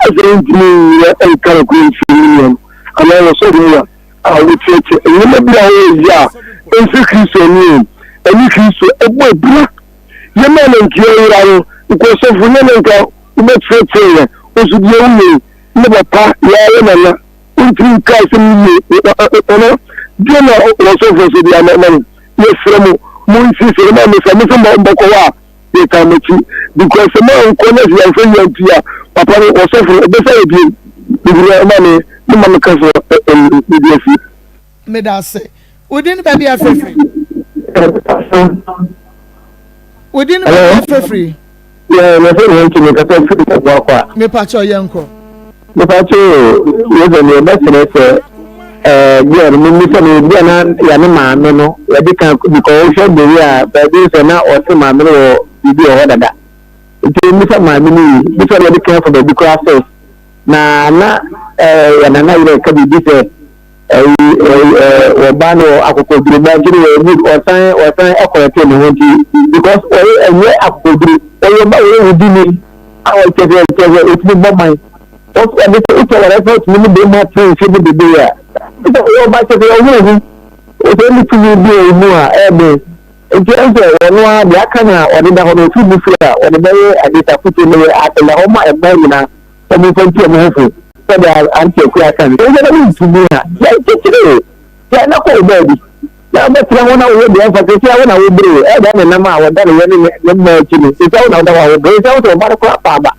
asɛ wontumi nyɛ nka nokorɛ nkyerɛ wo nua no anaa wɔsɔre mu a a wokyerɛkyerɛ nneɛma bi a wɔyɛ a ɛnsɛ Kristo ani o ɛne Kristo ɛbɔ abira yɛ ma na nka yɛyera no nkɔsɔfo nyɛ na nka wobɛkyerɛkyerɛ yɛ nso deɛ woyɛ yi ne papa yɛayɛ nana wontumi nka asɛm no yie ɔno deɛ na wɔsɔfo so deɛ ama no yɛsrɛ mo monsiesie no ma me sɛ mo sɛ mobɛkɔ hɔ a yɛtaa mo akyi because sɛ moankɔ na sɛ yɛamfa yie antu a papa no ɔsɔfo no ɔbɛsa yɛ bio nti na ɛma me me ma meka sɛ mede asi. Meda ase. Wo din ne baabi a frɛ firi? Wo din ne baabi a frɛ firi? Yeah, me fɛ ne nti me kasa firi Abuakwa. Me pa kyɛw yɛn kɔ. Me pa kyɛw wo sɛ me bɛ srɛ sɛ ɛɛ girl no me bisa no ebi a na yane maame no yɛde ka because wohwɛ the way a baabi sɛ na ɔse maame no wɔ biribi wɔ hɔ dada nti me bisa maame no yi bisa no yɛde ka fa baabi koraa first na na ɛɛ yɛ nana yerɛ ka biribi sɛ Ɛyi ɛyi ɛɛ ɔbaa no wɔ akokoduru ba nti no wɔyɛ good ɔsan ɔsan ɛkɔrɛte ne ho nti because ɔyɛ ɛnyɛ akokoduru ɔyɛ ɔba wɔyɛ wudi ni a ɔkyɛ sɛ kyɛ sɛ otumi bɔ man ɔsɛ ɛde sɛ otwa wɔn ɛsɛ otumi ne bɛrima tiri nfi ne bebe a sɛ ɔyɛ ɔba kyɛ sɛ ɔho ho ɔsɛ ɛne tumi bi wɔ mu a ɛɛden nti ɛnsɛ ɔno ara deɛ aka na ɔde da hɔ no ofi mu fi a ɔde bɛyɛ ade safotuo no yɛ asɛnda hɔ ma ɛmmaa nyinaa. Sɛ momfa ntu wɔn ho fo sɛdeɛ Auntie Akua ka no, sɛ woyɛ na wontumi a, yɛnkyekyere wo. Gyae na kɔ wo baabi na wobɛtena hɔ na woyɛ deɛ ɛmfa seesei a wo na wobrɛ o, ɛyɛ dɛn na nam a wɔda ne yɛ ne ne mma akyi no, seesei a wo na woda hɔ a wobrɛ, seesei a wo sɛ ɔba no koraa pa aba.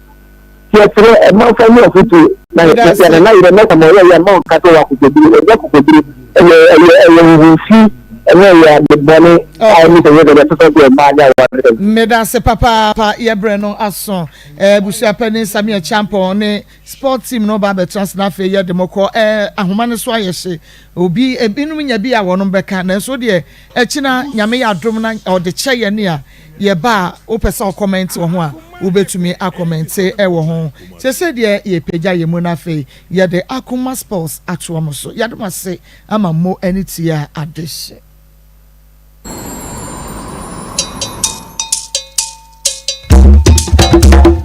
Nti yɛsrɛ mma mfa nyɛ afotuo na yɛ nana yerɛ mɛsa ma ɔyɛ yɛ mma ɔnka sɛ ɔwɔ akokoduro, ɛnyɛ akokoduro, ɛyɛ ɛyɛ ɛyɛ huhu fi ɛne ɛyɛ ade bɔne a ɛne sɛ yɛ sɛ deɛ ɛsosɔ deɛ mmaa ne awaresɛm. Medase papaapa yɛbrɛ no aso. Eh, abusua panin Sammy Acheampong ne sport team no ba abɛtena ase na afei yɛde mo kɔ eh, ahoma no so ayɛ hye. Obi, ebinom nya bi a wɔnom bɛka, nanso deɛ akyina Nyame yɛ adom na ɔde kyɛ yɛn a yɛba a wopɛ sɛ ɔkɔmɛnte wɔ ho a wobɛtumi akɔmɛnte wɔ ho. Seesei deɛ yɛpagya yɛn mu na afei yɛde Akoma Sports atoa mo so. Yɛde mo ase ama mo ani tia adehye.